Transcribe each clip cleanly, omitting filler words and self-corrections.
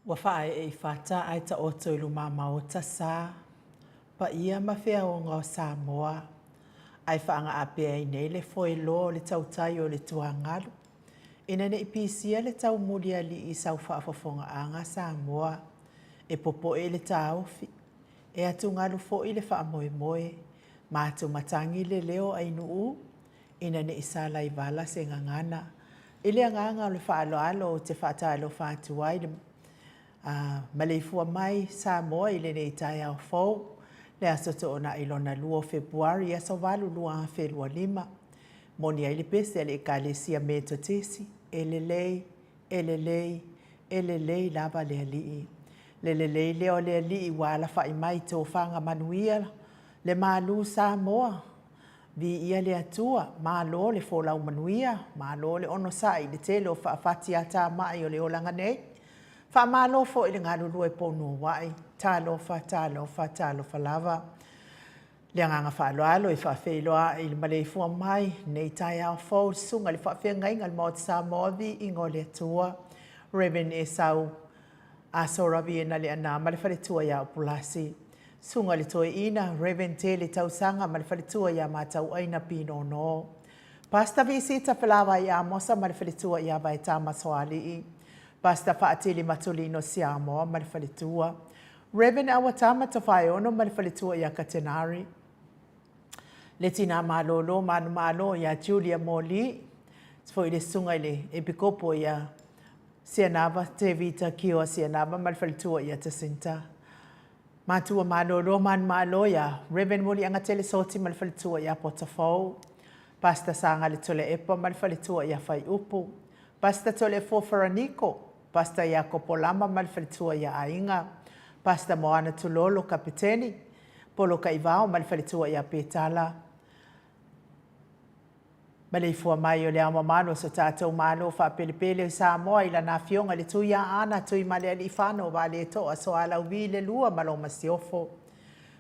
Ua faaee i fata ae taoto i lumamaota sa, paia ma feaoga o Samoa, ae faagaapea ai nei le foeloa o le tautai o le tuagalu, ina ne i pisia le taumulialii i sau faafofogaaga Samoa, e popoe le taofi, e atugalu foi le faamoemoe, ma atumatagi le leo ainuu, ina ne i salaivala se gagana. I le agaga o le faaaloalo ou te faatalofa atu ai le maleifua mai Samoa i lenei taeao fou, le aso Toonai lona 2 o Fepuari, aso 8 2025. Moni ai le pese a le Ekalesia Metotisi, E lelei, e lelei, e lelei lava le Alii. Le lelei lea o le Alii ua alafai mai tofaga manuia le malu Samoa. Viia le Atua, malo le folau manuia, malo le onosai i le tele o faafatiatamai o le olaga nei. Faamalo foi le galulue punouai. Talofa, talofa, talofa lava. Le agaga faaaloalo e faafeiloai i le maleifua mai nei taeao fou le susuga i le faafeagaiga o le Maota Samoa Viiga o le Atua, Rev. Esau Aso Raviena Leaana ma le faletua ia Upulasi. Susuga i le Toeaina, Rev. Tele Tausaga ma le faletua ia Matauaina Pinono. Pastor Visita Felavai Amosa ma le faletua ia Vaetama Soalii. Pastor Faatili Matulino Siamoa ma le faletua. Rev. Awatama Tofaeono ma le faletua ia Katenari. Le tina malolo manumalo ia Julia Moli. Foi le susuga i le Epikopo ia Sianava Tevita Kioa Sianava ma le faletua ia Jacinta. Matua malolo manumalo ia Rev. Muliagatele Soti ma le faletua ia Potafou. Pastor Saga Letoleepa ma le faletua ia Faiupu. Pastor Toleafoa Faraniko, Pastor Iakopo Lama ma le faletua ia Aiga, Pastor Moana Tulolo Kapeteni, Polo Kaivao ma le faletua ia Petala. Maleifua mai o le Ao Mamalu o so tatou Malo faapelepele o Samoa i lana Afioga i le Tuiaana Tuimalealiifano Vaaletoa Soalauvi le Lua ma lau Masiofo.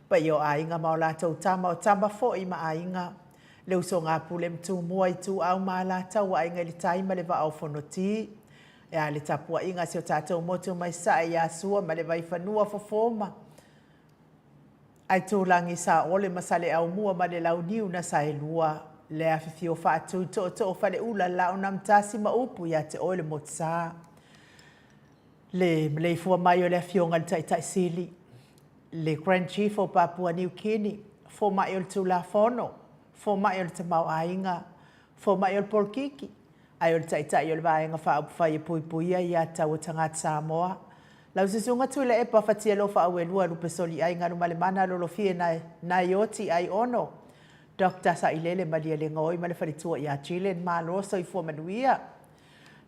Paia o aiga ma o latou tama, o tama foi ma aiga. Le usoga a Pule ma Tumua, Ituau ma Alataua, Aiga i le Tai ma le Vaa o Fonoti. E a le tapuaiga a si o tatou motu mai Sae ia Sua ma le Vaifanua, Fofo ma Aitulagi, Saole ma Saleaaumua ma le Launiu na Saelua. Le afifio faatui tootoo faleula Laaunaamtasi ma upu ia te oe le Motusa. Le maleifua mai o le Afioga i le Taitai Sili, le Grand Chief o Papua New Guinea, Fomai o le Tulafono, Fomai o le Tamaoaiga, Fomai o le Polokiki, ae o le Taitai o le Vaega Faaupufai e Puipuia Ia Tatau a Tagata Samoa. Lau Susuga Tuilaepa Fatialofa Auelua Lupesoliai Galumalemana Lolofie Naioti Aiono Doctor Sailele Malielegaoi ma le faletua ia Jillian Malo soifua manuia.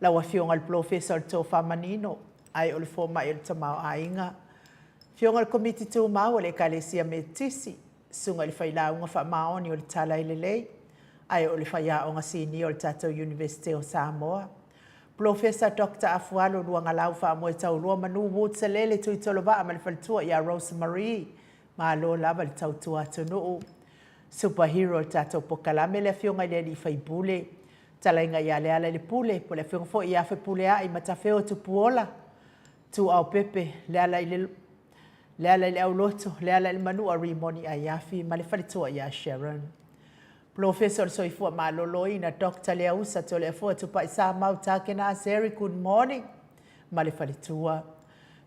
Lau Afioga i le Polofesa o le Tofa Manino, ae o le Fomai o le Tamaoaiga. Afioga i le Komiti Tumau a le Ekalesia Metotisi, Susuga i le Failauga Faamaoni o le Tala e Lelei, ae o le Faiaoga Sinia o le tatou Iunivesite o Samoa. Polofesa Doctor Afualo Luagalau Faamoetaulua Manu Woods Salele Tuitolovaa ma le faletua ia Rose Marie, Malo lava le tautua atunuu. Super Hero o le tatou pokalame le Afioga i le Alii Faipule, Talaiga ia Lealailepule, po o le Afioga foi ia Fepuleai Matafeo Tupuola, Tuaopepe, Leala i le Leala i le Auloto, Leala i le Manua Rimoni Aiafi ma le faletua ia Sharon. Polofesa o le Soifua Maloloina Doctor Leausa Toleafoa Tupai Samau Takena Aseri, good morning ma le faletua.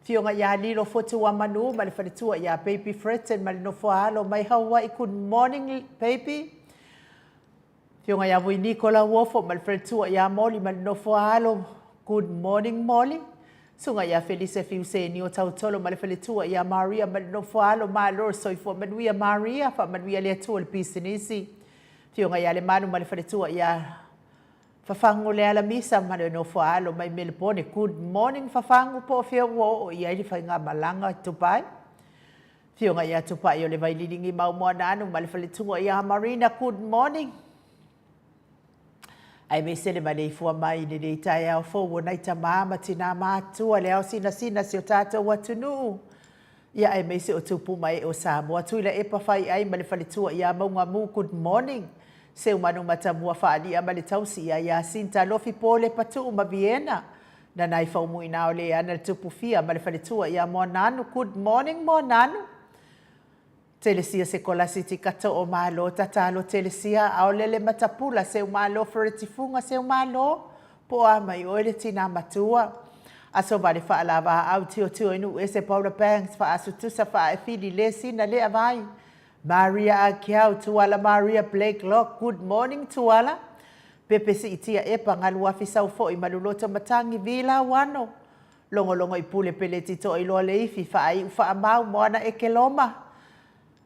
Afioga ia Lilo Fotuamanu ma le faletua ia Baby Fretton ma le nofoaalo mai Hawaii, good morning baby. Afioga ia Vuiniko Lauofo ma le faletua ia Moli ma le nofoaalo, good morning Moli. Susuga ia Felise Fiuseni o Tautolo ma le faletua ia Maria ma le nofoaalo, malo le soifua manuia Maria, faamanuia le Atua i le pisinisi. Afioga ia Lemanu ma le faletua ia Fafagu Lealamisa ma le nofoaalo mai Melebone, good morning Fafagu, po o fea ua oo i ai le faigamalaga i Dubai? Afioga ia Tupai o le Vaililigi Maumoanaanu ma le faletua ia Marina, good morning. Aemaise le maleifua mai i lenei taeao fou o nai tamā ma tinā matutua le ao sinasina si o tatou atunuu. Ia aemaise o tupu ma ee o Samoa, Tuilaepa Faiai ma le faletua ia Maugamu, good morning. Seumanu Matamua Faalia ma le tausi ia Yasinta Lofi Pole Patuu ma Viena. Nanai Faumuina o Leana le Tupufia ma le faletua ia Moananu, good morning Moananu. Telesia Sekolasiti Katoo Malo Tatalo Telesia Aolele Matapula Seumalo Feretifuga Seumalo Po o a mai oe le tinā matua Aso Vale Faalava Aau Tiotio i Nuuese Paula Banks Faasutusa Faaefili Le Sina Le Avai Maria Akiau Tuala Maria Blakelock Good morning Tuala Pepe Siitia Epa Galuafi Saufo'i Maluloto Matangi Vi Lauano Logologo i Pule Peleti Toailoa Leifi Faaiu Faamau Moana Ekeloma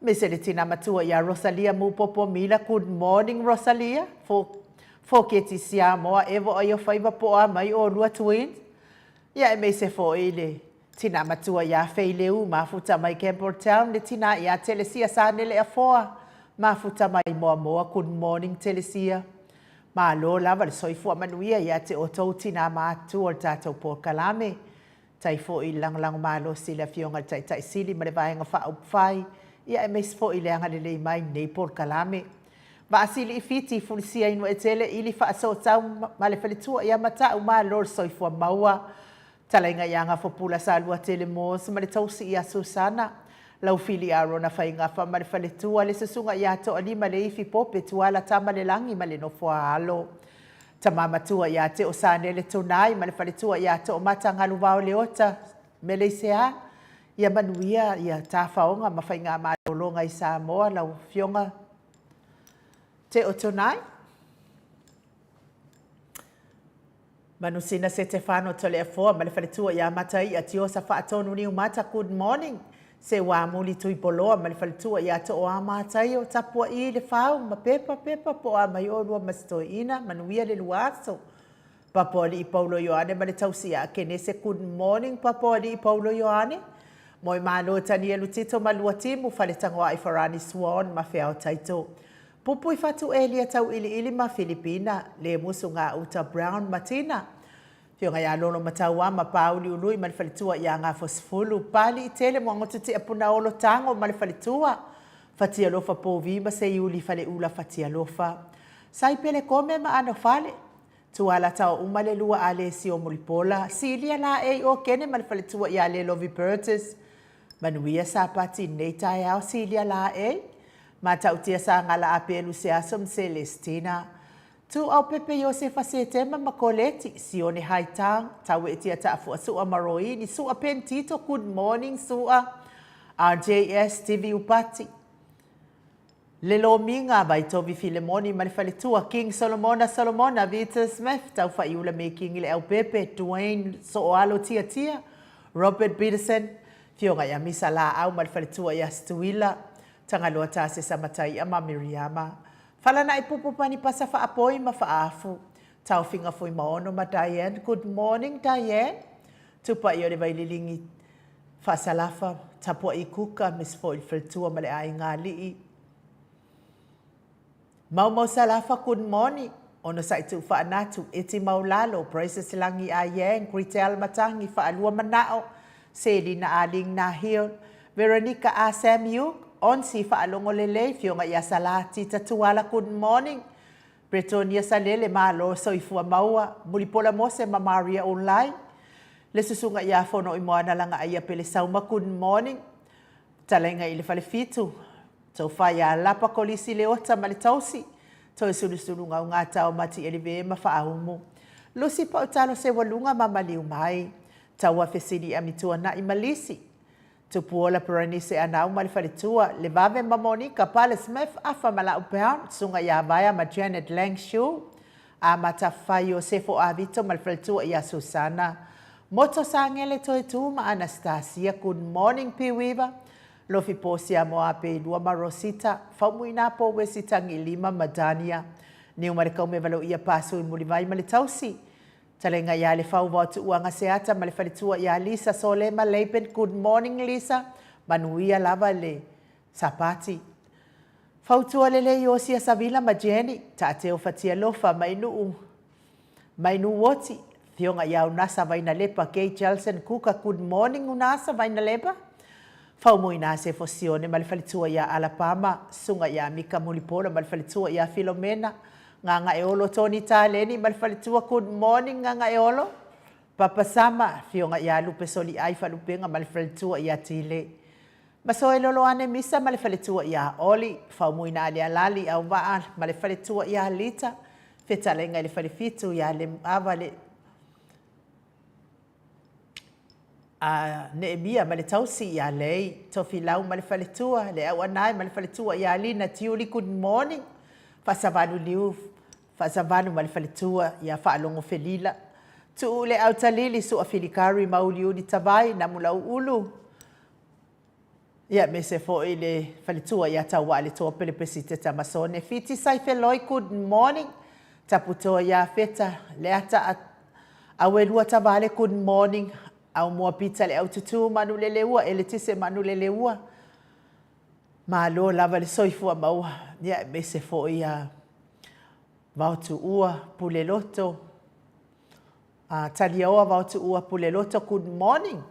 Mese le tina matua ia Rosalia Mupopo Mila Good morning Rosalia For Foketi Siamoa Evo Aio Faiva Po a mai olua twins Ia aemaise foi le tina matua ia Feileu Mafuta mai Campbelltown le tina ia Telesia Sanele Afoa Mafuta mai Moamoa Good morning Telesia Malo lava le soifua manuia ia te outou tina matutua o le tatou polokalame. Tai foi i le lagolago malosi i le Afioga i le Taitai Sili ma le Vaega Faaupufai, ia aemaise foi i le agalelei mai i lenei polokalame. Vaasili i Fiti, Fulisia Inuaetele, Ili Faasootau ma le Faletua ia Matau, malo le soifua maua. Talaiga ia Gafopula Saluatele Moores ma le tausi ia Susana, Laufili Arona Faigafa ma le faletua, le susuga ia Toalima Leifi Pope Tuala Tamalelagi ma le nofoaalo. Tama matua ia Teo Sanele Tunai ma le faletua ia Toomata Galuvao Leota Meleisea. Ia manuia ia tafaoga ma faigamalologa i Samoa lau Afioga Teo Tunai. Manusina Setefano Toleafoa ma le faletua ia Mataia Tiosa Faatonu Niumata Good morning Seuamuli Tuipoloa ma le faletua ia Tooa Mataio Tapua'i le Fau ma Pepa Pepa po o a mai oulua ma si toeaina Manuia le lua aso Papoali'i Paulo Ioane ma le tausi ia Kenese Good morning Papoali'i Paulo Ioane Moemalo Tanielu Tito ma Luatimu Faletagoai Farani Swan ma Feao Taito. Pupui Fatu Elia Tauiliili ma Filipina, Lemusu Gauta Brown ma Tina, Afioga ia Lolo Mataua ma Pāuliului ma le faletua ia Gafosefulu, Paliitele Muagotutia Punaolo Tago ma le faletua, Fatialofa Povi ma Seiuli Faleula Fatialofa, Saipele Kome ma Anofale, Tuala Taouma le lua Alesio Mulipola, Silia Laei Okene ma le faletua ia Lelovi Burgess, Manuia Sapati i lenei taeao Silia Laei, Matautia Sagala Apelu Seaso ma Celestina, Tuuaupepe Iosefa Setema ma Koleti, Sione Haitang, Tauetia Taafua Sua ma Roini, Sua Pentito, Good morning Sua, RJS Stevie Upati, Le Lomiga, Vaitovi Filemoni ma le faletua, King Solomona Solomona, Victor Smith, Taufaiula Mekingi Leaupepe, Dwayne Sooalo Tiatia, Robert Peterson, Fioga ia Misa Laau ma le faletua ia Stuila, Tagaloa Tasesa Mataia ma Miriama, Falana'i Pupu Panipasa Faapoi ma Faafu, Taofiga Fuimaono ma Diane, Good morning Diane, Tupa'i o le Vaililingi Faasalafa, Tapua'i Kuka, Miss foi le faletua ma le aiga alii, Maumau Salafa, Good morning, Onosai Tuufaanatu, Eti Maulalo, Precious Lagi Ayang, Gretel Matangi, Faalua Manao, Selina Aling Nahil, Veronica A Sam Yuk, Onsi Faalogo Lelei, Fioga ia Salati Tatuala, Good morning, Bretonia Salele, Malo Soifua Maua, Mulipola Mose ma Maria Ulai, Le Susuga ia Fonoimoana Lagaaia Pele Sauma, Good morning, Talaiga i le Falefitu, Tofa ia Lapa Kolisi Leota ma le Tausi, Toe Sulusulu Gaugata o Matielive ma Faaumu, Lusi Pautalo Seualuga ma Maliumai, Taua Fesili Amituana'i ma Lisi, Tupuola Perenise Anau ma le Faletua, Levave ma Monica Pale Smith Afa ma Lau Brown, Susuga ia Vaea ma Janet Lang Shu, Amata Fai Iosefo Avito ma le Faletua ia Susana, Moto Sagele Toetu ma Anastasia, Good morning Piuiva, Lofi Posia Moape Ilua ma Rosita, Faumuina Po Wesi Tagilima ma Dania, Niu ma le Kaumevalo ia Pasui Mulivai ma le Tausi, Talega ia le Fau Vao Tuuaga Seata ma le Faletua ia Lisa Solema Laban, Good morning Lisa, manuia lava le Sapati. Fautua lelei Iosia Savila ma Jenny, Taateo Fatialofa ma Inuu Mai Nuuoti, Fioga ia Unasa Vainalepa, Kay Jelson Kuka, Good morning Unasa Vainalepa. Faumuina Sefo Sione ma le Faletua ia Alapama, Suga ia Mika Mulipola ma le Faletua ia Filomena, Gagaeolo Tony Taleni ma le Faletua, Good morning Gagaeolo. Papa Sama, Fioga ia Lupe Soliai Falupega ma le Faletua ia Tile. Masoe Loloane Misa ma le faletua ia Oli, Faumuina Alealali Auvaa ma le faletua ia Lita, Fetalaiga i le Falefitu ia Lemuava le a Neemia ma le tausi ia Lei, Tofilau ma le faletua, Le Auanae ma le faletua ia Lina Tiuli, Good morning, Faasavalu Liu, Faasavalu ma le faletua ia Faalogo Felila, Tuu le Autalili, Sua Filikari, Mauliuli Tavai, Namulauulu, Ia, aemaise foi le faletua ia Tauaaletoa Pele Pesite Tamasone Fiti Saifeloi, good morning. Taputoa ia Feta Leata Auelua Tavale, good morning. Aumua Pita Le Aututu Manuleleua Eletise Manuleleua. Malo lava le soifua maua. Ia, aemaise foi ia Vaotuua Puleloto. A Taliaoa Vaotuua Puleloto, good morning.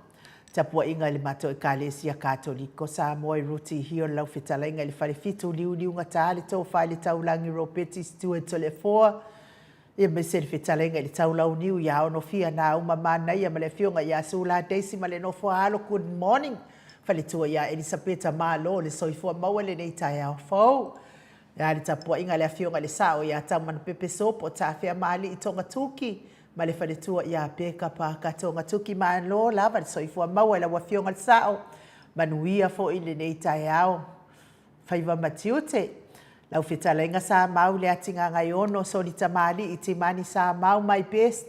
Tapuaiga i le matou Ekalesia Katoliko Samoa i Ruti Hill lau fetalaiga i le Falefitu Liuliugata le Tofa i le Taulagi Ropeti Stewart Toleafoa ia aemaise le fetalaiga i le Taulauniu ia Onofia Nauma Manaia ma le Afioga ia Sula Daisy ma le nofo a alo, good morning. Faletua ia Elisapeta Malo le soifua maua i lenei taeao fou. E a le tapuaiga a le Afioga i le Sao ia Taumanapepe Sopo Tafeamaalii Togatuki ma le faletua ia Peka Parker Togatuki. Malo lava le soifua maua i lau Afioga i le Sao. Manuia foi lenei taeao. Faiva ma tiute. Lau fetalaiga Sa Mau Leatigagaiono Solitamalii Timani Sa Mau my best.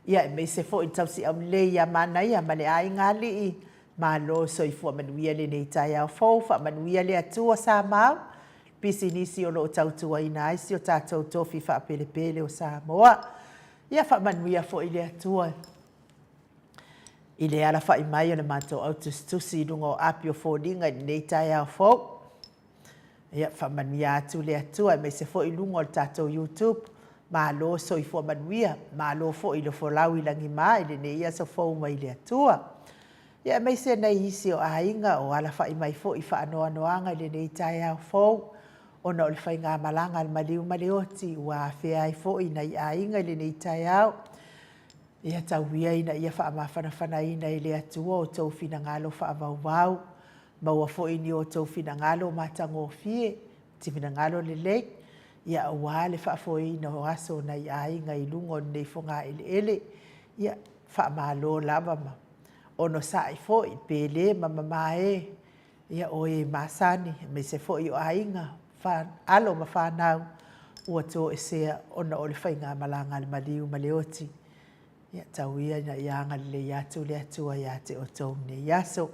Ia aemaise foi le tausiaulelei ia Manaia ma le aiga alii. Malo soifua manuia lenei taeao fou. Faamanuia le Atua Sa Mau. Pisinisi o lo o tautuaina ai si o tatou tofi faapelepele o Samoa. Ia faamanuia foi le Atua i le alafai mai o le matou au tusitusi i luga o api o foliga i lenei taeao fou. Ia, faamanuia atu le Atua aemaise foi i luga o le tatou YouTube. Malo soifua manuia, malo foi le folau i lagima i lenei aso fou mai le Atua. Ia aemaise nai isi o aiga o alafai mai foi i faanoanoaga i lenei taeao fou, ona o le faigamalaga a le maliu ma le oti ua afea ai foi nai aiga i lenei taeao. Ia tau ia ina ia faamafanafanaina e le Atua outou finagalo faavauvau, maua foi ni outou finagalo matagofie, finagalo lelei, ia aua le faafoeina o aso o nai aiga i luga o lenei fogaeleele. Ia, faamalo lava ma onosai foi pe le ma mamae, ia o e masani, aemaise foi o aiga, alo ma fanau ua toesea ona o le faigamalaga a le maliu ma le oti. Ia, tau ia ina ia agalelei atu le Atua ia te outou i lenei aso.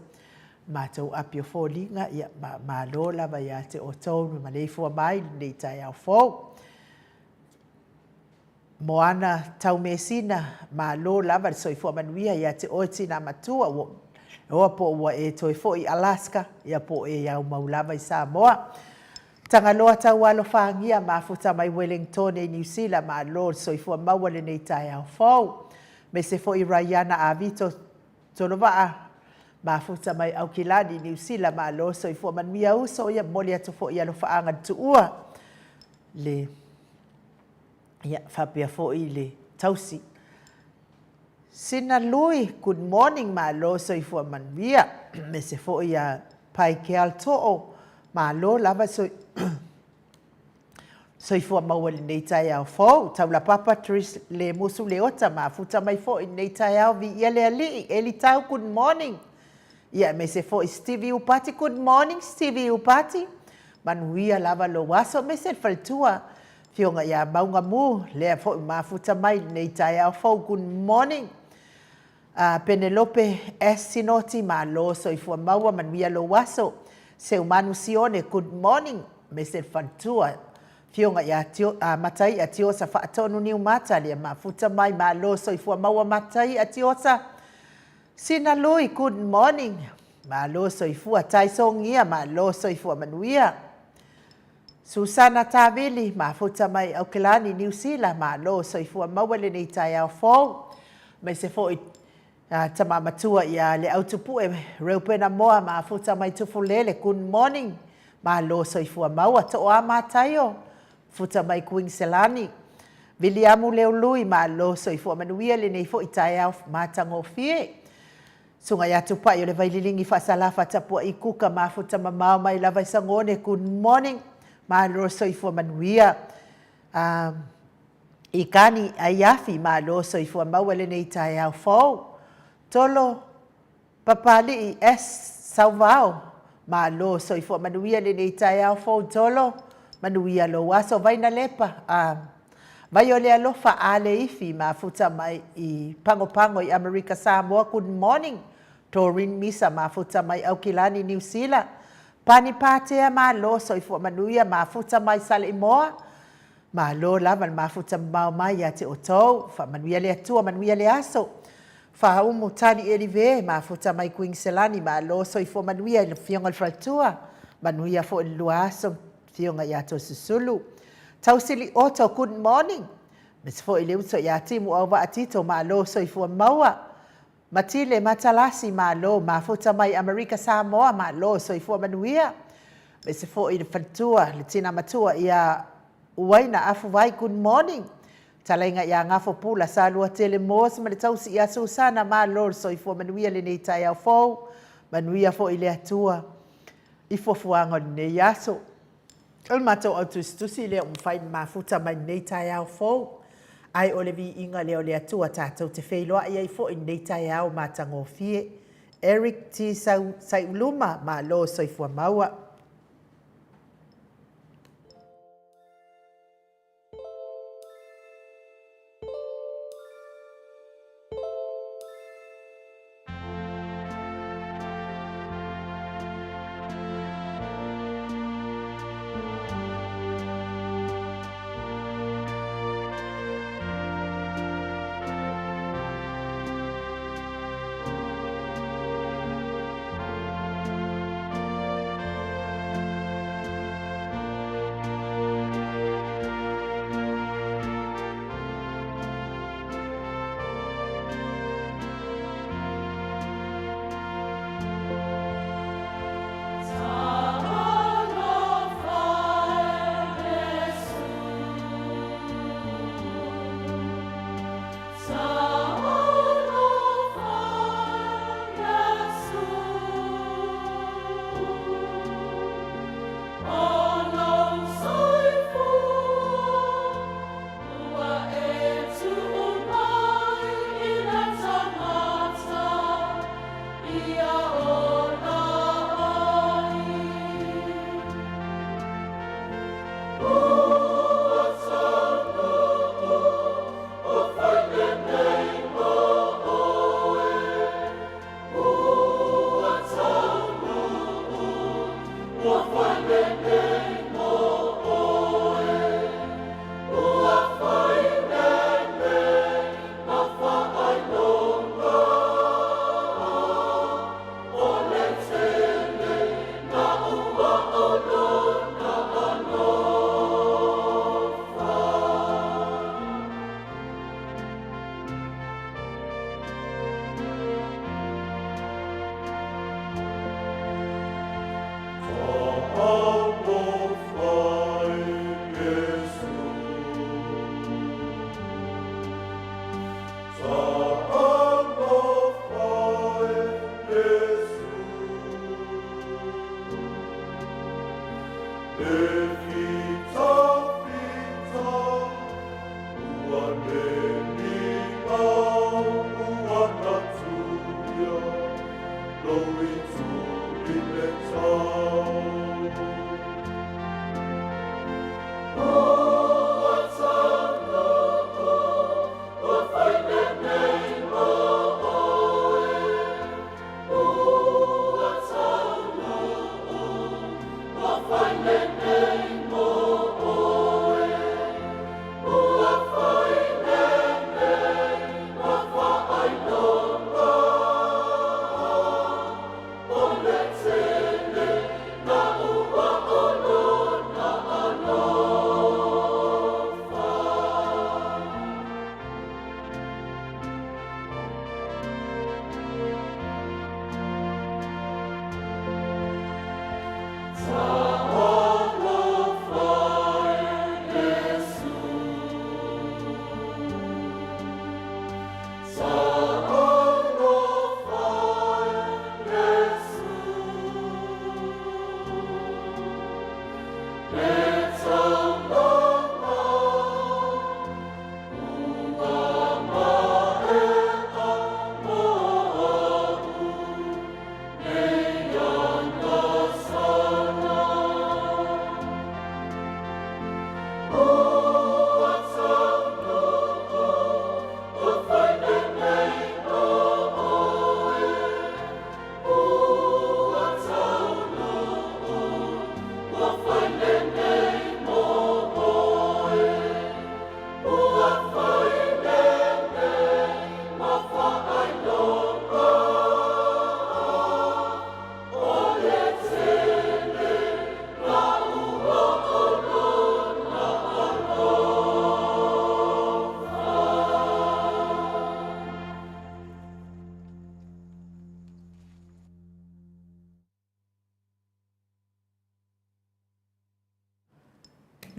Matou api o foliga, ia, malo lava ia te outou le maleifua mai i lenei taeao fou. Moana Taumeasina, malo lava le soifua manuia ia te oe tina matua, ua iloa po ua e toe foi i Alaska, ia po o e aumau lava i Samoa. Tagaloa Taualofagia, mafuta mai Wellingtone i Niu Sila, malo le soifua maua lenei taeao fou. Aemaise foi Raiana Avito Tolovaa, mafuta mai Aukilani, Niu Sila, malo soifua manuia uso, ia momoli atu foi alofaaga i le tuua, le ia faapea foi le tausi. Sina Lui, good morning, malo soifua manuia. Aemaise foi ia Paikeal Too, malo lava soifua maua i lenei taeao fou. Taulapapa Tris Lemusu Leota, mafuta mai foi i lenei taeao, viia le Alii. Eli Tau, good morning. Ia aemaise foi Stevie Upati, good morning Stevie Upati. Manuia lava lou aso, aemaise le faletua, Afioga ia Mauga Mu, lea foi ua mafuta mai i lenei taeao fou, good morning. Penelope S. Sinoti, malo soifua maua, manuia lou aso. Seumanu Sione, good morning, aemaise le faletua, Afioga ia Mataia Tiosa Faatonu Niumata, lea mafuta mai, malo soifua maua Mataia Tiosa. Sina Lui, good morning, malo soifua. Taisogia, malo soifua manuia. Susana Tavili, mafuta mai Aukelani, Niu Sila, malo soifua maua lenei taeao fou. Aemaise foi tama matua ia le Autupue Reupena Moa, mafuta mai Tufulele, good morning, malo soifua maua. Toa Mataio, mafuta mai Kuiniselani. Viliamu Leului, malo soifua manuia lenei foi taeao matagofie. Susuga ia Tupai o le Vaililigi Faasalafa Tapuai Kuka, mafuta mamao mai lava i Sagone, good morning, malo soifua manuia. Ikani Aiafi, malo soifua maua lenei taeao fou. Tolo Papali'i S. Sauvao, malo soifua manuia lenei taeao fou. Tolo, manuia lou aso. Vainalepa, Vai o le alofa a le ifi, mafuta mai i Pagopago i Amerika Samoa, good morning. Doreen Misa, mafuta mai Aukilani, Niu Sila. Pani Patea, malo soifua manuia, mafuta mai Saleimoa. Malo lava le mafuta mamao mai ia te outou. Faamanuia le Atua, manuia le aso. Faaumu Tali Elive, mafuta mai Kuiniselani, malo soifua manuia i le Afioga i le Faletua. Manuia foi le lua aso, Afioga ia Toeolesulusulu. Tausili Otto, good morning. Aemaise foi le uso ia Timu Auvaa Tito, malo soifua maua. Matile Matalasi, malo, mafuta mai Amerika Samoa, malo soifua manuia. Aemaise foi le faletua, le tina matua ia Uaina Afuvai, good morning. Talaiga ia Gafo Pula, Saluatele Moss ma le tausi ia Susana, malo le soifua manuia lenei taeao fou. Manuia foi le Atua i fuafuaga o lenei aso. O le matou autusitusi lea ua mafai ona mafuta mai lenei taeao fou, ae o le viiga lea o le Atua tatou te feiloai ai foi i lenei taeao matagofie. Eric T. Saiuluma, malo soifua maua.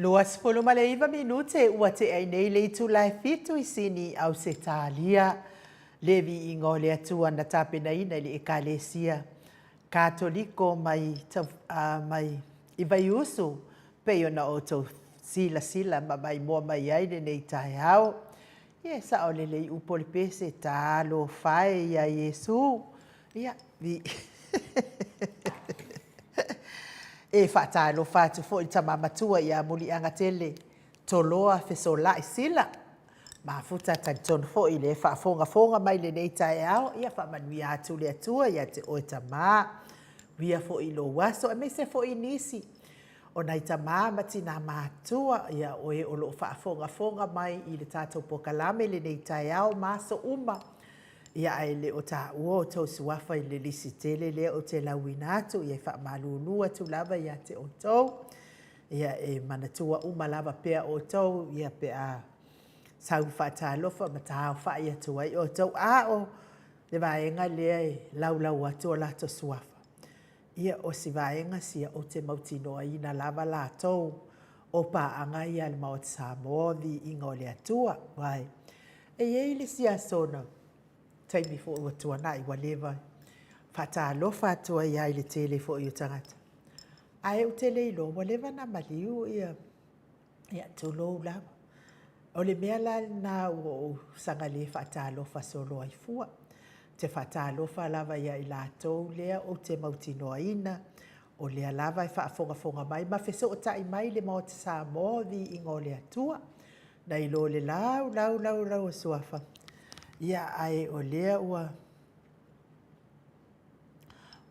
29 minute ua tea ai nei le itula e fitu i Sini, Ausetalia. Le viiga o le Atua na tapenaina i le Ekalesia Katoliko mai, mai i Vaiusu, pei ona outou silasila ma maimoa mai ai lenei taeao. Ia e sao lelei upu o le pese, Talofa e ia Iesu. Ia, vi. E faatalofa atu foi i le tama matua ia Muliagatele Toloa Fesolai Sila. Mafuta talitonu foi le faafogafoga mai lenei taeao, ia faamanuia atu le Atua ia te oe tama. Uia foi i lou aso, aemaise foi i nisi o nai tama ma tina matua, ia o e o lo o faafogafoga mai i le tatou polokalame lenei taeao ma aso uma. Ia ae le o taua outou suafa i le lisi tele lea ou te lauina atu, ia e faamalulu atu lava ia te outou. Ia e manatua uma lava pea outou, ia pe a sau faatalofa ma taaofai atu ai outou, a o le vaega lea e laulau atu o latou suafa. Ia o si vaega sia ou te mautinoaina lava latou o paaga ia a le Maota Samoa, viiga o le Atua. Aua e i ai le isi aso na taimi foi ua tuanai ua leva, faatalofa atu ai lava i le tele foi o tagata, ae ou te le iloa ua leva ona maliu ia, ia tulou lava. O le mea la lena ua ou saga le faatalofa solo ai fua. Ou te faatalofa lava ia i latou lea ou te mautinoaina o lea lava e faafogafoga mai ma fesootai mai i le Maota Samoa, viiga o le Atua, nai lo le lau lau lau lau o suafa. Ia, ae o lea ua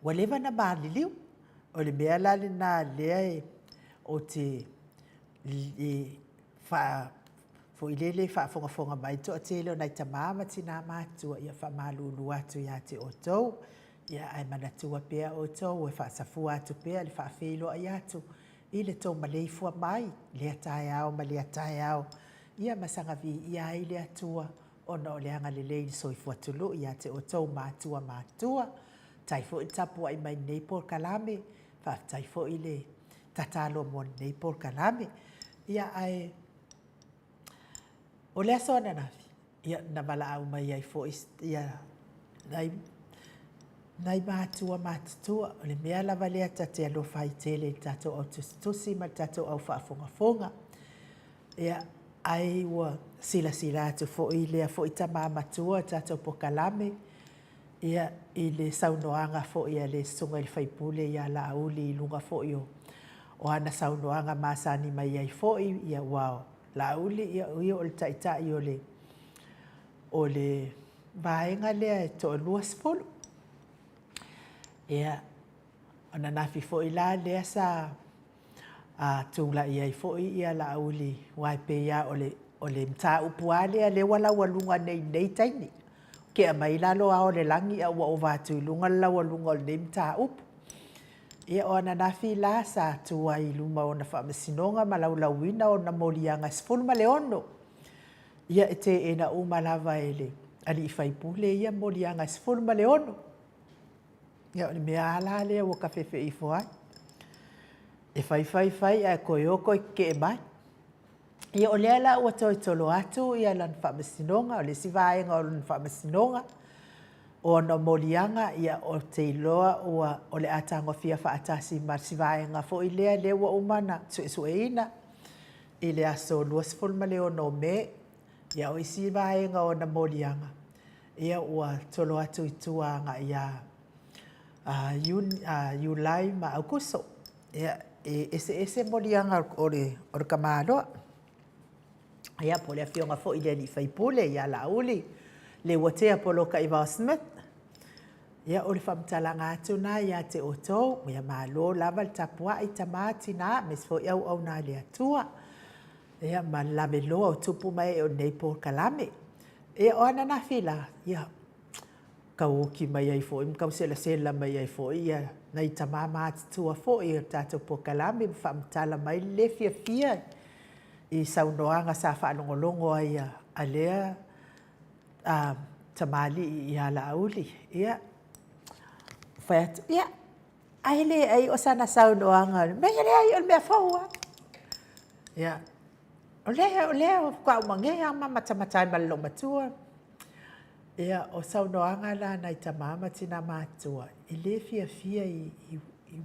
ua leva ona maliliu. O le mea la lena lea ou te faa foi lele faafogafoga mai le toatele o nai tama ma tina matutua, ia faamalulu atu ia te outou. Ia ae manatua pea outou e faasafua atu pea le faafeiloai atu i le tou maleifua mai lea taeao ma lea taeao, ia ma saga viia ai le Atua ona o le agalelei i le soifua tului ia te outou matua matutua. Faafetai foi le tapuai mai i lenei polokalame, faafetai foi le tatalo mo lenei polokalame. Ia ae o le aso ananafi, ia na valaau mai ai foi ia nai nai matua matutua, o le mea lava lea ta te alofa ai tele i le tatou au tusitusi ma le tatou au faafogafoga. Ia, ai ua silasila atu foi lea foi tama matua tatou polokalame, ia, i le saunoaga foi a le Susuga i le Sui Usufono ia Laauli i luga foi o ana saunoaga masani mai ai foi, ia aua o Laauli, ia o ia o le taitai o le o le vaega lea e toalua sefulu. Ia, o ananafi foi la lea sa tulai ai foi ia Laauli, aua e pei lava o le, o le mataupu lava lea lea ua laualuga nei i lenei taimi. Ke aumai lalo ao o le lagi a ua ova atu i luga le laualuga o lenei mataupu. Ia o ananafi la sa tu ai i luma o ona faamasinoga ma laulauina ona moliaga e 16. Ia e teena uma lava e le alii faipule ia moliaga e 16. Ia o le mea lava la lea ua kafefe ifo ai. E fai fai fai ae toe o toe tetee mai. Ia o lea la ua toe tolo atu ia lana faamasinoga, o le isi vaega o lona faamasinoga, o ona moliaga, ia ou te iloa ua o le a tagofia faatasi ma si vaega foi lea lea ua uma ona suesueina i le aso 26 o Me. Ia o isi vaega o ona moliaga, ia ua tolo atu i tua agai ia Iulai ma Aukuso. Ia, e eseese moliaga o le tamaloa. Ia, po o le afioga foi i le alii faipule ia Laauli Leuatea Polataivao Smith. Ia, o le faamatalaga atu lena ia te outou. Ia, malo lava le tapuai tama, tina, aemaise foi auauna a le Atua. Ia, ma le laveloa o tupu ma ee o lenei polokalame. Ia, o ananafi la, ia, tau oti mai ai foi ma tau selasela mai ai foi ia nai tama matutua foi o le tatou polokalame ma faamatala mai le le fiafia i saunoaga sa faalogologo ai a lea tamalii ia Laauli. Ia, fai atu, ia, ai leai o sana saunoaga, mea leai o le mea fou lava. Ia, o lea, o lea faatoa uma nei lava ma matamata ai ma le loomatua. Ia, o saunoaga la a nai tama ma tina matutua, e le fiafia i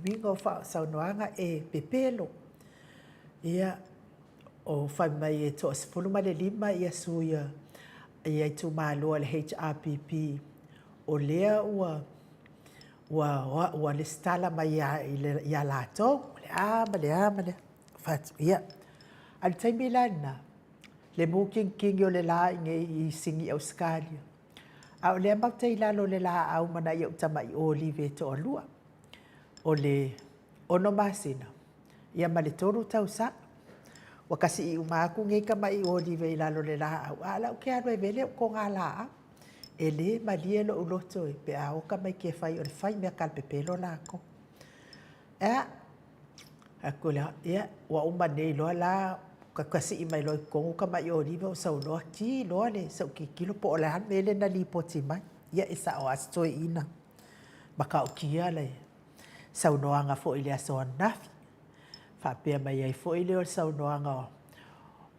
uiga o saunoaga e pepelo. Ia, o fai mai e toa 15 ia sui ia itumalo a le HRPP o lea ua ua ua lesitala mai ia latou, o le a ma le a ma le a. Fai atu, ia, a o le taimi la lena, le mukinikini o le la i inei i Sini Ausetalia, a o lea matou te i lalo o le laau ma nai ou tamai olive e toalua, o le 6 masina ia ma le 3 tausaga. Ua kasii uma atu nei tamai olive i lalo o le laau, a o la e ou te alu e vele au togalaau. E le malie lou loto pe a o tamaiti e fai o le faimea talapepelo latou. Ea, atu lea, ia, ua uma nei loa la, kasii mai loa i totonu tamai olive ou sau loa ki loa le si au tilotilo po o le a le mea lea na lipoti mai. Ia, e sao lava si toeaina, matautia le saunoaga foi i le aso ananafi. Faapea mai ai foi lea o le saunoaga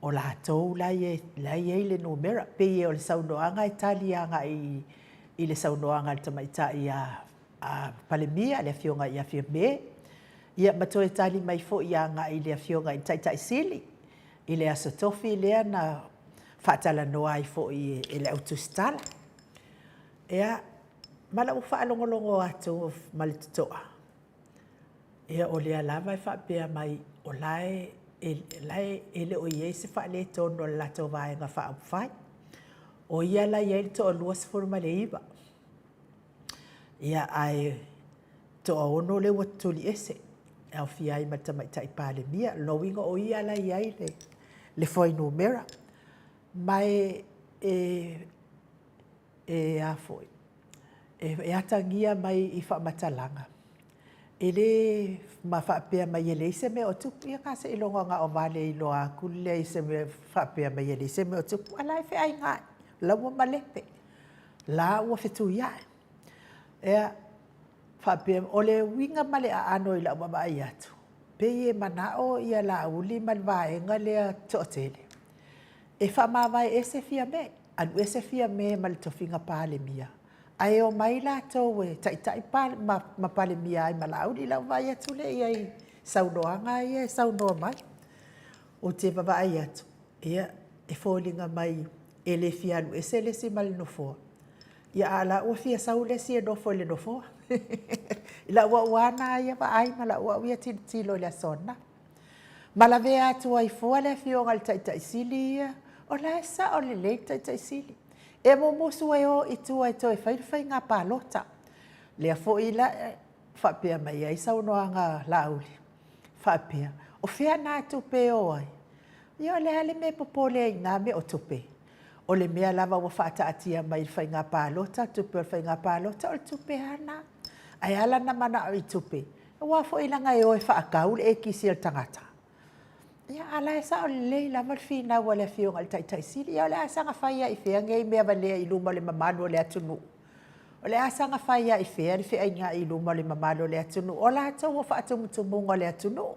o latou la e i ai le numera. Pei o le saunoaga e tali agai i le saunoaga a le tamaitai a Palemia, le Afioga ia Fiame, ia ma toe tali mai foi agai i le Afioga i le Taitai Sili i le Aso Tofi lea na faatalanoa ai foi e le Au Tusitala. Ia, ma lau faalogologo atu ma le totoa, ia o lea lava e faapea mai o la e, la e, e le o i ai se faaletonu o le latou Vaega Faaupufai. O ia la e i ai le toalua 19. Ia, ae toaono lea ua tutuli ese, e aofia ai ma le Tamaitai Palemia. O lona uiga o ia la e i ai le fuainumera. Ma e, e, e a foi, e atagia mai i faamatalaga, e le ma faapea mai e leai se mea o tupu. Ia seiloga na o vale iloa atu le leai o se mea faapea mai e leai se mea o tupu. A la e feainai, la ua malepe, la ua fetuiai. Ea, faapea, o le uiga ma le aano i lau vaavaai atu, pei e manao ia Laauli ma le vaega lea toatele e faamavae ese Fiame, alu ese Fiame ma le tofiga Palemia, ae omai latou e taitai ma, ma Palemia ai ma Laauli. I lau vaai atu lea i ai i saunoaga ia e saunoa mai. Ou te vaavaai atu, ia, e foliga mai e le fia alu ese le isi ma le nofoa, ia a o la ua fia sau le isi e nofo i le nofoa. I lau au lava na ia vaai ma lau au ia tilotilo i le aso ananafi. Ma lavea atu ai fua le afioga i le Taitai Sili ia, o la e sao lelei le Taitai Sili. E mumusu e o i tua e toe fai le faiga palota. Lea foi la e faapea mai ai saunoaga a Laauli, faapea, o fea na tupe e o ai? Ia o le a le mea e popole ai i na mea o tupe? O le mea lava ua faataatia mai i le faiga palota, tupe o le faiga palota, o le tupe lava lena. Ae a la na manao i tupe? Aua foi leaga e o e faatau le ekisi a le tagata. Ia, a o la e sao lelei lava le finau a le Afioga i le Taitai Sili. Ia o le a saga fai lava i fea nei mea valea i luma o le mamalu o le atunuu? O le a saga fai lava i fea le feainai i luma o le mamalu o le atunuu? O latou o faatumutumuga o le atunuu.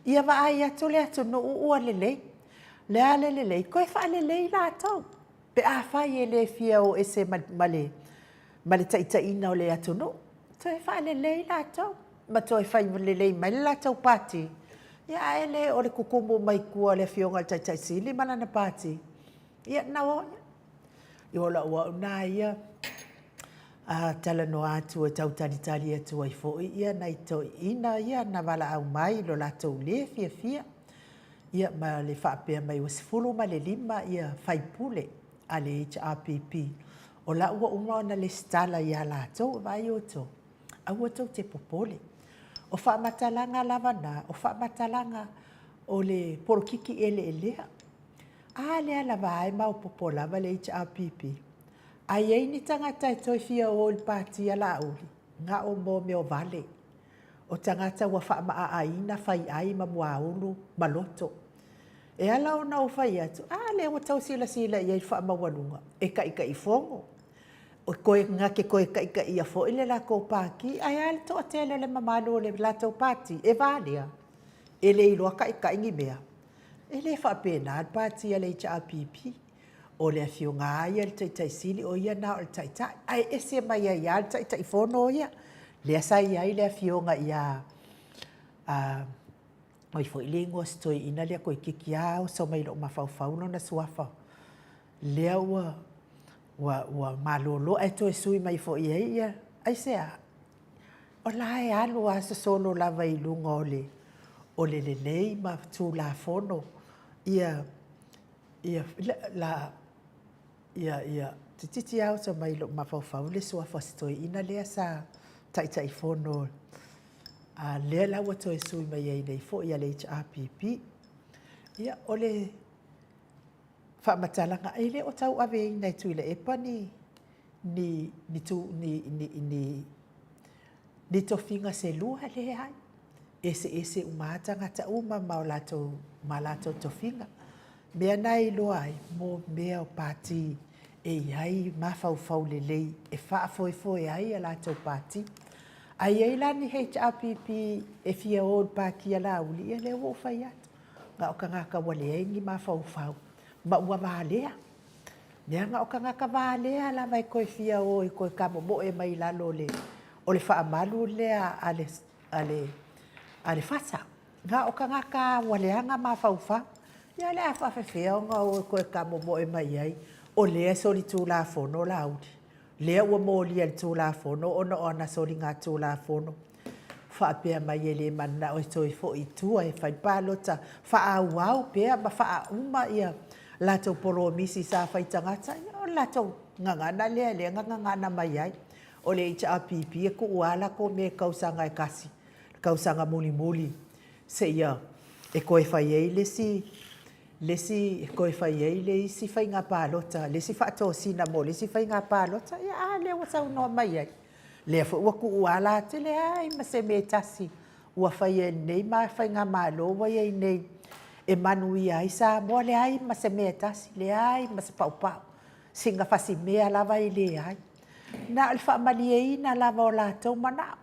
Ia vaai atu le atunuu ua lelei. Le a le lelei? Toe faalelei latou pe afai e le fia o ese ma, ma, le, ma le taitaiina o le atunuu. Toe faalelei latou ma toe fai lelei mai le latou pati. Ia ae le o le tutumu mai tua o le afioga i le Taitai Sili ma lana pati. Ia na o ia o lau au na ia a talanoa atu e tau talitali atu ai foi ia nai toeaiina ia na valaau mai lo latou le fiafia ia ma le faapea mai ua 15 ia faipule a le HRPP o la ua uma ona lesitala ia latou. Vaai outou, aua tou te popole. O faamatalaga lava na, o faamatalaga o le polokiki eleelea. A lea lava e maopoopo lava le HRPP. A i ai ni tagata e toe fia o i le pati a Laauli, na o mo mea o vale. O tagata ua faamaaaina faiai ma muaulu ma loto. E ala ona ou fai atu, a lea ua tau silasila i ai i le faamaualuga, e taitaifono, e toe, na te toe taitaia foi le latou pati, ae a le toatele o le mamalu o le latou pati e valea, e le iloa taitai ni mea. E le faapena le Pati a le HRPP. O le Afioga a ia le Taitai Sili o ia na o le Taitai, ae ese mai ai lava le Taitaifono ia, lea sa i ai le Afioga ia, o ai foi le igoa o si toeaina lea toeitiiti lava oso mai i lou mafaufau lona suafa, lea ua ua malolo ae toe sui mai foi i ai ia, aisea? O la e alu lava sosolo lava i luga o le o le lelei ma Tulafono ia ia la ia ia toeitiiti lava oso mai i lou mafaufau le suafa o si toeaina lea sa Taitaifono, a lea la ua toe sui mai ai nei foi a le HRPP. Ia, o le faamatalaga, e le o tauaveina e Tuilaepa ni ni ni ni ni ni ni tofiga se lua, leai. E eseese uma lava tagata uma ma o latou, ma latou tofiga. O mea na e iloa ai, mo mea o pati e i ai mafaufau lelei e faafoefoe ai a latou pati. A i ai la ni HRPP e fia o i le pati a Laauli, ia lea ua ou fai atu, na o tagata ua leai ni mafaufau ma ua valea. Leaga o tagata valea lava e toe fia o e toe tamomoe mai i lalo o le faamalu lea a le FASA. Na o tagata lava ua leaga mafaufau. Ia o le a faapefea ona o e toe tamomoe mai ai, o lea e solitulafono Laauli, lea ua molia i le Tulafono ona o ana soligatulafono, faapea mai e le mananao e toe foi i tua e fai le palota faaauau pea ma faauma latou polomisi sa fai i tagata. Ia o le latou gagana lea lea na gagana mai ai. O le HRPP e tuu lava latou mea i le tausaga e tasi, le tausaga mulimuli seia e toe fai ai le isi le isi toe fai ai le isi faiga palota, le isi faatosina mo le isi faiga palota. Ia a lea ua saunoa mai ai? Lea foi ua tuu lava latou, e leai ma se mea e tasi ua faia e lenei faigamalo ua i ai nei e manuia ai Samoa, leai ma se mea e tasi, leai ma se paupau, sina fasimea lava e leai. Na o le faamalieina lava o latou manao,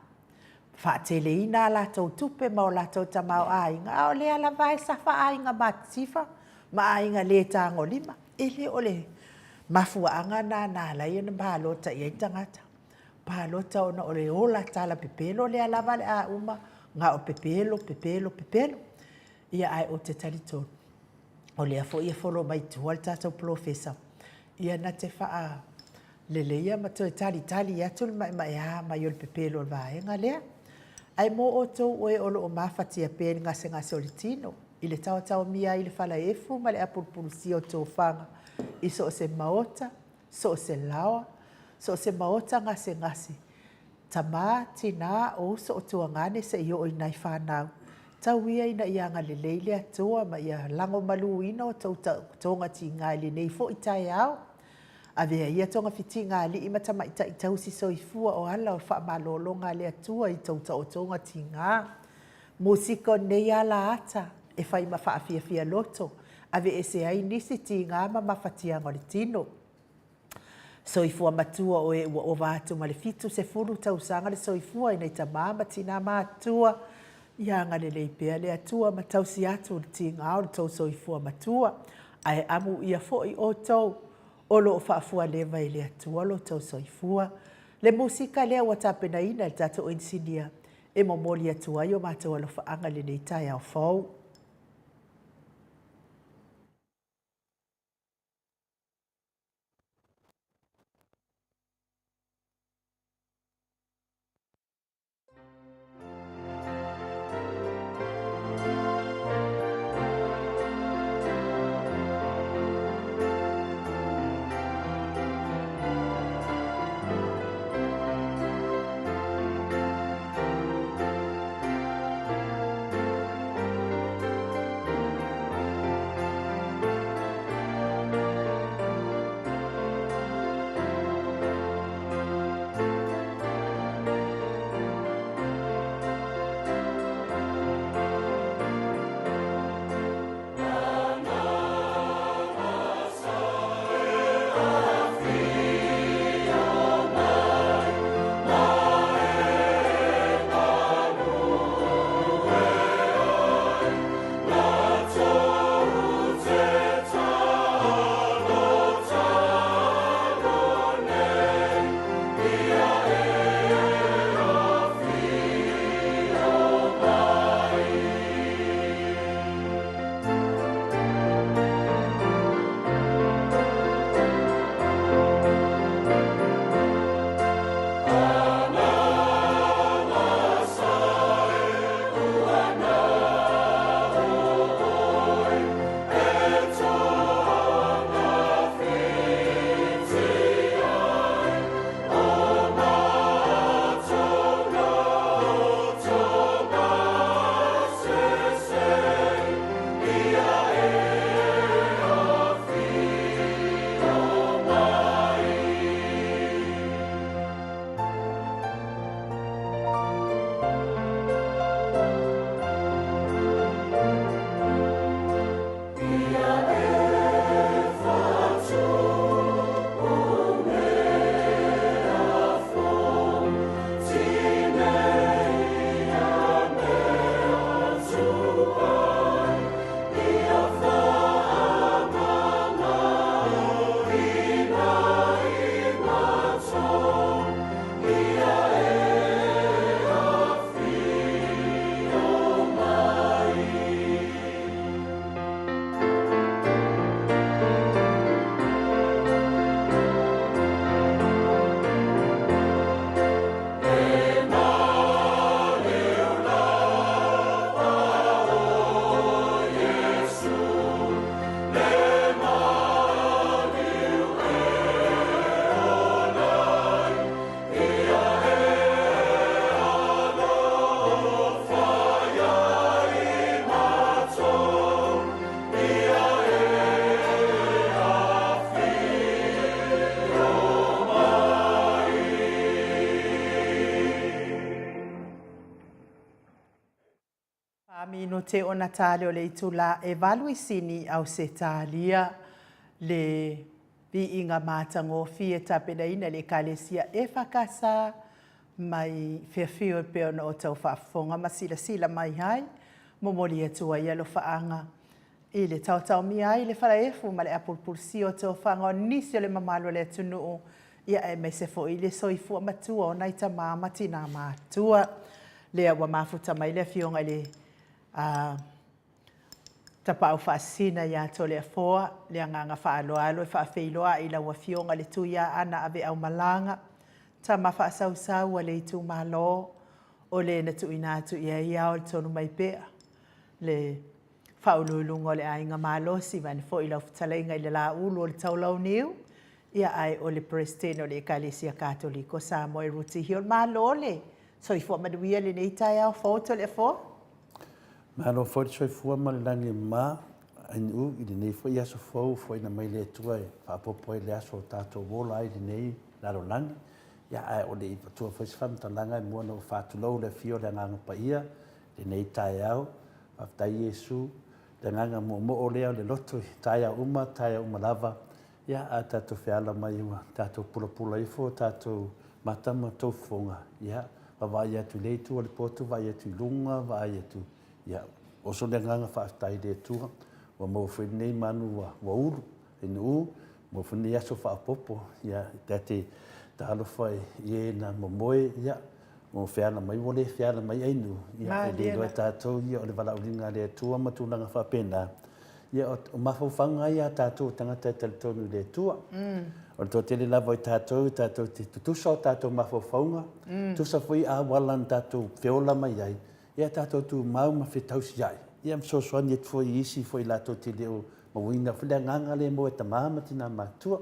faateleina a latou tupe ma o latou tamaoaiga, a o lea lava e safa aiga matitiva ma aiga le tagolima. E le o le mafuaaga lena na ala ai ona palota i ai tagata. Palota ona o le ola talapepelo lea lava o le a uma, na o pepelo, pepelo, pepelo. Ia ae ou te talitonu, o lea foi e follow mai tua le tatou polofesa, ia na te faaleleia ma toe talitali atu le maemaea mai o le pepelo o le vaega lea. Ae mo outou o e o lo o mafatia pea i le gasegase o le tino, i le taotaomia ai i le falaefu ma le apulupulusia o tofaga i so o se maota, so o se laoa, so o se maota gasegase, tama, tina, o uso o tuagane seia oo i nai fanau, tau ia ina ia agalelei le Atua ma ia lagomaluina outou togatiga i lenei foi taeao. Avea ia togafitiga a alii ma tamaitai tausi soifua o ala o faamalologa a le Atua i tou taotoga tiga. Musika o lenei alaata e fai ma faafiafia loto, aveese ai nisi tiga ma mafatiaga o le tino. Soifua matua o e ua ova atu ma le 70 tausaga le soifua i nai tama ma tina matutua, ia agalelei pea le Atua ma tausi atu le tiga o le tou soifua matua, ae amuia foi outou o lo o faafualeva e le Atua lo outou soifua. Le musika lea ua tapenaina e le tatou inisinia e momoli atu ai o matou alofaaga i lenei taeao fou. te ona tale o le itulā e valu i Sini, Ausetalia, le viiga matagofie tapenaina e le Ekalesia EFKS mai Fairfield e pei ona outou faafofoga ma silasila mai ai. Momoli atu ai alofaaga i le taotaomia ai le falaefu ma le apulupulusia o tofaga o nisi o le mamalu o le atunuu, ia aemaise foi le soifua matua o nai tama ma tina matua. Lea ua mafuta mai le afioga i le Tapaau Faasisina ia Toleafoa, le agaga faaaloalo e faafeiloai i lau Afioga i le Tuiaana Aveaumalaga, tama faasausau a le itumalo, o le na tuuina atu i ai ao le tonu mai pea le Faauluuluga o le Aiga Malosi, vaeane foi lau fetalaiga i le Laulu o le Taulauniu, ia ae o le Peresetene o le Ekalesia Katoliko Samoa e Ruti Hill. Malo le soifua manuia i lenei taeao fou Toleafoa. Malo foi le soifua ma le lagi e mama Ainuu i lenei foi aso fou ua foaiina mai le Atua e faaopoopo ai le aso o tatou ola ai i lenei lalolagi. Ia ae o le i avatua foi se faamatalaga e mua ona ou faatulou le afio o le Agaga Paia i lenei taeao. Faafetai Iesu, le agaga moomoo lea o le loto i taeao uma, taeao uma lava. Ia, a tatou feala mai ua tatou pulapula ifo o tatou mata ma tou fofoga, ia, vaavaai atu i lea itu o le potu, vaai atu i luga, vaai atu, ia, oso le agaga faafetai i le Atua, ua maua foi lenei manu ua, ua ulu i Nu'u, maua foi lenei aso faaopoopo, ia, ta te talofa i e na momoe, ia, ua feala mai ua le feala mai Ainuu, ia, e le iloa e tatou, ia, o le valaauliga a le Atua ma tulaga faapena. Ia, o mafaufauga ia a tatou o tagata e talitonu i le Atua. O le toatele lava o i tatou, tatou te tutusa o tatou mafaufauga, tutusa foi auala na tatou feola mai ai, ia tatou tumau ma fetausiai, ia ma fesoasoani atu foi i isi foi latou te le o mauaina foi le agaga lea e maua e tama ma tina matutua.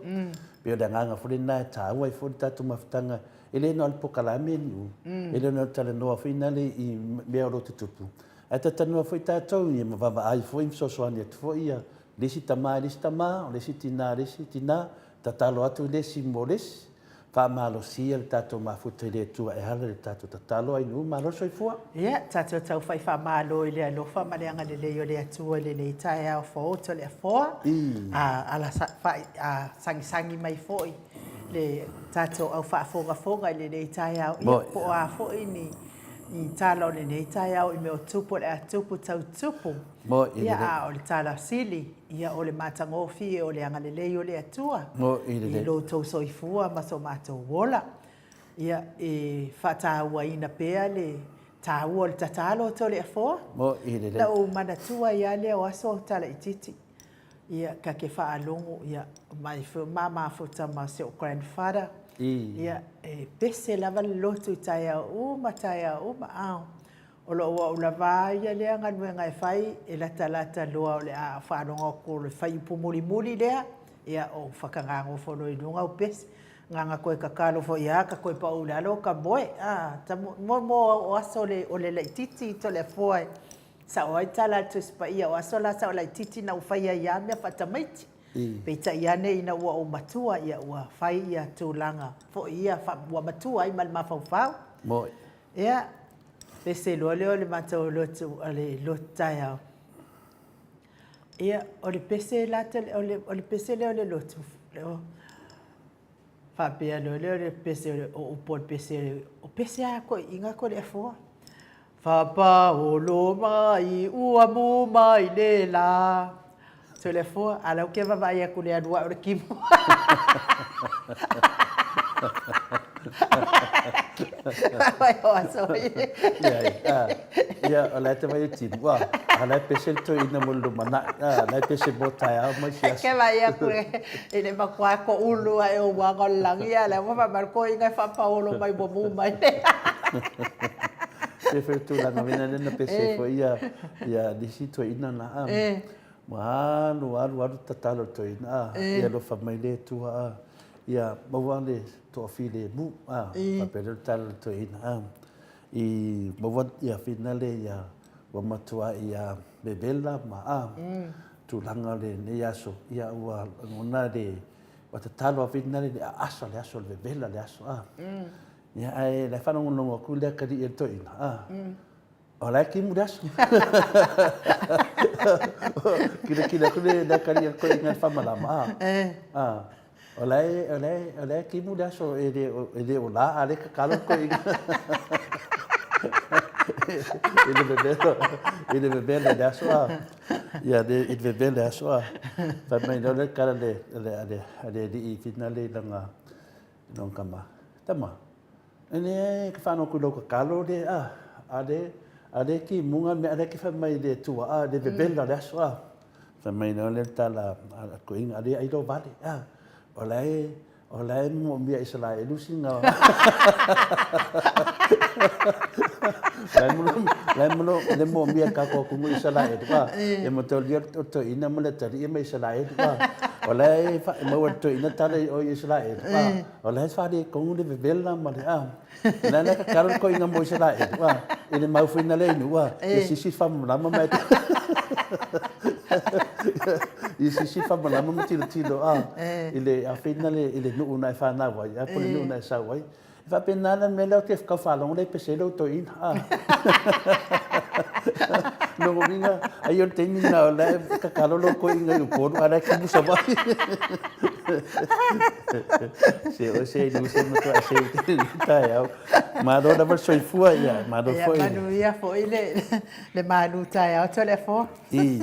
Pei o le agaga foi lena e taua ai foi le tatou mafutaga, e le na o le polokalame ni, e le na o le talanoa foi nale i mea o lo o tutupu, Ae talatalanoa foi tatou ia ma vaavaai foi ma fesoasoani atu foi ia le isi tama i le isi tama, o le isi tina i le isi tina, tatalo atu le isi mo le isi, faamalosia le tatou mafuta i le Atua e ala i le tatou tatalo ai nuu malo le soifua. Ia, tatou taufai faamalo i le alofa ma le agalelei o le Atua i lenei taeao fou Toleafoa. A ala sagisagi mai foi le tatou au faafogafoga i lenei taeao, ia po o a foi ni I tala o lenei taeao i mea o tupu o le a tupu tau tupu. Ia a o le tala sili, ia o le matagofie o le agalelei o le Atua i lo outou soifua ma so matou ola. Ia e faatauaina pea le taua o le tatalo o Toleafoa. Na ou manatua ai lava lea o aso tala itiiti. Ia ka ke faalogo ia mai foi o ma mafuta ma si ou grandfather. Ia e pese lava le lotu i taeao uma taeao uma a o lou au lava ia lea galuega e fai e latalata loa o le a faalogo atu o le faiupu mulimuli lea ia ou fakagagofo loa i luga ou pese. Nana toe tatalo foi a ka toe pau i lalo ka moe a mo mo o aso o le laititi Toleafoa e Sao ai tala a le Tusi Paia, o aso la sa o laititi ina ua fai ai lava mea faatamaiti. Peitai ane ina ua ou matua, ia ua fai ia tulaga foi ia ua matua ai ma le mafaufau. Moi. Ia, pese loa lea o le matou lotu, o le lotu taeao. Ia, o le pese la, o le pese lea o le lotu, Faapea loa lea o le pese o upu o le pese, o pese a toeaiina Toleafoa. Faapaolo mai ua mu mai le la. Toleafoa, a la ou te vaavaai atu i le alu ae o le timo. Ia, o la e te vai e timu, a, a la e pese le toeaina mo le lumanai, a, la e pese mo taeao ma isi aso. Ke vai aku e le matua ko ulu ae o uaga o le lagi, a la ua fai mai le toeaina e faapaolo mai ua mu mai le Pe foi tulaga mena lea na pese foi ia, ia nisi toeaina na, a, ua alu, alu, alu tatalo le toeaina, a, ia alofa mai le Atua, a, ia maua le toafilemu, a, faapea lea o le tala a le toeaina, a. I maua ia finale ia ua matua ia vevela ma a tulaga o lenei aso ia ua lagona le ua tatalo a finale le aasa le aso le vevela le aso a. Ia ae la e faalogologo atu le atalii a le toeaina a. O la e timu le aso. Kilikili atu le le kali a koe ngai whamalama. Ah. Eh. Ah. O la e, o la e, o la e timu le aso e le, e le o la a le kakalo koe I le vevelo, i le vevelo le aso a. Ia, le, i le vevelo le aso a. Fai mai leo le kala le, le, le, le, le, i whina le langa, langa kama. Tama, Ene ke whanau ku lau kakalo le a, a le, a le ki munga me a le ki whai mai le tua a, le vevela le aso a. Whai mai nao le tala a ko inga, a le ailo vale a. O la e, o la e mo mia Israelu singa. La e mo, la e mo, le mo mia ka ko kungu Israelu a. E mo te lia o to ina mo le tali e me Israelu a. O la e wha, maua to ina tala i o Israelu a. O le whare kongu le vevela ma le a. La la ka karo ko inga mo Israel wa. I le mau fuina le inu wa. I sisi fa malama mai. I sisi fa malama ma tilo tilo a. I le a whina le i le nuu na e whanau ai. A po le nuu na e sau ai. E whapena la me leo te kau whalongo le pese leo to ina. A. No winga ai o te mina o le ka karo lo ko inga i upolu a le ki musa vai. Se o se ni se mo to se te tai au. Malo lava le soifua ia, malo foi. Ia manuia foi le le malu taeao Toleafoa. I.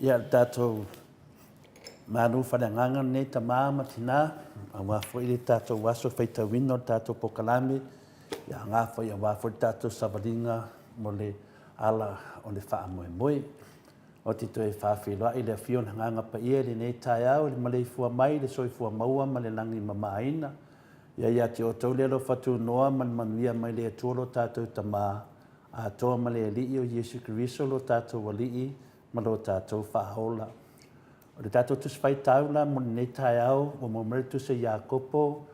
Ia le tatou malu whaleagaga lenei tamā ma tinā, aua foi le tatou aso faitauina o le tatou pokalame, ia ngā foi aua foi le tatou savaliga mo le ala o le faamoemoe. Ou te toe faafeiloai i le Afio o le Agaga Paia i lenei taeao i le maleifua mai i le soifua maua ma le lagi mamaina. Ia ia te outou le alofa tunoa ma le manuia mai le Atua lo tatou Tama, atoa ma le Alii o Iesu Keriso lo tatou Alii ma lo tatou Faaola. O le tatou Tusi Faitau la mo lenei taeao ua maua mai le Tusi a Iakopo,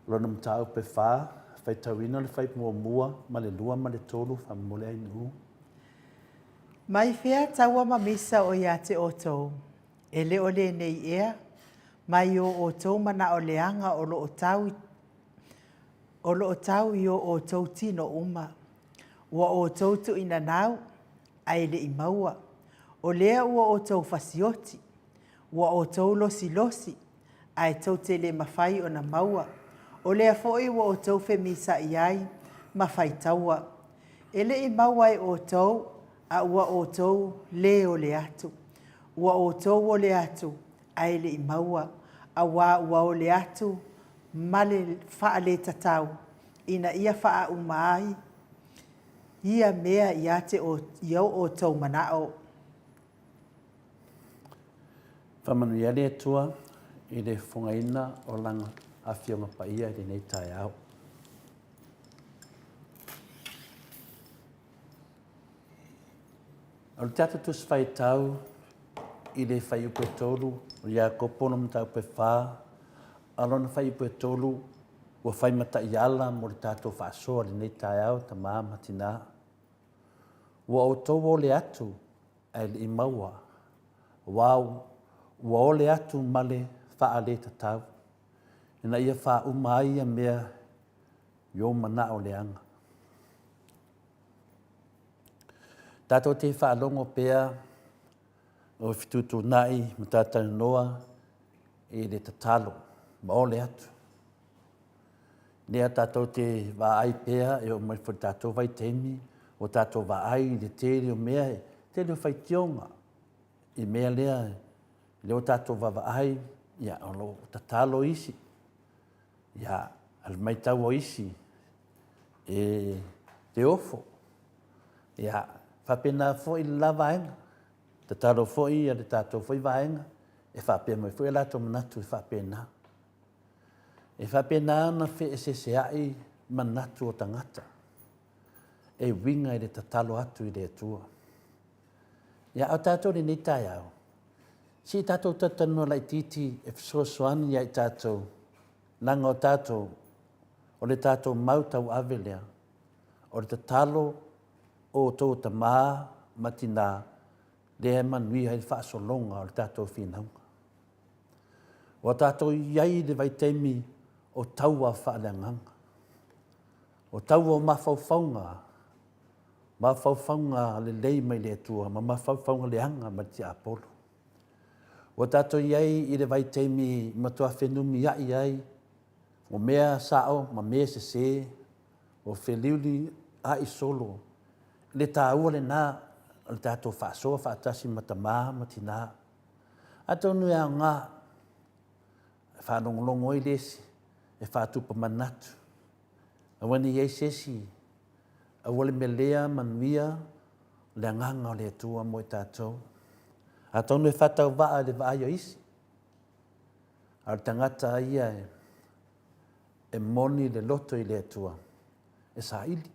lona mataupu e fa, faitauina le fai muamua ma le lua ma le tolu, faamolemole Ainuu. Mai fea taua ma misa o ia te outou, e le o lenei ea, mai o outou manao leaga o lo o tau i, o lo o tau i o outou tino uma. Ua outou tuuinanau, ae le i maua. O lea ua outou fasioti, ua outou losilosi, ae tou te le mafai ona maua. O lea foi ua outou femisaʻi ai ma faitaua. E le i maua e outou, a ua outou lē ole atu. Ua outou ole atu, ae le i maua, auā ua ole atu ma le faaletataau, ina ia faauma ai ia mea ia te i o outou manaʻo. Faamanuia le Atua i le fofogaina o Lana Afioga Paia i lenei taeao. O le tatou Tusi Faitau i le fuaiupu e tolu, o Iakopo lona mataupu e fa, a o lona fuaiupu e tolu, ua fai ma taiala mo le tatou faasoa i lenei taeao, tama ma tina. Ua outou ole atu ae le i maua, aua ua ole atu ma le faaletatau, ina ia faauma ai ia mea i ou manao leaga. Tatou te faalogo pea o fetuutuunai ma talatalanoa i le tatalo ma ole atu. Lea tatou te vaai pea e oo mai foi i le tatou vaitaimi, ua tatou vaai i le tele o mea, tele o faitioga i mea lea, lea ua tatou vaavaai, ia, o lo o tatalo isi, ia, a le matau o isi, e te ofo, ia, faapena foi le la vaega, tatalo foi le tatou foi vaega, e faapea mai foi o latou manatu e faapena. E faapena ona feeseeseai manatu o tagata e uiga i le tatalo atu i le Atua. Ia, a o tatou i lenei taeao, se i tatou talatalanoa laitiiti e fesoasoani ia i tatou, leaga o tatou, o le tatou mau tauave lea, o le tatalo o outou tamā ma tinā, lea e manuia ai le faasologa o le tatou finauga. Ua tatou i ai i le vaitaimi o taua faaleagaga, o taua o mafaufauga. Mafaufauga lelei mai le Atua ma mafaufauga leaga mai le tiapolo. Ua tatou i ai i le vaitaimi i matua fenumia'i ai o mea sa'o ma mea sesē, ua feliulia'i solo i le taua lena o le tatou faasoa faatasi ma tamā ma tinā. Atonu e aoga e faalogologo ai le isi e faatupa manatu, aua ne i i ai se isi Aua le melea manuia le agaga o le Atua mo i tatou. Atonu e faatauvaa i le vaai a isi, a o le tagata ia e moni le loto i le Atua, e saili.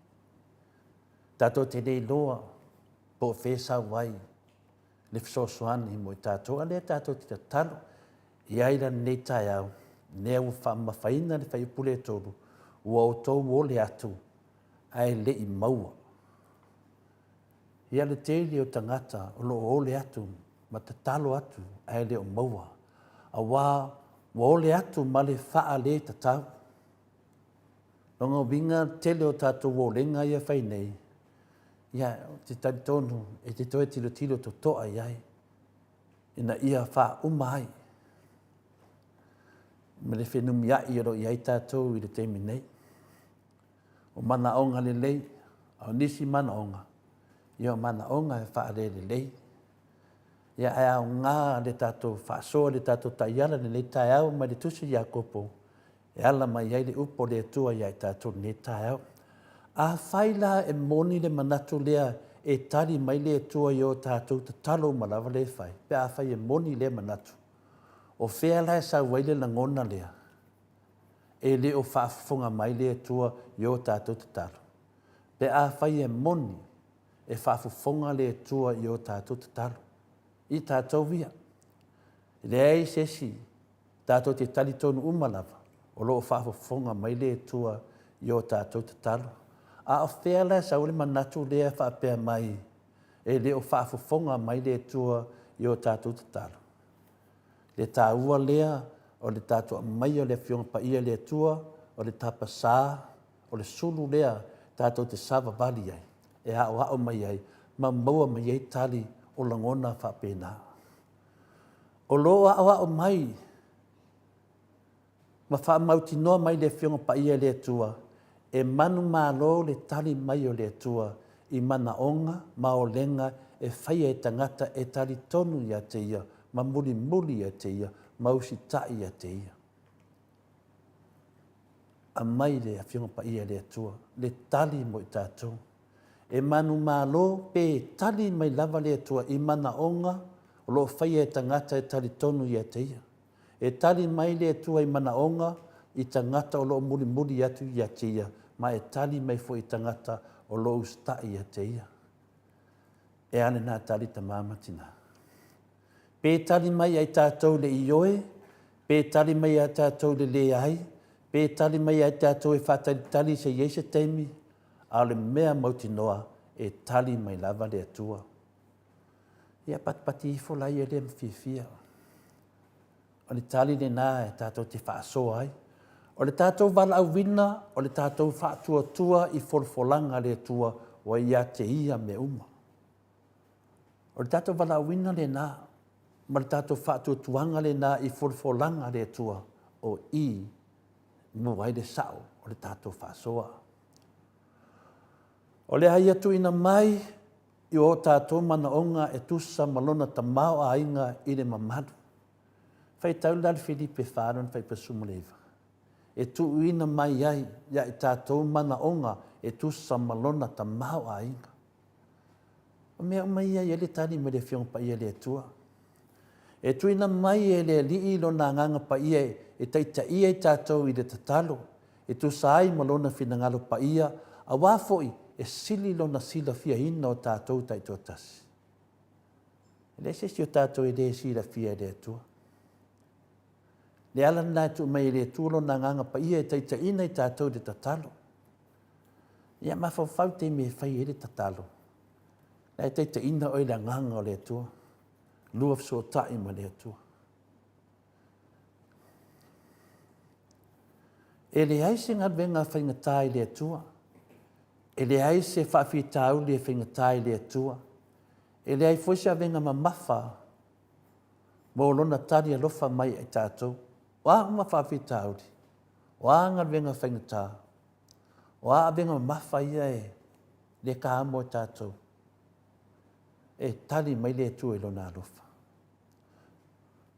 Tatou te le iloa po o fea e sau ai le fesoasoani mo i tatou, a o lea tatou te tatalo i ai la lenei taeao, lea ua faamamafaina le fuaiupu lea e 3, ua outou ole atu ae le i maua. Ia le tele o tagata o lo o ole atu ma tatalo atu ae le o maua, aua ua ole atu ma le faaletatau. Lona uiga o le tele o tatou olega ia e fai nei, ia ou te talitonu e te toe tilotilo totoa i ai ina ia faauma ai ma le fenumiai o lo o i ai tatou i le taimi nei. O manaoga lelei, a o nisi manaoga, ia o manaoga e faalelelei. Ia ae aoga le tatou faasoa i le tatou taiala i lenei taeao mai le tusi a Iakopo e ala mai ai le upu a le Atua ia i tatou i lenei taeao. Afai la e moni le manatu lea e tali mai le Atua i o tatou tatalo uma lava lea e fai, pe afai e moni lea manatu, o fea la e sau ai le lagona lea? E le o faafofoga mai le Atua i o tatou tatalo. Pe afai e moni, e faafofoga le Atua i o tatou tatalo, i tatou ia. E leai se isi tatou te talitonu uma lava o lo o faafofoga mai le Atua i o tatou tatalo. A o fea la e sau ai le manatu lea faapea mai e le o faafofoga mai le Atua i o tatou tatalo? Le taua lea o le tatou aumaia o le Afioga Paia a le Atua, o le tapasā, o le sulu lea tatou te savavali ai, e aoao mai ai ma maua mai ai tali o lagona faapena. O lo o aoao mai ma faamautinoa mai le Afioga Paia a le Atua, e manumalo le tali mai o le Atua i manaoga ma olega e faia e tagata e talitonu ia te Ia ma mulimuli ia te Ia ma usitai ia te Ia. Aumai le Afioga Paia a le Atua le tali mo i tatou. E manumalo pe tali mai lava le Atua i manaoga o lo o faia e tagata e talitonu ia te Ia. E tali mai le Atua i manaoga i tagata o lo o mulimuli atu ia te Ia, ma e tali mai foi i tagata o lo o usitai ia te Ia. E a lena tali tama ma tina? Pe tali mai ia i tatou le ioe, pe tali mai ia tatou le leai, pe tali mai ia i tatou e faatalitali se i ai se taimi, a o le mea mautinoa, e tali mai lava le Atua. Ia patipati ifo la ia lea ma fiafia. O le tali lena e tatou te faasoa ai. O le tatou valaauina, o le tatou faatuatua i folafolaga a le Atua ua ia te Ia mea uma. O le tatou valaauina lena ma le tatou faatuatuaga lena i folafolaga a le Atua, o i maua ai le sao o le tatou faasoa. O le a ia tuuina mai i o tatou manaoga e tusa ma lona tamaoaiga i le mamalu. Faitau la le Filipe 4 lona fuaiupu 19. E tuuina mai ai ia i tatou manaoga e tusa ma lona tamaoaiga. O mea uma ia e i ai le tali mai le Afioga Paia a le Atua. E tuuina mai e le Alii Lona Agaga Paia e taitaia i tatou i le tatalo, e tusa ai ma Lona finagalo paia, aua foi e sili Lona silafiaina o tatou taitoatasi. E leai se isi o tatou e le silafia e le Atua. Le ala lena e tuu mai e le Atua Lona Agaga Paia e taitaiina i tatou i le tatalo. Ia mafaufau i taimi e fai ai le tatalo, la e taitaiina oe e le Agaga o le Atua. Lua fesootai ma le Atua. E leai se galuega faigata i le Atua. E leai se faafitauli e faigata i le Atua, e leai foi se avega mamafa mo Lona tali alofa mai ia i tatou. O a uma faafitauli, o a galuega faigata, o a avega mamafa ia e le kaamo e tatou, e tali mai le Atua i Lona alofa.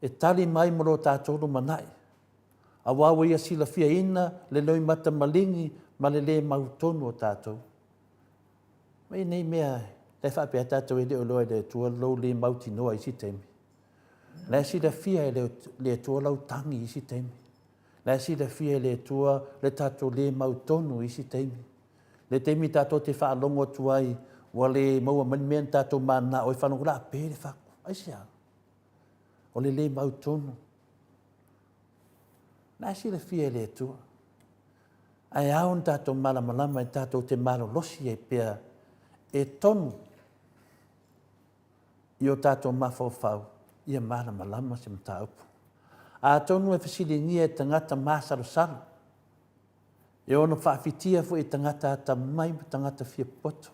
E tali mai mo lo tatou lumanai, aua ua Ia silafiaina le loimata maligi ma le lē mautonu o tatou. Mai nei mea la e faapea tatou e le o iloa e le Atua lou le mautinoa i isi taimi. La e silafia e le Atua lau tagi i isi taimi. La e silafia e le Atua le tatou le mautonu i isi taimi. Le taimi tatou te faalogo atu ai ua le maua mai le mea na tatou mananao ai, faalogo la a pe le fatu. Aisea? O le le mautonu. La e silafia e le Atua. Ae ao ona tatou malamalama e tatou te malolosi ai pea e tonu i o tatou mafaufau ia malamalama se mataupu. Atonu e fesiligia e tagata masalosalo, e ono faafitia foi e tagata atamamai ma tagata fia popoto,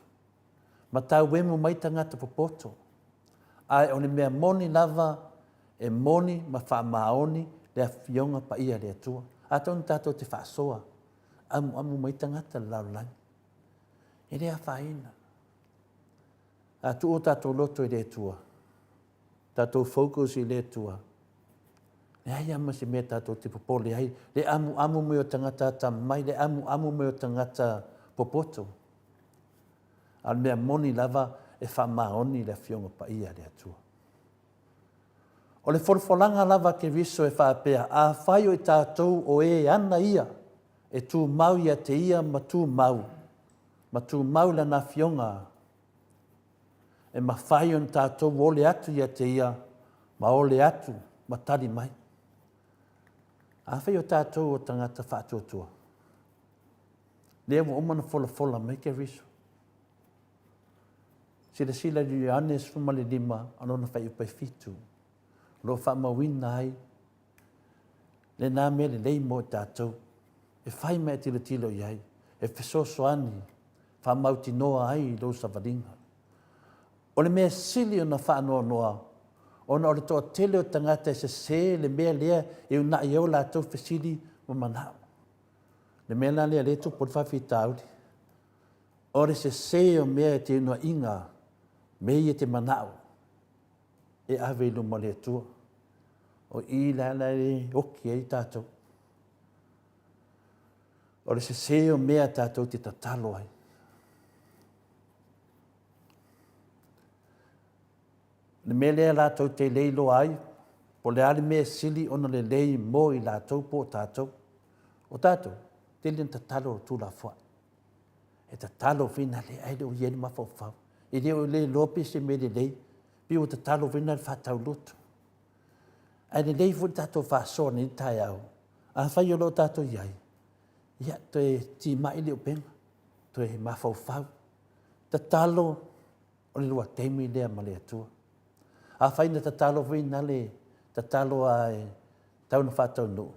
ma tauemu mai tagata popoto. Ae o le mea moni lava, e moni ma faamaoni le Afioga Paia a le Atua. Atonu tatou te faasoa amuamu mai tagata i le lalolagi. E le afaina. A tuu o tatou loto i le Atua, tatou focus i le Atua, leai lava ma se mea tatou te popole ai, le amuamu mai o tagata atamamai, le amuamu mai o tagata popoto. A o le mea moni lava, e faamaoni le Afioga Paia a le Atua. O le folafolaga lava a Keriso e faapea, Afai o i tatou o e ana Ia, e tumau ia te Ia ma tumau, ma tumau i Lana Afioga, e mafai ona tatou ole atu ia te Ia ma ole atu ma tali mai. Afai o tatou o tagata faatuatua, lea ua uma ona folafola mai Keriso. Silasila i Ioane 15 o lona fuaiupu e 7, o lo o faamauina ai lena mea lelei mo i tatou, e fai ma e tilotilo i ai, e fesoasoani, faamautinoa ai i lou savaliga. O le mea sili ona faanoanoa, ona o le toatele o tagata e sese le mea lea e uunai ai o latou fesili ma manao. Le mea la lea o lea e tupu ai le faafitauli, o le sese o mea e teunaina mea ia e te manao e ave i luma o le Atua. O i la la e oki ai tatou. O le sese o mea tatou te tatalo ai. Le mea lea latou te le iloa ai, po o le a le mea e sili ona lelei mo i latou po o tatou. O tatou, tele na tatalo tuulafoai. E tatalo foi na le, ae le o i ai le mafaufau. E le o le iloa pe se mea lelei, pei ua tatalo foi na le faatauloto. Ae lelei foi le tatou faasoa nei taeao. Afai o lo o tatou i ai, ia toe timai le upega, toe mafaufau. Tatalo o le lua taimi lea ma le Atua. Afai na tatalo foi na le tatalo a e tau na faataunuu,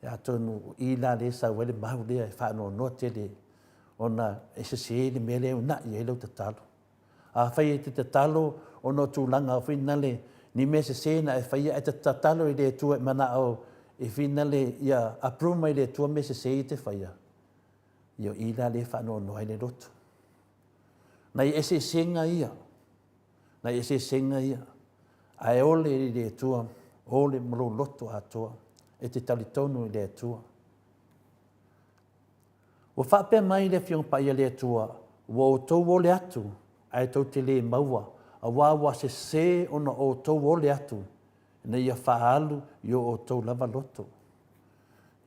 atonu o i la lea e sau ai le mau lea e faanoanoa tele ona e sese le mea lea e uunai ai lau tatalo. Afai e te tatalo ona o tulaga foi nale ni mea sese na e faia ae te tatalo i le Atua e manao e finale ia approve mai le Atua mea sese ia e te faia, ia o i la lea e faanoanoa ai le loto. Nai eseesega ia, nai eseesega ia, ae ole i le Atua, ole ma lou loto atoa, e te talitonu i le Atua. Ua faapea mai le Afioga Paia le Atua, ua outou ole atu, ae tou te le maua, aua ua sese ona outou ole atu, ina ia faaalu i o outou lava loto.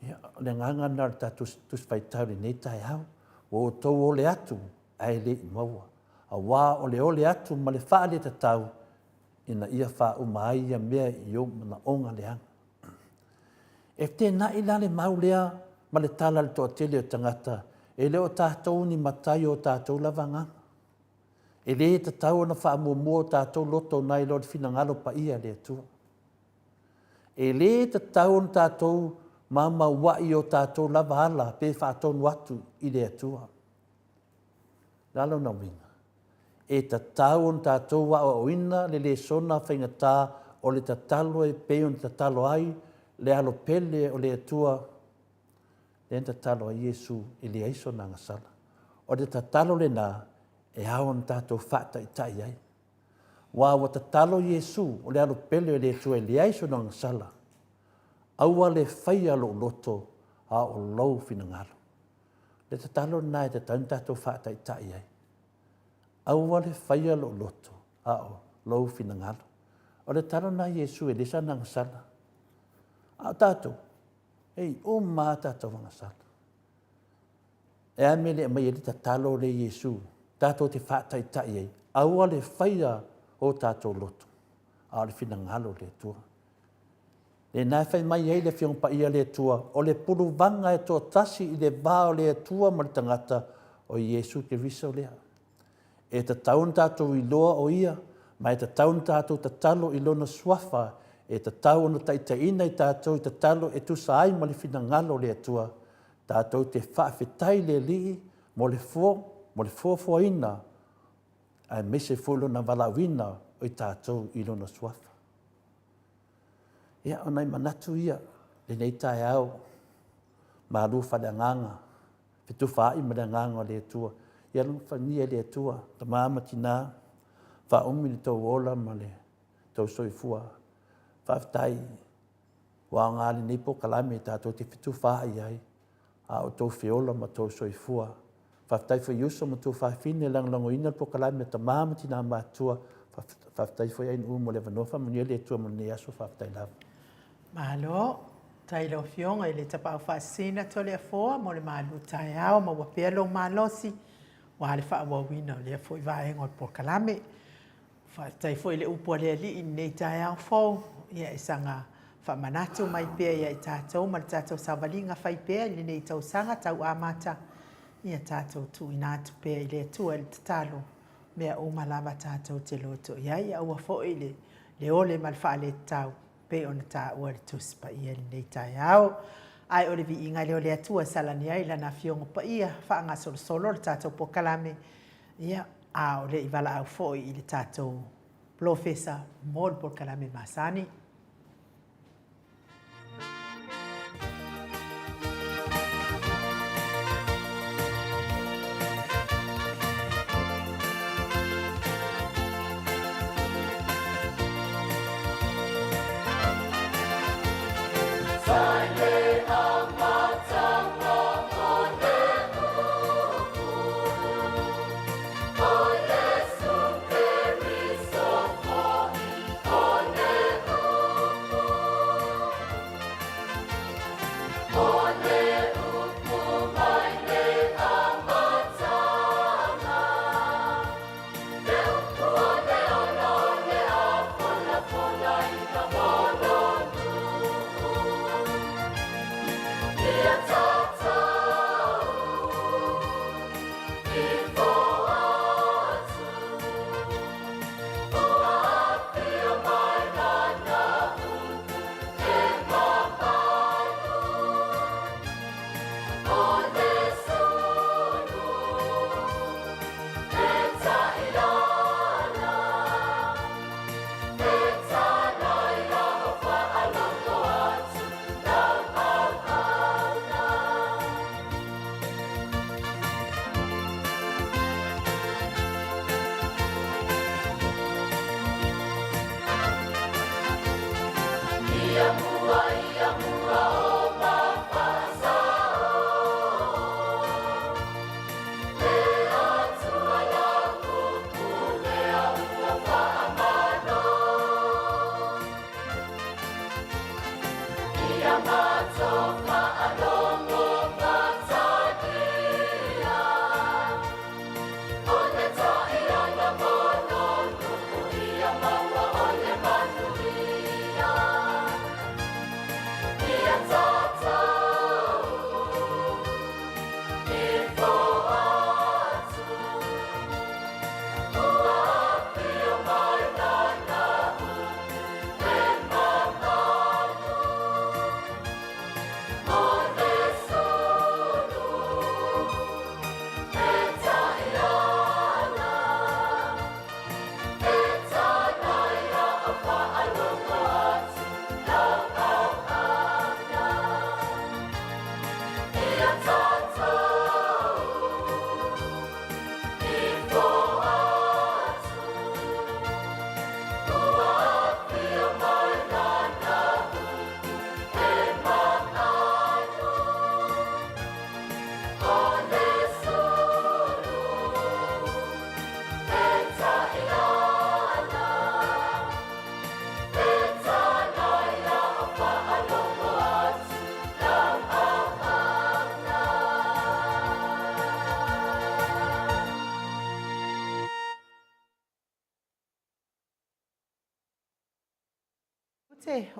Ia, o le agaga lena o le tatou Tusi Faitau i lenei taeao, ua outou ole atu, ae le i maua, aua o le ole atu ma le faaletatau, ina ia faauma ai ia mea i ou manaoga leaga. E feteenai la le mau lea ma le tala a le toatele o tagata, e le o tatou ni matai o tatou lava agaga. E le tatau ona faamuamua o tatou loto nai lo le finagalo paia o le Atua. E le tatau ona tatou maumauai i o tatou lava ala pe faatonu atu i le Atua. Le a lona uiga? E tatau ona tatou aoaoina le lesona faigata o le tatalo e pei ona tatalo ai le Alo pele o le Atua, lea na tatalo ai Iesu e leai sona agasala. O le tatalo lena e ao ona tatou faataitai ai. Aua ua tatalo Iesu o le Alo pele o le Atua e leai sona agasala, aua le faia lou loto a o lou finagalo. Le tatalo lena e tatau ona tatou faataitai ai. Aua le faia lou loto, a o lou finagalo. O le tatalo lena a Iesu e le sana agasala. A o tatou, e i uma lava tatou agasala. E a mea e le aumai ai le tatalo lea i Iesu, tatou te faataitai ai, aua le faia o tatou loto, a o le finagalo o le Atua. Lena e fai mai ai le Afioga Paia a le Atua, o le puluvaga e toatasi i le va o le Atua ma le tagata, o Iesu Keriso lea. E tatau ona tatou iloa o Ia, ma e tatau ona tatou tatalo i Lona Suafa, e tatau ona taitaiina i tatou i tatalo e tusa ai ma le finagalo o le Atua. Tatou te faafetai i le Alii mo le mo le foafoaina aemaise foi Lona valaauina o i tatou i Lona Suafa. Ia, o nai manatu ia i lenei taeao, malu faaleagaga, fetufaai ma le Agaga o le Atua. Ia alofagia e le Atua, tama ma tina, faaumi le tou ola ma le tou soifua. Faafetai ua aoga lenei polokalame tatou te fetufaai ai a o outou feola ma outou soifua. Faafetai foi i uso ma tuafafine e lagolagoina le polokalame a Tama ma Tina Matutua. Faafetai foi Ainuu mo le avanoa. Faamanuia le Atua mo lenei aso. Faafetai lava. Malo. Faafetai i lau Afioga i le Tapaau Faasisina Toleafoa mo le malu taeao, maua pea lou malosi aua le faaauauina o lea foi vaega o le polokalame. Faafetai foi i le upu a le Alii i lenei taeao fou, ia e saga faamanatu mai pea ia i tatou ma le tatou savaliga fai pea i lenei tausaga tau amata, ia tatou tuuina atu pea i le Atua i le tatalo mea uma lava tatou te loto i ai, aua foi le le ole ma le faaletau pei ona taua e le Tusi Paia i lenei taeao. Ae o le viiga lea o le Atua e salani ai Lana Afioga Paia, faagasolosolo le tatou polokalame, ia, a o le i valaau foi i le tatou polofesa mo le polokalame masani.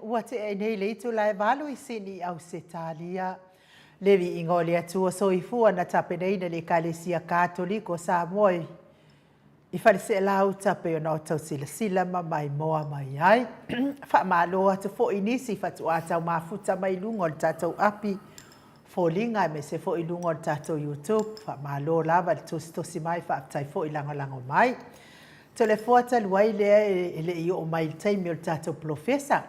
Ua tea ai nei le itula e valu i Sini i Ausetalia. Le viiga o le Atua Soifua na tapenaina le Ekalesia Katoliko o Samoa i i Faleseelauta pei ona o tausilasila ma maimoa mai ai. Faamalo atu foi i nisi fatuā tau mafuta mai luga o le tatou api foliga aemaise foi i luga o le tatou YouTube. Faamalo lava le tositosi mai, faafetai foi lagolago mai. Toleafoa talu ai lea e le i oo mai i le taimi o le tatou polofesa,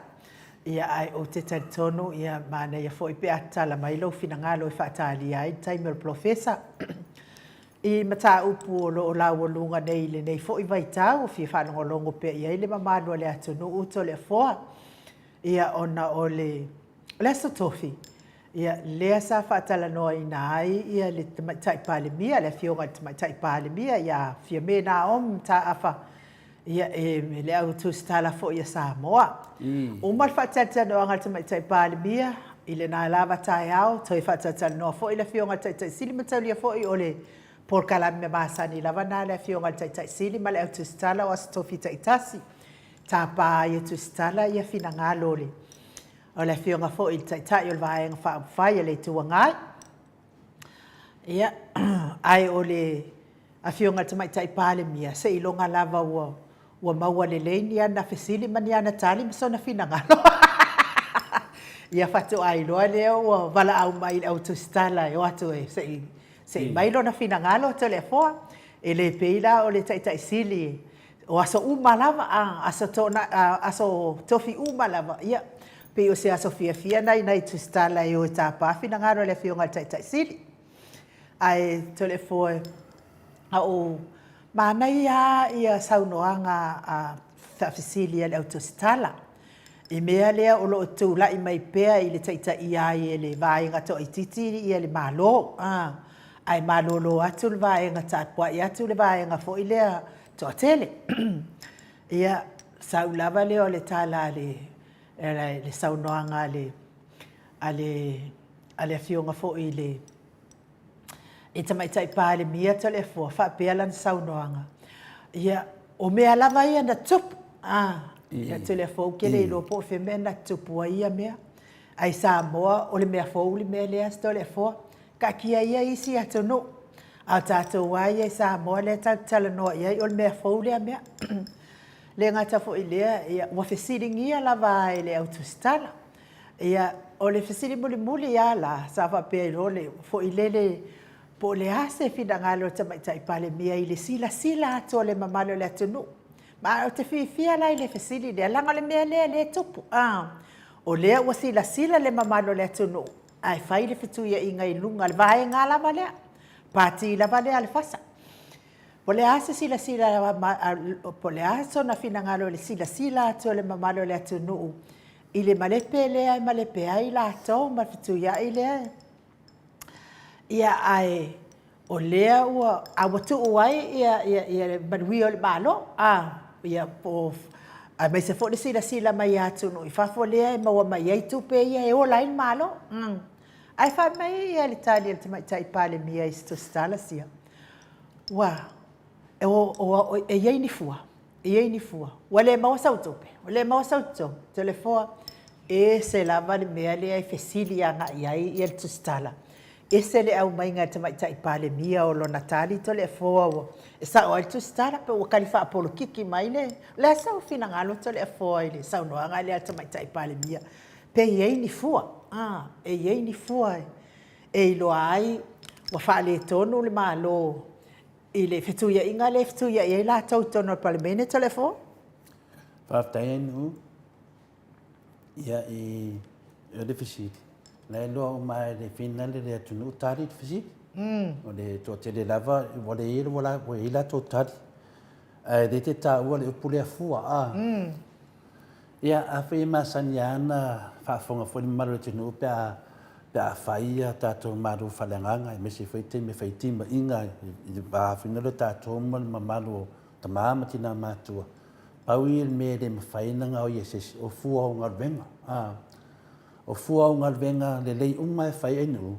ia ae ou te talitonu ia manaia foi pe a tatala mai lou finagalo e faatalia ai le taimi o le polofesa i mataupu o lo o laualuga nei i lenei foi vaitau, fia faalogologo pea i ai le mamalu o le atunuu Toleafoa. Ia ona o le O le Aso Tofi, ia, lea sa faatalanoaina ai ia le Tamaitai Palemia, le Afioga i le Tamaitai Palemia ia Fiame Naomi Mataafa, ia, e le au tusitala foi a Samoa. Uma le faatalatalanoaga a le Tamaitai Palemia, i lena lava taeao, toe faatalatalanoa foi le Afioga i le Taitai Sili ma taulia foi o le polokalame masani lava lena a le Afioga i le Taitai Sili ma le au tusitala o Aso Tofi taitasi. Tapa ai e tusitala ia finagalo o le O le Afioga foi i le Taitai o le Vaega Faaupufai a le Itu Agai, ia, ae o le Afioga i le Tamaitai Palemia, seiloga lava ua ua maua lelei ni ana fesili ma ni ana tali ma sona finagalo, ia faatoa iloa lea ua valaau mai i le au tusitala e o atu e se i se i mai lona finagalo Toleafoa. E le pei la o le Taitai Sili O aso uma lava, a, aso tona, a, aso tofi uma lava, ia, pei o se aso fiafia na i nai tusitala e o e tapa finagalo o le Afioga i le Taitai Sili. Ae Toleafoa, a o manaia lava ia saunoaga a faafesili a le au tusitala i mea lea o lo o tulai mai pea i le taitaia ai e le vaega toaitiiti ia le Malo, a, ae malolo atu le vaega tapuai atu le vaega foi lea toatele. Ia, sau lava lea o le tala a le, le saunoaga a le, a le, a le Afioga foi i le i Tamaitai Palemia Toleafoa, faapea lana saunoaga, ia, o mea lava ia na tupu, a, ia Toleafoa ou te le iloa po o fea mea na tupu ai ia mea. Ae i Samoa, o le mea fou le mea lea Toleafoa. Taatia ia isi atunuu, a o tatou lava ia i Samoa lea tatou te talanoa i ai, o le mea fou lea mea. E le gata foi i lea, ia, ua fesiligia lava e le au tusitala. Ia, o le fesili mulimuli lava la, sa faapea ai loa le, foi lele, po o le a se finagalo o le Tamaitai Palemia i le silasila atu o le mamalu o le atunuu. Ma ou te fiafia la i le fesili lea, leaga o le mea lea o lea e tupu, a, o lea ua silasila le mamalu o le atunuu, ae fai le fetuiaiga i luga, le vaega lava lea, pati lava lea a le FASA. Po o le a se silasila, po o le a sona finagalo i le silasila atu o le mamalu o le atunuu i le malepe lea e malepe ai latou ma le fetuiai lea. Ia, ae o lea ua, a ua tuu ai ia, ia, ia le manuia o le Malo, a, ia, po, aemaise foi le silasila mai a atunuu i fafo lea e maua mai ai tupe ia e ola ai le Malo. Mm. Ae fai mai ia le tali a le Tamaitai Palemia i se tusitala sia, ua, e, o, o, e i ai ni fua, e i ai ni fua. Ua le maua sau tupe, ua le maua sau totogi, Toleafoa, ese lava le mea lea e fesili agai i ai ia le tusitala. Ese le aumaiga e le Tamaitai Palemia o lona tali Toleafoa ua e sao ai le tusitala pe ua kali faapolokiki mai le O le a sau finagalo Toleafoa i le saunoaga lea a le Tamaitai Palemia pe i ai ni fua a e i ai ni fua e iloa ai ua faaletonu le Malo i le fetuiaiga lea e fetuiai ai latou i totonu o le Palemene Toleafoa? Faafetai Ainu. Ia, i le fesili, la e loa uma e le finale le atunuu tali le fesili. O le toatele lava, ua le i ua i latou tali. Ae le te taua le upu lea fua, a. Ia, afai e masani lava ona faafofoga foi le mamalu o le atunuu pe a, pe a fai a tatou malu faaleagaga, aemaise foi taimi e fai timaiga i le va foi lea o tatou ma le mamalu o tama ma tina matutua. Pau ia le mea e le mafai ona gaoia e se isi, o fua o galuega. A, o fua o galuega lelei uma e fai e nuu,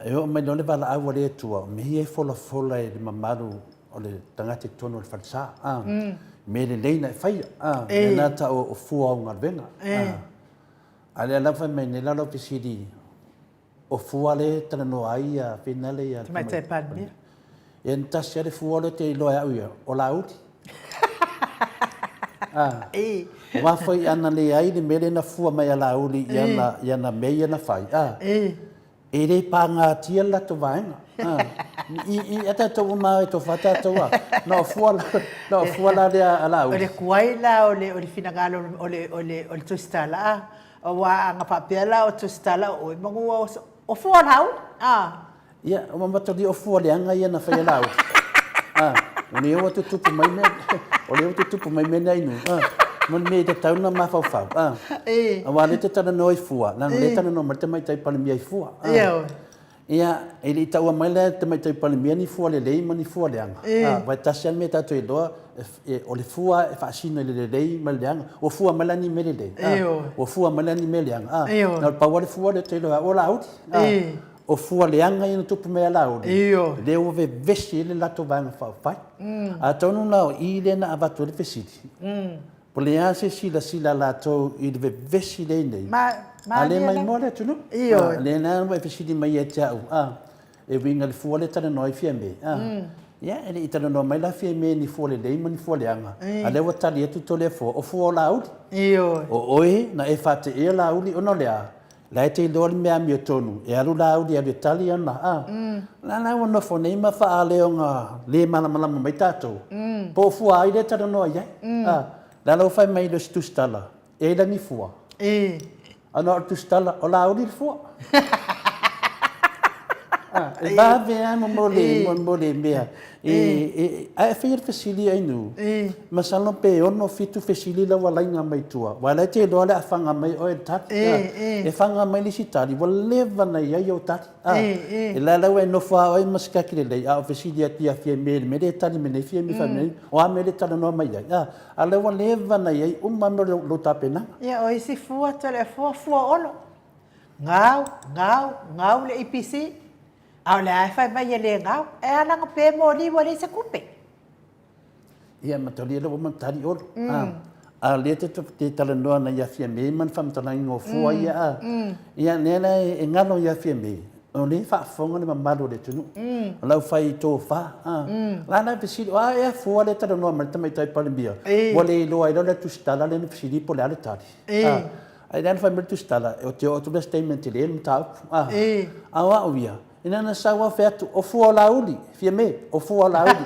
e oo mai loa le valaau a le Atua, o mea ia e folafola i le mamalu o le tagata i totonu o le falesa. A, mm. mea lelei na e faia, a, mea na tau o fua o galuega. A, a lea la fai mai nei la lau fesili, o fua lea e talanoa ai ia finale ia Tamaitai Palemia. Ia na tasi lava le fua lea ou te iloa e au ia, o Laauli. A, aua foi ana leai le mea lea na fua mai a Laauli i ana mea ia na fai, a, E le pagatia le latou vaega. I, i, a tatou uma e tofa tatou a. Na o fua, na o fua la lea a Laauli. O le tuai la o le, o le finagalo o le, o le, o le Tusitala a. Aua a na faapea la o Tusitala o oe, manu o, o fua o Laauli a. Ia, ua matalia o fua leaga ia na fai e Laauli. A, o lea ua tutupu mai mea, o lea ua tutupu mai mea nei nu. A, mo le mea e tatau ona mafaufau. A, aua o lea e te talanoa i fua, leaga o lea e talanoa mai le Tamaitai Palemia i fua. A, ia, e le i taua mai la e le Tamaitai Palemia ni fua lelei ma ni fua leaga. A, aua e tasi lava le mea tatou te iloa, o le fua e faasino i le lelei ma le leaga. Ua fua mai la ni mea lelei. A, ua fua mai la ni mea leaga. A, na o le pau lava le fua lea ou te iloa e au o Laauli. A, O fua leaga ia na tupu mai a Laauli, lea ua vevesi ai le latou Vaega Faaupufai. Atonu la o i lea na avatu ai le fesili, po o le a se silasila a latou i le vevesi lea i nei, a le maimoa le atunuu. A lea la ua e fesili mai ia te au, a, e uiga i le fua lea e talanoa ai Fiame, a, ia, e le i talanoa mai la Fiame i ni fua lelei ma ni fua leaga, a lea ua tali atu Toleafoa, o fua o Laauli. O oe na e faateia Laauli ona o le a? La e te iloa le mea amiotonu, e alu Laauli e alu e tali ana, a. La la ua nofo nei ma faaleoga le malamalama mai tatou, po o fua ai lea e talanoa i ai, a. La la ua fai mai le isi tusitala, e ai lani fua. A na o le tusitala, o Laauli le fua. A, e vave lava mo le, mo le mea. Ae e faia le fesili Ainuu, masalo pe ono fitu fesili la ua laina mai tua, aua o la e te iloa o le a fana mai oe i le tali. E fana mai le isi tali, ua leva ona i ai ou tali. E la la ua e nofo lava oe ma se kaki lelei, a o fesili atu ia Fiame i le mea lea e tali mai nei Fiame fai mai, o a mea lea e talanoa mai ai? A o lea ua leva ona i ai uma mea o lou tapenaga. Ia, o isi fua, Toleafoa, fua olo. Gau, gau, gau le EPC. A o le a e fai mai e le gau, e ala ona pe moli ua leai se tupe. Ia, matalia lea ua uma ona tali Olo. A o lea te te talanoa ana ia Fiame ma le faamatalaga o fua ia a. Ia, lea la e galo ia Fiame, o lea e faafofoga le mamalu o le atunuu. O lau fai tofa, a. La la e fesili, o a ea fua lea e talanoa mai le Tamaitai Palemia, ua le iloa ai loa le Tusitala lea na fesili po o le a le tali. Ae lea na fai mai le Tusitala, ou te oo atu le statement tele le mataupu. A, a o au ia, ina na sau au fai atu, o fua o Laauli, Fiame, o fua o Laauli.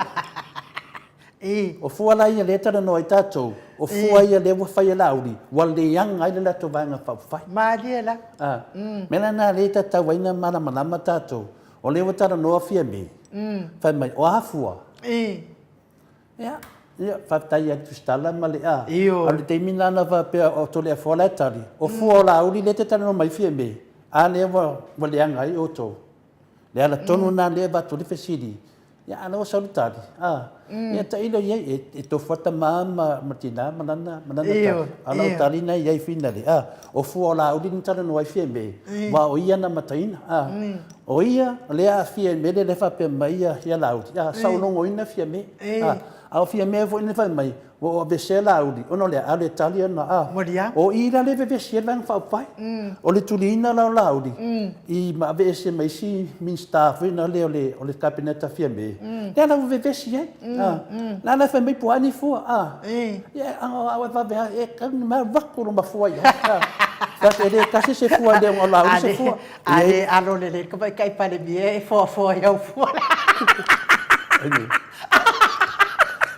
O fua la ia lea e talanoa ai tatou, o fua ia lea ua fai e Laauli, ua leaga ai le latou Vaega Faaupufai. Malie la. A, mea la lena lea e tatau ai ona malamalama tatou, o lea ua talanoa Fiame, fai mai, o a fua? Ia, ia, faafetai ia Tusitala ma le a. Ioe. A o le taimi lena na faapea o Toleafoa la e tali, o fua o Laauli lea e te talanoa mai Fiame, a lea ua, ua leaga ai outou. Le ala tonu lena lea e avatu ai le fesili, ia a o lea ua sau le tali, a. Ia tailo i ai, e, e tofu lava tama ma, ma tina ma lana, ma lana tali. Ioe, A o lau tali lena e i ai finale, a. O fua o Laauli na talanoa ai Fiame, aua o ia na amataina, a. O ia lea e aafia i le mea lea e faapea mai ia Laauli, a saulogoina Fiame. A, a o Fiame foi na fai mai, ua ou aveesea Laauli, ona o le a? Le tali ona, a. O i la lea e vevesi ai le Vaega Faaupufai. O le tuliina la o Laauli, i ma aveese ma isi Minisita foi na lea o le Kapeneta a Fiame, lea la ua vevesi ai. A, la la e fai mai po o a ni fua, a. Ia, a o au e vave lava, e kau ni mea avatu loma fua i ai. A, e le tasi se fua e le o Laauli se fua. A le alo lelei le tamaitai Palemia e foafoa i au fua la.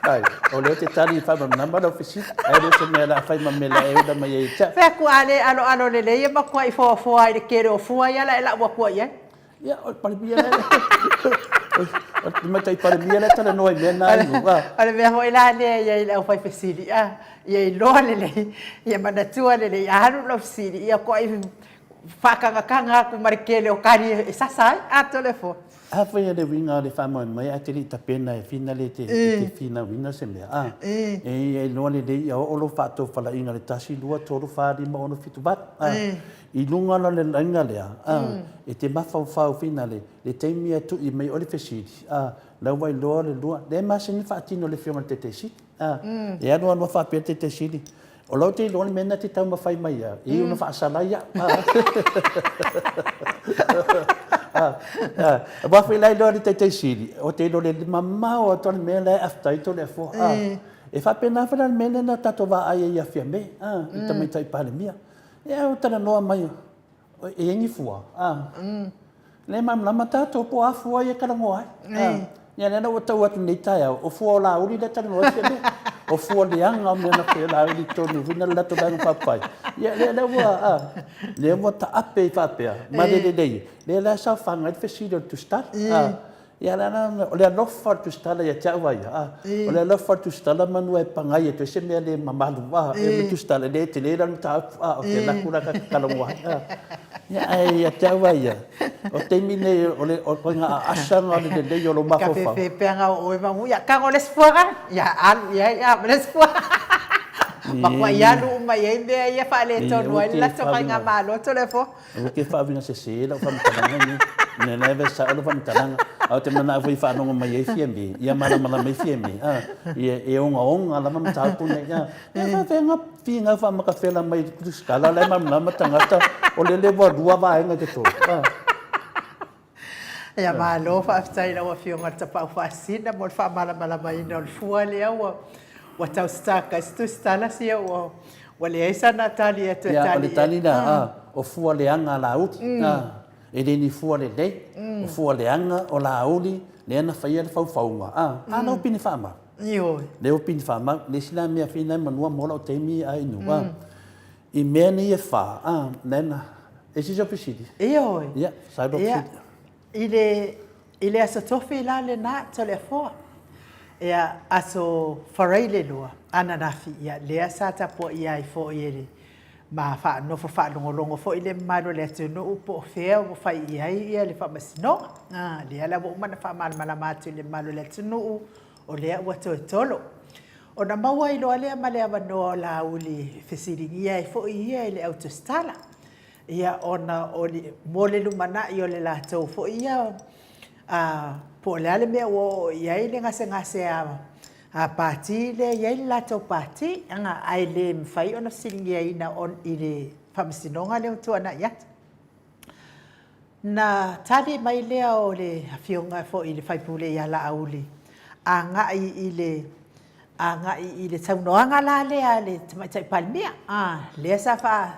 Ai, o lea te tali i faamalamalama lau fesili, ae le o se mea o le a fai ma mea e ula mai ai ia te au. Fai atu, a le aloalo lelei e matuai foafoa i le tele o fua ia la e lau atua i ai. Ia, o le Palemia la, o le tamaitai Palemia la e talanoa i mea na i luga. O le mea foi la lea e i ai i le aufaifesili, a, ia iloa lelei, ia manatua lelei, a alu lau fesili, ia toai faatagataga atu ma le tele o tali e sasa ai. A Toleafoa. A fai le uiga o le faamoemoe ae te le i tapena e finale e te finauina se mea, a, e ia iloa lelei ia oo lou faatofalaiga i le 1, 2, 3, 4, 5, 6, 7, 8, a, i luga la o le laina lea, a, e te mafaufau finale, le taimi e tui mai oe le fesili, a, la ua iloa le lua, lea e masani ona faatino e le Afioga i le Taitaisetu. A, e alu alu lava faapea le Taitai Sili, O lau te iloa le mea na te taumafai mai ai, e iu ina faasala ai au. Aua foi la iloa le Taitai Sili, ou te iloa le mamao atu le mea la e after ai Toleafoa. E faapena foi la le mea lea na tatou vaai ai ia Fiame, le Tamaitai Palemia. Ia, ua talanoa mai, E i ai ni fua? A. Lea e malamalama tatou po o a fua ia e talanoa ai. A. Ia lea la ua tau atu nei taeao, o fua o Laauli lea e talanoa ai Fiame. O fua leaga o mea na faia e Laauli i totonu foi na le latou vaega faaupufai. Ia lea la ua, a, lea ua taape ai faapea, ma le lelei, lea la e saofaga ai le fesili o le Tusitala. A. Ia la la o le alofa o le Tusitala ia te au a ia, a, o le alofa o le Tusitala manu e pagai atu ai se mea le mamalu, a, e le Tusitala, e le tele la le mataupu, a, ou te alu atu la ta te talanoa ai, a. Ia, ae ia te au a ia, o taimi nei o le ituaiga aasa lena o le lelei o lou mafaufau. Ka fefe o oe ma ia tago le isi fuaga, ia alu i ai ma le isi fuaga. Matuai alu uma i ai mea ia faaletonu ai le latou faigamalo Toleafoa. Aua te faauigasese lau faamatalaga nei. Mea la e sao lau faamatalaga. Ae ou te manao foi e faalogo mai ai Fiame, ia malamalama ai Fiame, a, ia e ogaoga lava mataupu nei, a. Ia faafefea finau faamakafela mai i Tusitala la e malamalama tagata o lele ua lua vaega i totonu, a. Ia malo faafetai i lau Afioga i le Tapaau Faasisina mo le faamalamalamaina o le fua lea ua ua tau stuck ai se Tusitala sia ua ua leai sana tali atu e tali i ai. Ia o le tali lea, a, o fua leaga a Laauli, a, e le ni fua lelei, o fua leaga o Laauli lea na faia le faufauga, a, a na o pine faamau. Ioe. Lea ua pine faamau. Le isi la mea fina e manua mo lou taimi a inu, a, I mea nei e fa, a, lena, e sisi o fesili? Ioe. Ia, sai lo fesili. I le, i le Aso Tofi la lena, Toleafoa, ia, Aso Faraile loa, ananafi, ia, lea sa tapuaia ai foi e le, ma faanofo faalogologo foi le mamalu o le atunuu po o fea ua fai i ai ia le faamasinoga. A, lea la ua uma ona faamalamalama atu i le mamalu o le atunuu, o lea ua toe tolo. Ona maua ai loa lea ma le avanoa o Laauli e fesiligia ai foi ia e le au tusitala, ia ona o le, mo le lumanai o le latou foi ia a, po o le a le mea ua oo i ai le gasegase a, a Pati lea e i ai le latou Pati, ae le mafai ona fesiligiaina i le Faamasinoga lea ua tuanai atu. Na tali mai lea o le afioga foi i le faipule ia Laauli agai i le agai i le saunoaga la lea a le Tamaitai Palemia, a, lea sa faa,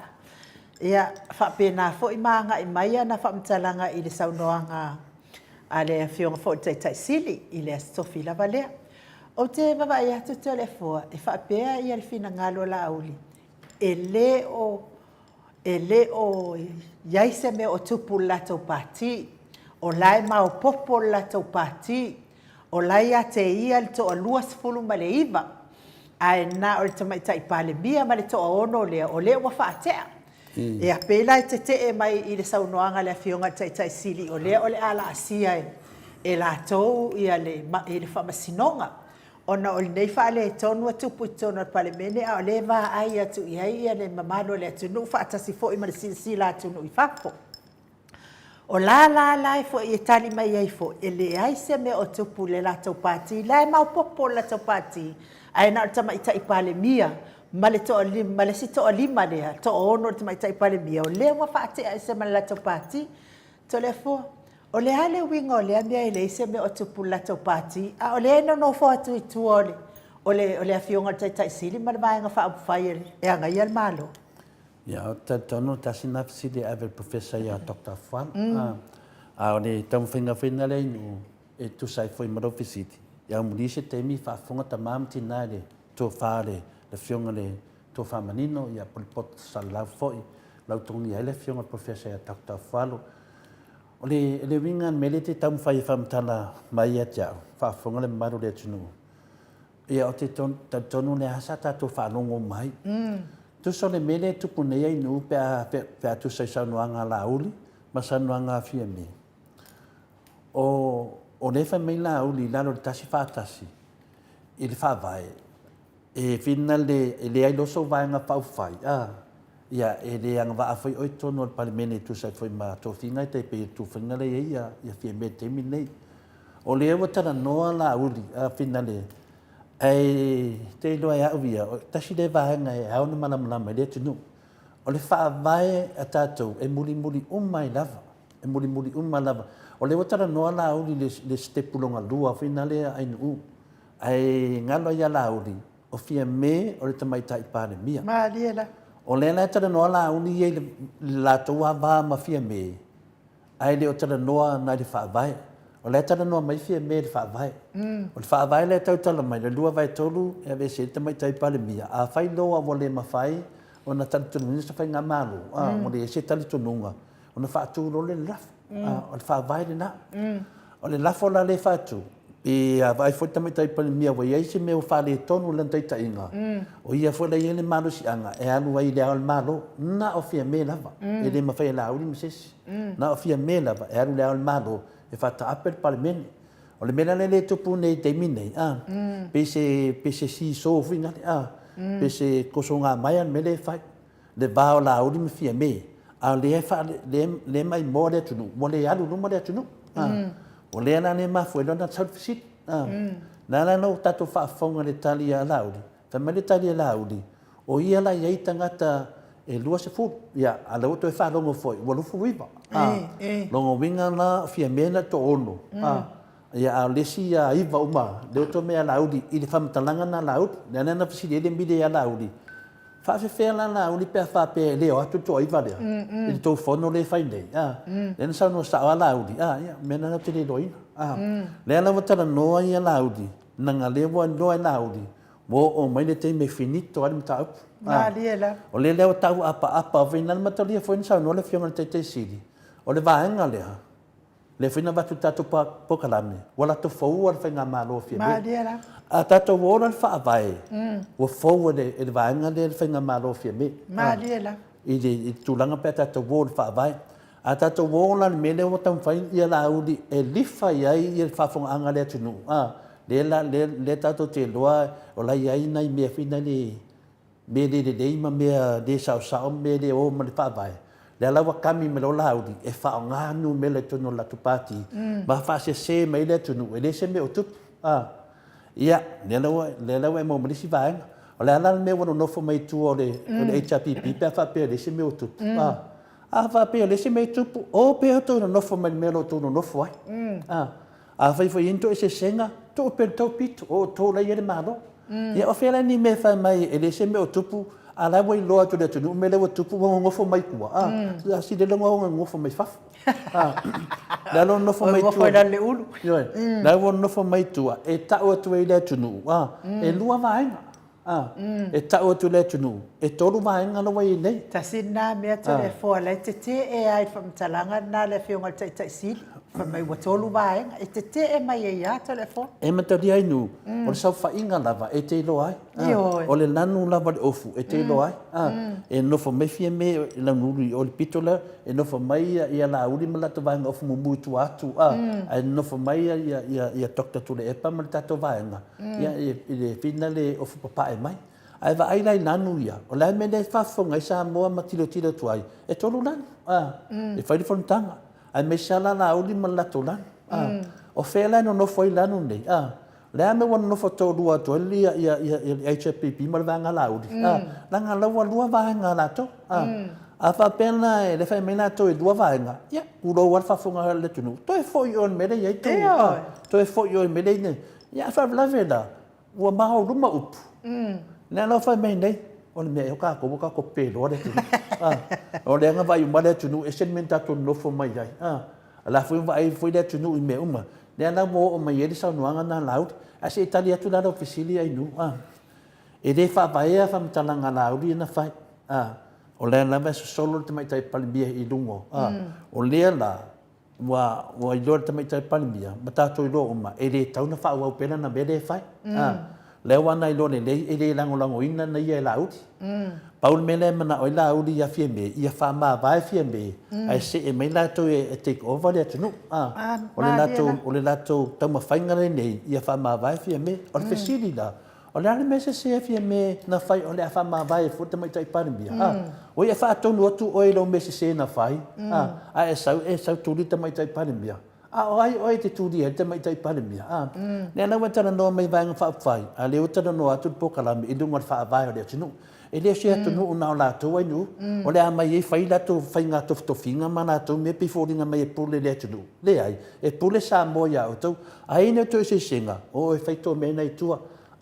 ia, faapena foi ma agai mai ana faamatalaga i le saunoaga a le afioga foi i le Taitai Sili i le Aso Tofi lava lea. Ou te vaavaai atu Toleafoa e faapea ia le finagalo o Laauli, e le o E le o i ai se mea o tupu i le latou pati. O la e maopoopo le latou pati. O la e ia te ia le toa 29, ae na o le Tamaitai Palemia ma le toaono lea, o lea ua faatea. Ia, pei la e tetee mai i le saunoaga a le Afioga i le Taitai Sili, o lea o le a laasia e latou i le Faamasinoga. Ona o lenei faaletonu ua tupu i totonu o le Palemene a o lea e vaai atu i ai le mamalu o le atunuu faatasi foi ma le silasila a atunuu i fafo. O la la la e foi e tali mai ai foi, e leai se mea o tupu i le latou Pati, la e maopoopo le latou Pati, ae na o le Tamaitai Palemia ma le ma le isi toalima lea, toaono le Tamaitai Palemia, o lea ua faatea ese ma le latou Pati. Toleafoa, O le a le uiga o lea mea e leai se mea o tupu i le latou pati, a o lea e nonofo atu i tua o le, o le, o le Afioga i le Taitai Sili ma le Vaega Faaupufai e agaia le Malo? Ia, ou te talitonu tasi lena fesili e ave i le Professor ia Doctor Fuala. A o le taumafaiga foi lena lea i nuu e tusa ai foi ma lau fesili, ia amuli se taimi faafofoga tama ma tina i le tofa a le Afioga i le Tofa Manino, ia po o le poto salalau foi, lau togia ai le Afioga i le Professor ia Doctor Fualo. O le, le uiga le mea lea e te taumafai e faamatala mai ia te au, faafofoga le mamalu o le atunuu, ia ou te talitonu o lea sa tatou faalogo mai. Tusa o le mea lea e tupu nei ai nuu pe a, pe a tusa i saunoaga a Laauli ma saunoaga a Fiame, o, o lea e fai mai Laauli i lalo o le 141 i le Faavae, E finale, e leai loa sou vaega faaupufai, a, ia, e le agavaa foi oe i totonu o le Palemene e tusa ai foi ma tofiga e tai pei o le tufuga lea e i ai ia, ia Fiame i le taimi lenei. O lea ua talanoa Laauli, a, finale, Ae te iloa e au ia, tasi lea vaega e ao ona malamalama i le atunuu, o le faavae a tatou e mulimuli uma ai lava, e mulimuli uma lava. O lea ua talanoa Laauli i le sitepu lona lua foi lena lea ainuu, ae galo ai ia Laauli, o Fiame o le Tamaitai Palemia. Malie la. O lea la e talanoa Laauli ia i le latou ava ma Fiame, ae le o talanoa na i le Faavae. O la e talanoa mai Fiame i le Faavae. O le Faavae lea e tautala mai, le 2/3 e aveese ai le Tamaitai Palemia. Afai loa ua le mafai ona talitonuina se faigamalo, a, ua leai se talitonuga, ona faatu loa lea o le lafo. O le Faavae lena. O le lafo la lea e faatu, pe a vaai foi le Tamaitai Palemia ua i ai se mea ua faaletonu i lana taitaiga, o ia foi la e i ai le malosiaga e alu ai i Le Ao o le Malo, na o Fiame lava, e le mafai e Laauli ma se isi. Na o Fiame lava e alu i Le Ao o le Malo e faataape le Palemene. O le mea la lea e tupu nei i le taimi nei, pei se, pei se seesaw foi lale, pei se tosogamaea le mea lea e fai. le va o Laauli ma Fiame, a o lea e faale, lea, lea e maimoa le atunuu, ua le alu i luma le atunuu. A. O lea la lea e mafua ai loa ona sau le fesili. A. O le a la ua tatou faafofoga i le tali a Laauli? Fai mai le tali a Laauli, o ia la e i ai tagata e 20, ia, a o lea ua toe faalogo foi ua 29. A. Lona uiga la o Fiame na o le toaono, a, ia, a o le isi 9 uma, lea ua toe aumai ia Laauli i le faamatalaga lena a Laauli. O lea la na fesili ai le Mile ia Laauli, Faafefea la Laauli pe a faapea e le o atu le toaiva lea i le tou fono lea e fai nei, a? Lea na saunoa sao lava Laauli, a, ia, o mea na ou te le iloaina, a. Lea la ua talanoa ia Laauli, leaga o lea ua iloa e Laauli, ua oo mai le taimi e finito ai le mataupu, a. Malie lava. O lea la ua tau apaapa, na mataulia foi na saunoa le Afioga i le Taitai Sili, o le vaega lea, Lea foi na avatu i le tatou polokalame, ua latou foua le faigamalo a Fiame. Malie la. A tatou o la i le faavae, ua fou e le vaega lea le faigamalo a Fiame. Malie la. I le tulaga pe a tatou o i le faavae. A tatou o la i le mea lea ua taumafai ia Laauli e lifa i ai le faafofogaaga a le atunuu, a, lea la, lea tatou te iloa o la e i ai nai mea foi na le, mea le lelei ma mea le saosao ma mea le o ma le faavae, lea la ua kami mai loa Laauli e faaaoga numera i totonu o le latou pati ma faasese mai ai le atunuu, e leai se mea o tupu. A, ia, lea la ua, lea la ua e maua mai le isi vaega. O le a la le mea ua nonofo mai tua o le, o le HRPP pe a faapea e leai se mea o tupu? A, a faapea e leai se mea e tupu, o pea outou nonofo mai i le mea o lo o outou nonofo ai. A. Afai foi e i ai ni toesesega, tuu pea i le tou pito, o outou la e i ai le Malo. Ia o fea la ni mea e fai mai e leai se mea o tupu, a la ua iloa atu e le atunuu mea lea ua tupu ua nonofo mai tua, a, sili loa ona nonofo mai fafo. A, la ua nonofo mai tua. Nonofo i lalo o le ulu. Ioe, la ua nonofo mai tua e tau atu ai i le atunuu, a, e lua vaega. A, e tau atu i le atunuu, e tolu vaega la ua i ai nei. Tasi lena mea Toleafoa o la e tetee lava i le faamatalaga lena a le Afioga i le Taitai Sili, fai mai ua tolu vaega, e tetee mai ai lava Toleafoa. E matalia ai nuu, o le saofaiga lava e te iloa ai. Ioe. O le lanu lava o le ofu e te iloa ai. A, e nofo mai Fiame i Lanuulu i o i le pito lea, e nofo mai ia Laauli ma le latou vaega ofu mumu i tua atu, a, ae nofo mai ia Doctor Tuilaepa ma le tatou vaega, ia i le fina le ofu papae mai. Ae vaai la i lanu ia, o le a le mea lea e faafofoga ai Samoa ma tilotilo atu ai, e tolu lanu, a, e fai le fonotaga, aemaise lava la Laauli ma le latou lanu, a. O fea la e nonofo ai lanu nei, a? O le a le mea ua nonofo toalua atu ai le HRPP ma le vaega a Laauli, a? Leaga o la ua lua vaega a latou, a. A faapea la e le fai mai latou e lua vaega, ia, tulou lava le faafofoga a le atunuu, toe foi oe i le mea lea e i ai tou, a, toe foi oe i le mea lea e i ai. Ia a faalavelave la, ua maoaluma upu, lea la ua fai mai nei, o le mea ea o tatou ua tatou peloa le atunuu. A, o lea na vaai uma le atunuu, e ese le mea na tatou nonofo mai ai. A, o la foi ua vaai foi le atunuu i mea uma. Lea la ua oo mai ai le saunoaga lena a Laauli. Ae se i tali atu la lau fesili Ainuu, a, e le faavaea faamatalaga a Laauli ia na fai. A, o lea lava e sosolo le Tamaitai Palemia i luga, a, o lea la, Ua, ua iloa e le Tamaitai Palemia ma tatou iloa uma, e le tatau ona faaauau pea lana mea lea e fai. A, lea ua ana iloa lelei e le lagolagoina na ia e Laauli. Pau le mea lea e manao ai Laauli ia Fiame, ia faamavae Fiame ae see mai latou e take over le atunuu. A, o le latou, o le latou taumafaiga lenei ia faamavae Fiame. O le fesili la, O le a le mea sese e Fiame na fai o le a faamavae ai fua le Tamaitai Palemia? A, ua ia faatonu atu oe i lou mea sese na fai, a, a e sau, e sau tuli le Tamaitai Palemia. A o ai oe e te tulia ai le Tamaitai Palemia? A, lea la ua e talanoa mai i Vaega Faaupufai, a o lea ua talanoa atu le polokalame i luga o le Faavae o le atunuu. E le o se atunuu na o latou ainuu, o le a omai ai fai latou faiga tofitofiga ma latou mea pei e foliga mai e pule i le atunuu. Leai, e pule Samoa ia outou. A i ai ni outou eseesega, o e fai tou mea na i tua.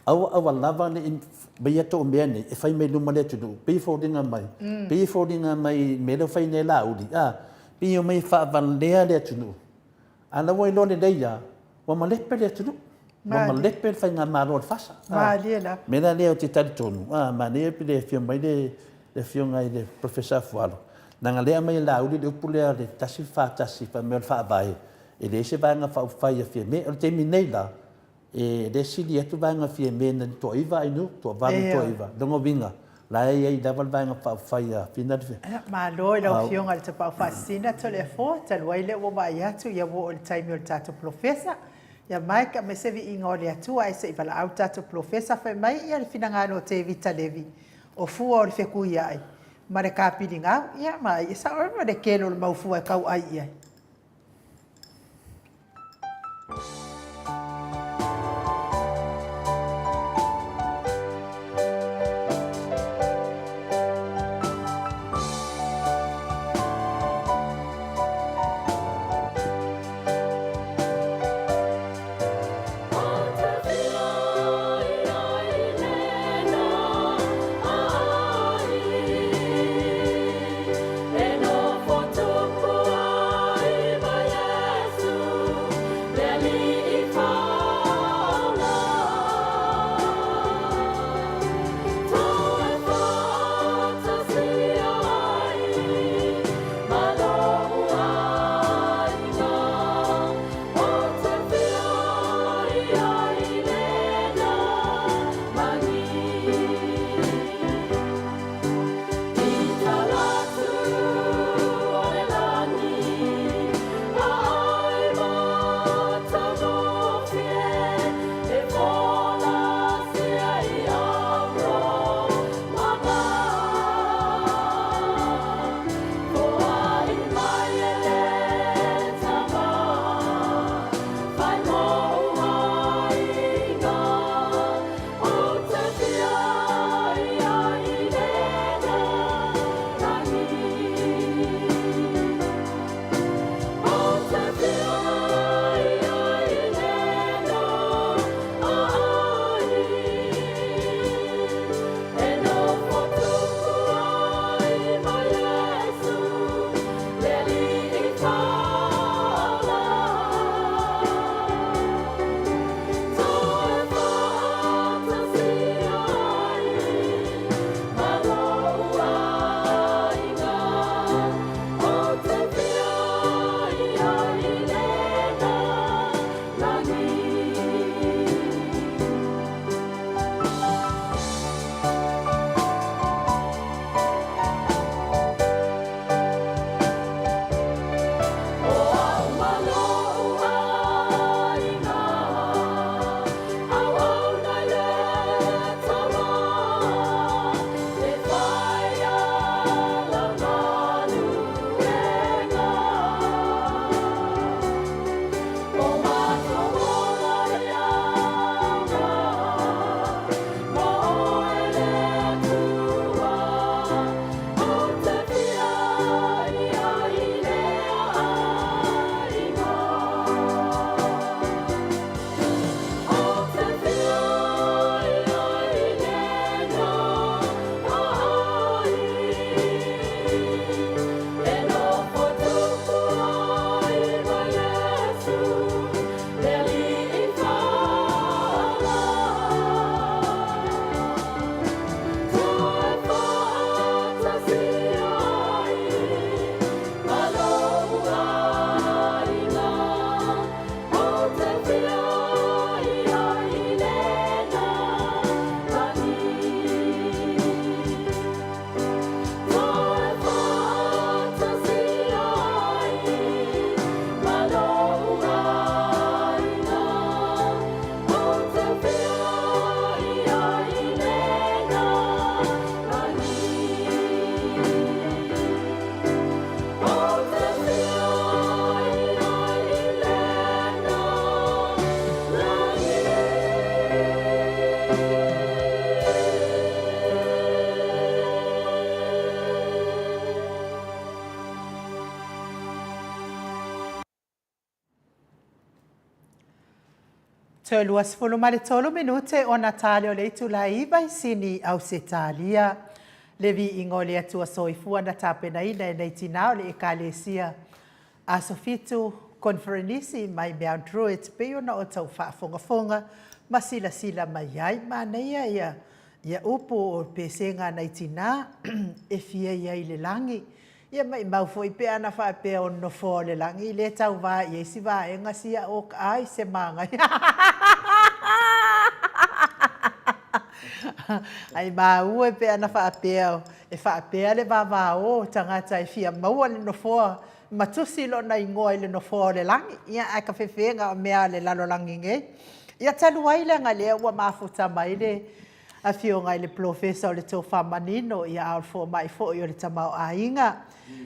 Aua aua lava ne i aumaia tou mea nei e fai mai luma o le atunuu, pei e foliga mai, pei e foliga mai i le mea lea ua fai nei e Laauli, a, pei e omai e faavalea le atunuu, a o la ua iloa lelei lava, ua malepe le atunuu, ua malepe le faigamalo a le FAST. Malie lava. O le mea la lea ou te talitonu, manaia pe le afio mai le Afioga i le Polofesa Afualo, leaga o lea e aumai e Laauli le upu lea o le 141 fai mai o le Faavae, e leai se Vaega Faaupufai a Fiame. O le taimi nei la, o lea e sili atu Vaega Fiame nai le toa-9 Ainuu, toa-8 i le toa-9. Lona uiga, o la e i ai lava le Vaega Faaupufai a Fina. Malo i lau Afioga i le Tapaau Faasisina Toleafoa, talu ai o lea ua vaai atu ua oo i le taimi o le tatou polofesa. Ia Mike, aumai se viiga o le Atua ae se i valaau le tatou polofesa. Fai mai le finagalo o Tevita Levi, o fua o le fetuiai ma le kapiligau. Ia ma e sao ai ma le tele o le mau fua e tau ai i ai. Toe 23 minute ona tale o le itula e 9 i Sini, Ausetalia. Le viiga o le Atua Soifua na tapenaina e nei tinā o le Ekalesia Aso Fitu, Koneferenisi mai Mount Druitt pei ona outou faafogafoga ma silasila mai ai. Manaia ia ia upu o pesega a nai tinā e fia i ai i le lagi. Ia maimau foi pe ana faapea o nofoa o le lagi le tauva i ai si vaega sia ok ai se magaia. Ai maua pe ana faapea e faapea le vavao o tagata e fia maua le nofoa ma tusi lona igoa i le nofoa o le lagi. Ia ae ka fefega o mea a le lalolagi nei. Ia talu ai leaga lea ua mafuta mai le Afioga i le Polofesa o le Tofa Manino, ia a o le fomai foi o le Tamaoaiga,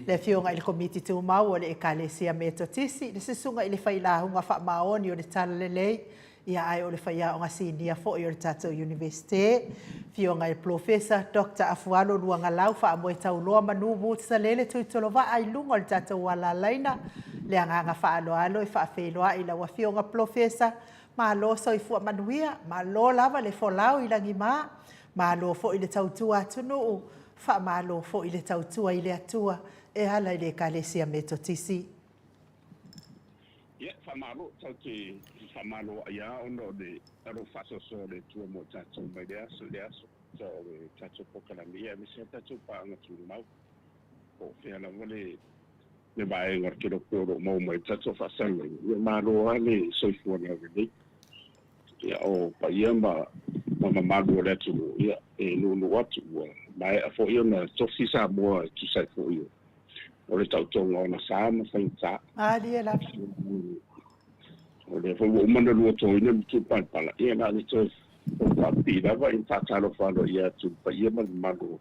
le Afioga i le Komiti Tumau o le Ekalesia Metotisi, le Susuga i le Failauga Faamaoni o le Talalelei, ia ae o le Faiaoga Sinia foi o le tatou Iunivesite, Afioga i le Polofesa Doctor Afualo Luagalau Faamoetauloa Manu Woods Salele Tuitolovaa i luga o le tatou alalaina, le agaga faaaloalo e faafeiloai i lau Afioga Polofesa. Malo soifua manuia, malo lava le folau i lagima, malo foi le tautua atunuu, faamalo foi le tautua i le Atua e ala i le Ekalesia Metotisi. Ia, faamalo, tatou te faamalo ai lava ona o le alofa faasoasoa o le Atua mo tatou mai le aso i le aso, o le tatou polokalame, ia aemaise lava tatou paaga tumau, po o fea lava le le vaega o le kelope o lo o maua mai ai le tatou faasalalauga, ia malo lava le soifua laulelei. Ia, o paia ma ma mamalu o le atunuu, ia, e nuunuu atu ua maea foi ona tofi Samoa e tusa ai foi o le taotoga o ona sa ma faigata. Malie lava. O lea foi ua uma ona luatoina le matupalapala, ia na o le toe faapipii lava ina faatalofa aloaia atu i le paia ma le mamalu o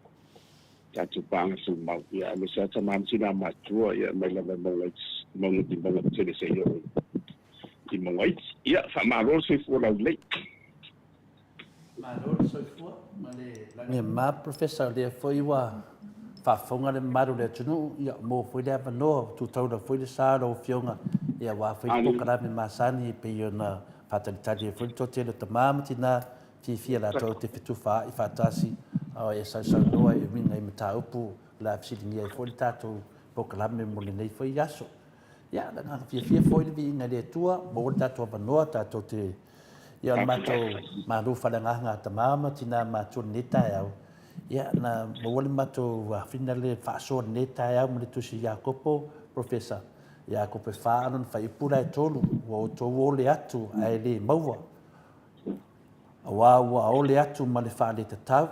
tatou paaga tumau, ia aemaise lava tama ma tina matutua, ia mai lava i mauga iti, mauga i mauga tetele seia oo i mauga iti. Ia, faamalo le soifua laulelei. Malo le soifua ma le lagi e mama Professor, o lea foi ua faafofoga le mamalu o le atunuu, ia maua foi le avanoa, ua tu taula foi le sa o lau Afioga, ia aua foi le polokalame masani e pei ona faatalitali ai foi le toatele o tama ma tina fiafia latou te fetufaai faatasi a e sausaunoa e uiga i mataupu o le a fesiligia ai foi le tatou polokalame mo lenei foi aso. Ia, le agaga fiafia foi le viiga i le Atua, maua le tatou avanoa tatou te ia o le matou malu faaleagaga a tama ma tina matua i lenei taeao, ia na maua le matou afina le faasoa i lenei taeao ma le tusi Iakopo, Professor Iakopo e 4 lona fuaiupu la e 3, ua outou ole atu ae le maua. Aua ua ole atu ma le faaletatau.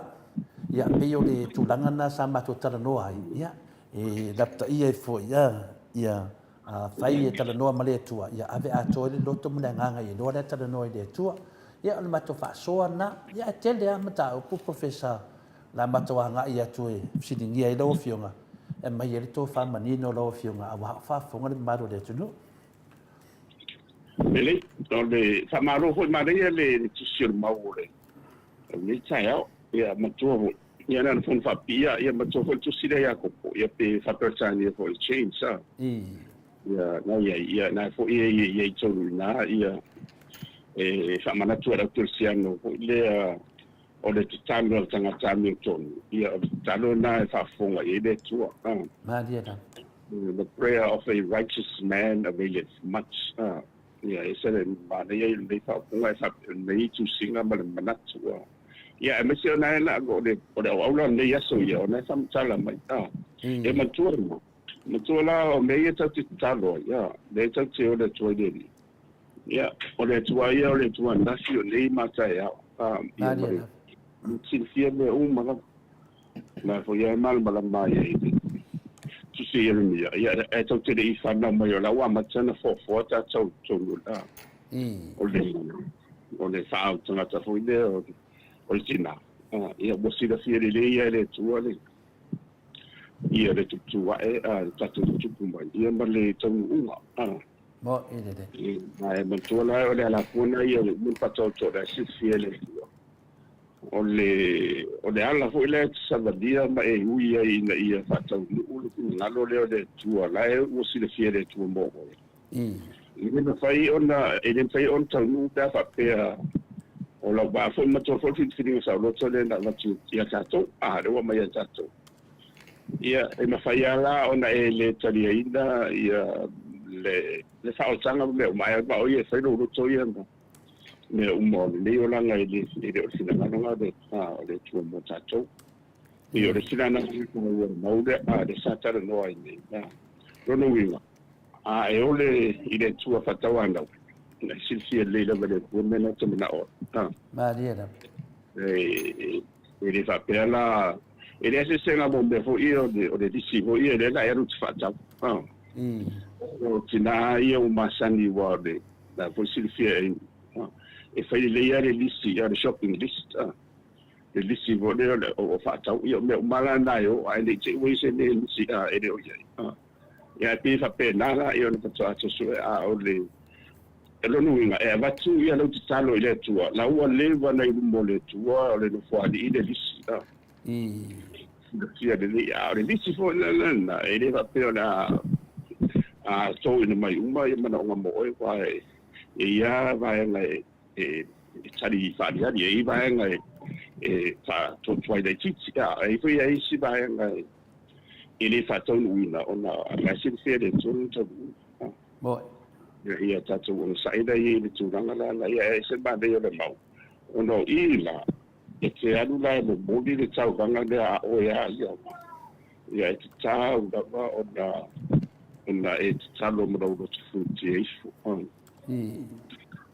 Ia, pei o le tulaga lena sa matou talanoa ai, ia, e lapataia ai foi, ia, ia, afai e talanoa ma le Atua, ia ave atoa ai le loto ma le agaga ia iloa lea talanoa i le Atua. Ia, o le matou faasoa lena. Ia, ae tele lava mataupu, Professor, o le a matou agai atu e fesiligia ai lau Afioga, e aumai ai le tofa manino o lau Afioga, aua o faafofoga le mamalu o le atunuu. Lelei, o le faamalo foi manaia le tusi o le mau o lenei taeao. Ia matua foi, ia na ona fono faapipii lava, ia matua foi le tusi lea ia Iakopo, ia pe faa-Peretania foi le James, a. Ia na i ai, ia na foi e i ai tonu i ina, ia e faamanatu ai le au kerisiano foi lea o le tatalo a le tagata amiotonu, ia o le tatalo lena e faafofoga i ai le Atua. Malie lava. The prayer of a righteous man availeth much. Ia, e ese le manaia i lenei faaupuga e faapea, lenei tusiga ma le manatu. Ia, aemaise o na e la, o le, o le auaula o lenei aso ia, o na e faamatala mai. E matua ma, matua la o mea ia tatou te tatalo ai, lea tatou te ole atu ai le Alii. Ia, o le Atua ia o le Atua ananafi, o nei ma taeao. Ia, ma le silafia mea uma lava. La foi e malamalama ai i le tusi o Ieremia, ia, e tatou te le i fanau mai o la ua amata ona foafoa tatou i totonu o le, o le faaau tagata foi lea o le tina. Ia, ua silafia lelei lava e le Atua le, ia le tuputu ae, le tatou tutupu mai, ia ma le taunuuga. Mo'i lelei. Ae manatua la o le alafua lena ia o le uma ona faataoto o la e silafia e le Atua. O le, o le ala foi lea e te savalia ma e ui ai ina ia faataunuu le finagalo lea o le Atua, la e ua silafia e le Atua mo oe. E le mafai ona e le mafai ona taunuu pe a faapea o lau vaa foi matua foi le filifiliga saoloto lea na avatu ia tatou, a lea ua aumai ia tatou. Ia, e mafai lava la ona e le taliaina ia le le faaolataga ma mea uma, ae o ia e fai lou loto ia ma mea uma o lenei olaga e le e le o le finagalo lena o le Atua mo tatou. Pei o le isi la lena ua mau lea a lea sa talanoa ai nei. Lona uiga, a e ole i le Atua faatauanau, na silafia lelei lava e le Atua mea na e te manao ai. Malie lava. E le faapea la, e leai se eseesega mo mea foi ia o le lisi foi ia lea la e alu e te faatau. O tina ia ua masani aua o le la foi silafia e e fai lelei lava le lisi, le shopping list. Le lisi foi lea o faatau, ia o mea uma la na e o, ae ne i te i ua i ai se mea e misi e le o i ai. Ia ae pei e faapena la ia ona faatoa sue a o le lona uiga e avatu ia lau tatalo i le Atua, la ua leva na i luma o le Atua o le Nofoalii le lisi a. Silafia lelei, a o le lisi foi la lena, e le faapea o le a toina mai uma ia manaoga mo oe, aua e i ai lava vaega e tali faaliali, e i ai vaega e faatuatuai laitiiti, a e i ai foi isi vaega e le faataunuuina ona la e silafia e le Atua lona taunuuga. Moe. Ia tatou onosai la i le tulaga la la ia e ese manaia o le mau ona o i la e te alu la e momoli le taulaga lea a oe a ia ia e tatau lava ona ona e tatalo ma lou loto futia ifo.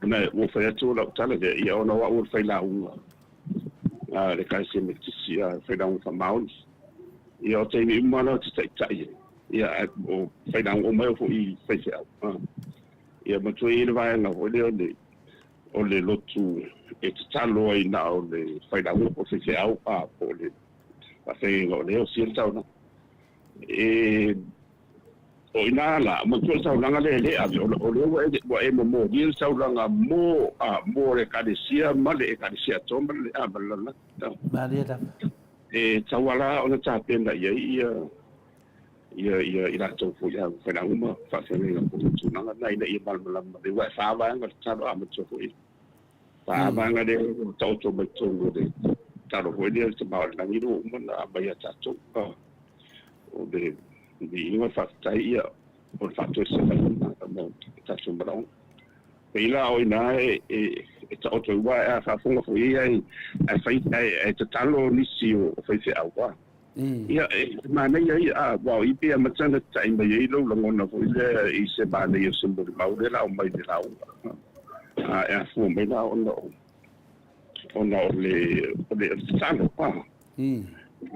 Ona ua fai atu lau tala lea, ia ona o au o le failauga a le Ekalesia Metotisi, a failauga faamaoni. Ia o taimi uma la ou te taitai ai, ia ae o failauga uma ai o foi faifeau. Ia matua i ai le vaega foi lea o le lotu e tatalo ai na o le failauga po o le faifeau a po o le faafeagaiga o lea e osia le taulaga. E O i ina la, manatua le taulaga lea e le ave, o lea ua e momolia le taulaga mo, a, mo le Ekalesia ma le Ekalesia atoa ma le, a, ma le lalolagi. Malie lava. E tauala ona tapena i ai ia, ia, ia i latou foi a failauga ma faafeagaiga foi i tulaga na ina ia malamalama lelei. Aua e fa vaega le tatalo, a, manatua foi, fa vaega lea ua taoto mai totonu o le tatalo foi lea o le Tama o le Lagi ua uma ona aumai ia tatou. A, o le viiga o le faafetai ia o le faatoesegaina mo tatou manaoga. Pei la o ina e taoto ai, aua a faafofoga foi ia ae fai ae tatalo nisi o faifeau a. Ia e manaia ia a aua o i pei e amata ona tatai mai ai lou lagona foi lea i se manaia o se molimau lea la aumai i le lauga. A e afua mai la ona o ona o le o le tatalo a.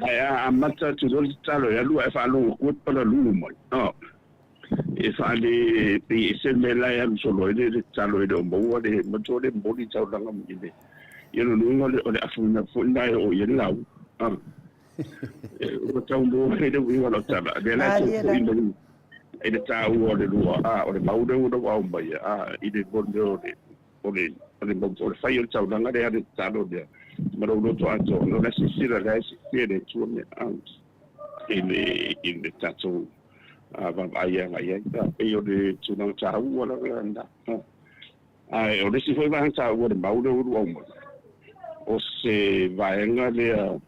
Ae a amata atu loa le tatalo e alu ae faalogo atu e palalū mai. E faale pei e ese le mea la e alu solo ai le tatalo e le o maua le matua le momoli taulaga i le ia lona uiga o le afuina foi lena e oo i ai le lauga. Ua tau maua ai le uiga o lau tala, lea la e tau foi mai i le taua o le lua, o le mau lea ua aumaia i le mea o le o le o le o le fai o le taulaga lea le tatalo lea ma lou loto atoa ona o la e silasila la e silafia e le Atua mea i le tatou vaavaai agai i ai. Pei o le tulaga taua lava lena. Ae o le isi foi vaega taua o le mau lea ua aumai, o se vaega lea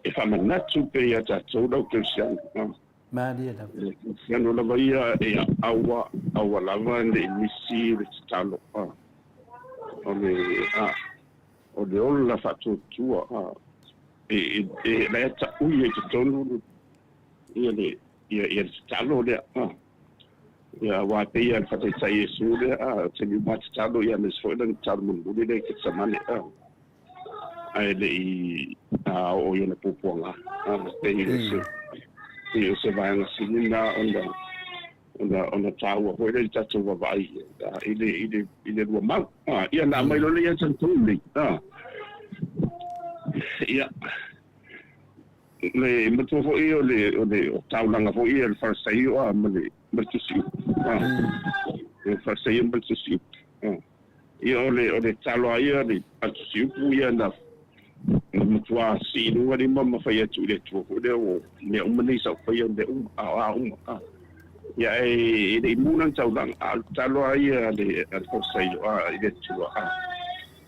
e faamanatu pea ia tatou lau kerisiano. Malie lava. E kerisiano lava ia e aua aua lava ne i misi le tatalo o le o le ola faatuatua e e la e taui ai totonu ia le ia ia le tatalo lea. Ia aua e pei lava o le faataitai Iesu lea, o taimi uma lava tatalo, ia aemaise foi lana tatalo mulimuli lea i Ketesamane, ae le i oo i ona puapuaga. Pei o se pei o se vaega sili lena ona ona ona taua foi lea i le tatou vaavaai i le i le i le lua mau. Ia na aumai loa lea ia tatou nei. Ia Le matua foi o le o le taulaga foi ia le Farisaio a ma le ma le tusi upu a le Farisaio ma le tusi upu ia o le o le talo a ia le tusi upu ia na na matua sii i luga lima ma fai atu i le Atua foi lea o mea uma nei sa ou faia mea uma a o a uma a. Ia e le i mu lana taulaga, a o le tatalo lava ia a le Farisaio i le Atua,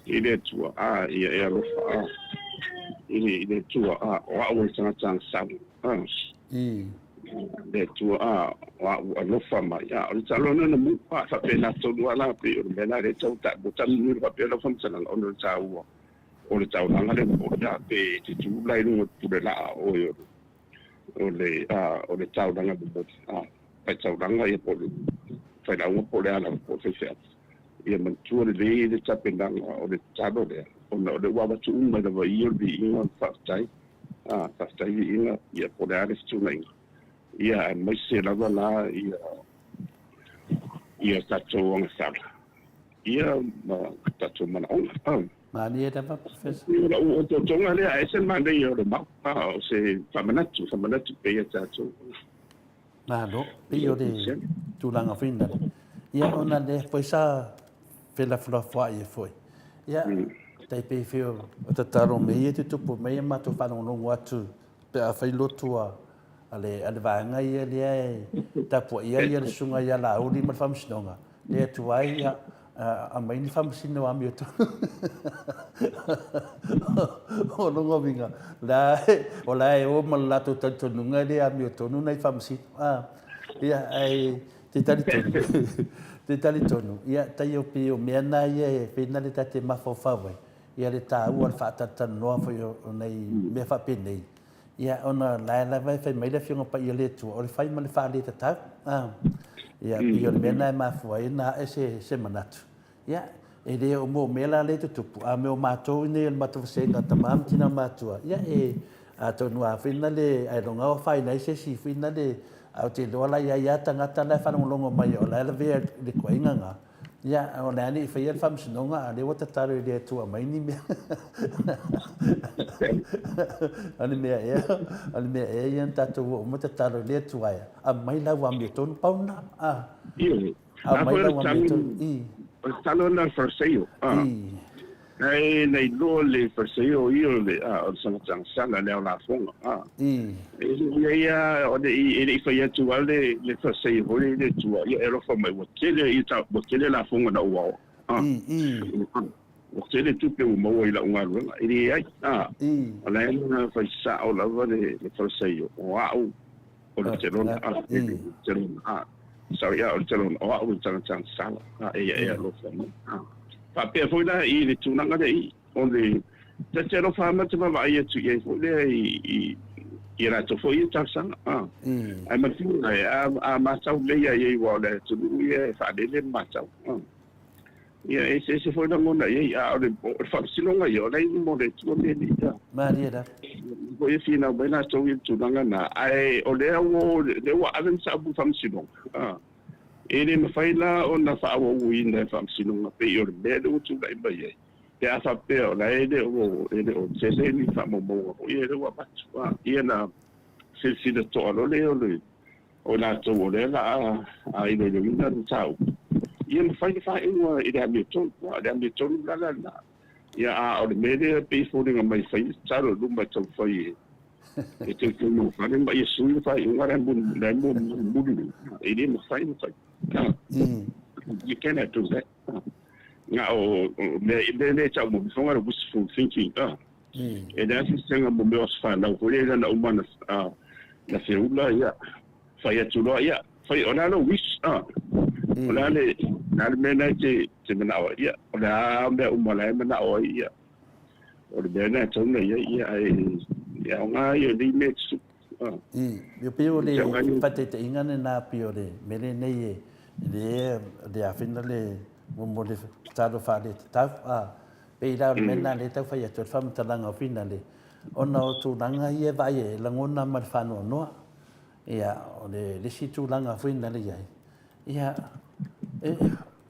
i le Atua, ia e alofa i le Atua, o au o le tagata agasala, le Atua, o au alofa mai. O le tatalo lena na mu, faapena tonu lava la, pei o le mea lena lea e tau tamunuu faapea lau faamatalaga ona o le taua o le taulaga lea momoli, pe e te tu la i luga o le pule laa oe o le taulaga momoli, faitaulaga ia po o le failauga po o le a lava po o le faifeau. Ia manatua lelei le tapenaga o le tatalo lea, ona o lea ua avatu uma mai lava i ia o le viiga o le faafetai, faafetai viiga ia po o le a le fetuunaiga. Ia aemaise lava la ia tatou agasala ia ma tatou manaoga. Malie lava, Professor. O lau otootoga lea, ae ese le manaia o le mau, o se faamanatu, faamanatu pea ia tatou. Malo, pei o le tulaga foi lena. Ia, ona lea foi sa felafolafoai ai foi. Ia, tai pei foi o tatalo mai ia tutupu mai ia matou faalogologo atu pe a fai lotu a le vaega ia lea e tapuaia ia le susuga ia Laauli ma le Faamasinoga, lea atu ai ia aumai ni faamasino amiotonu. O lona uiga, o la e o ma le latou talitonuga e le amiotonu nai faamasino. Ia, ae te talitonu, te talitonu, ia, tai o pei o mea na ia e pei na le ta te mafaufau ai, ia le taua o le faatalatalanoa foi o nai mea faapenei, ia, ona la e lava e fai mai le Afioga Paia le Atua, o le fai ma le faaletatau. Ia, pei o le mea lena e mafua ai ona ae se manatu. Ia, e le o mo mea la lea e tutupu, a mea o matou nei o le matou vasega tama ma tina matua, ia, e atonu a foi na le, ailoga o afaina ai se isi foi na le, ae ou te iloa la i ai lava tagata la e faalogologo mai o la e lavea i le toaiga na. Ia, o le a le i faia le faamasinoga, a o lea ua tatalo i le Atua aumai ni mea. O le mea ea, o le mea ea ia na tatou o uma tatalo i le Atua e aumai lau amiotonu, pau lena. A, Ioe. aumai lau amiotonu. I. O le tatalo lena a le Fariseio. I. Ae na iloa le Fariseio ia o le o le tagata le ao lafoga. I. Ia ia o le e le i fai atu lava le Fariseio foi lea i le Atua, ia e alofa mai ua tele ia ua tele lafoga na ou aoa. I. I. Ua tele tupe ua maua i lau galuega. E leai. I. O la e na fai sao lava le Fariseio, o au o le telona, I. telona, sorry, o le telona, o au o le tagata sala, e ia e alofa mai. Faapea foi la i le tulaga lea i, o le ta te alofa lava ma te vaavaai atu i ai foi lea i latou foi ia talosaga. Ae manatua a matau lelei lava i ai, aua o le atunuu ia e faalele ma matau. Ia, e eseese foi lagona i ai, a o le faamasinoga ia, o la e i luma o le Atua mea nei. Malie lava. Foi e finau mai latou i le tulaga lena, ae o lea ua ave le mataupu i le faamasinoga. E le mafai la ona faaauauina e faamasinoga pei o le mea lea ua tulai mai ai, pe a faapea o la e le o tele ni faamaumauga foi ia lea ua avatu. Ia na silasila toa loa lea o latou o lea la a iloiloina le mataupu, ia mafai le faaiuga i le amiotonu. O le amiotonu la lena. Ia, a o le mea lea pei e foliga mai e fai le tatalo i luma e taumafai e teuteu ma fale ma ia sui le faaiuga la e mulimuli. E le mafai ona fai. You cannot do that. Na o mea lea e tau mo le wishful thinking. E leai se sega mo mea o se whanau foi lea na uma na feula ia fai atu loa ia fai o le a lou wish o le a le mea lena e te manao ai ia o le a mea uma la e manao ai ia o le mea lena e tatau ona i ai ia ae e aoga ia nei mea e tutupu. I pei o le faataitaiga lena pei o le mea lenei e le le afina le mo le tatalo faaletatau a pei la o le mea lena lea e tau fai atu ai le faamatalaga o finale ona o tulaga ia e vaai ai e lagona ma le faanoanoa. Ia, o le isi tulaga foi na le i ai, ia,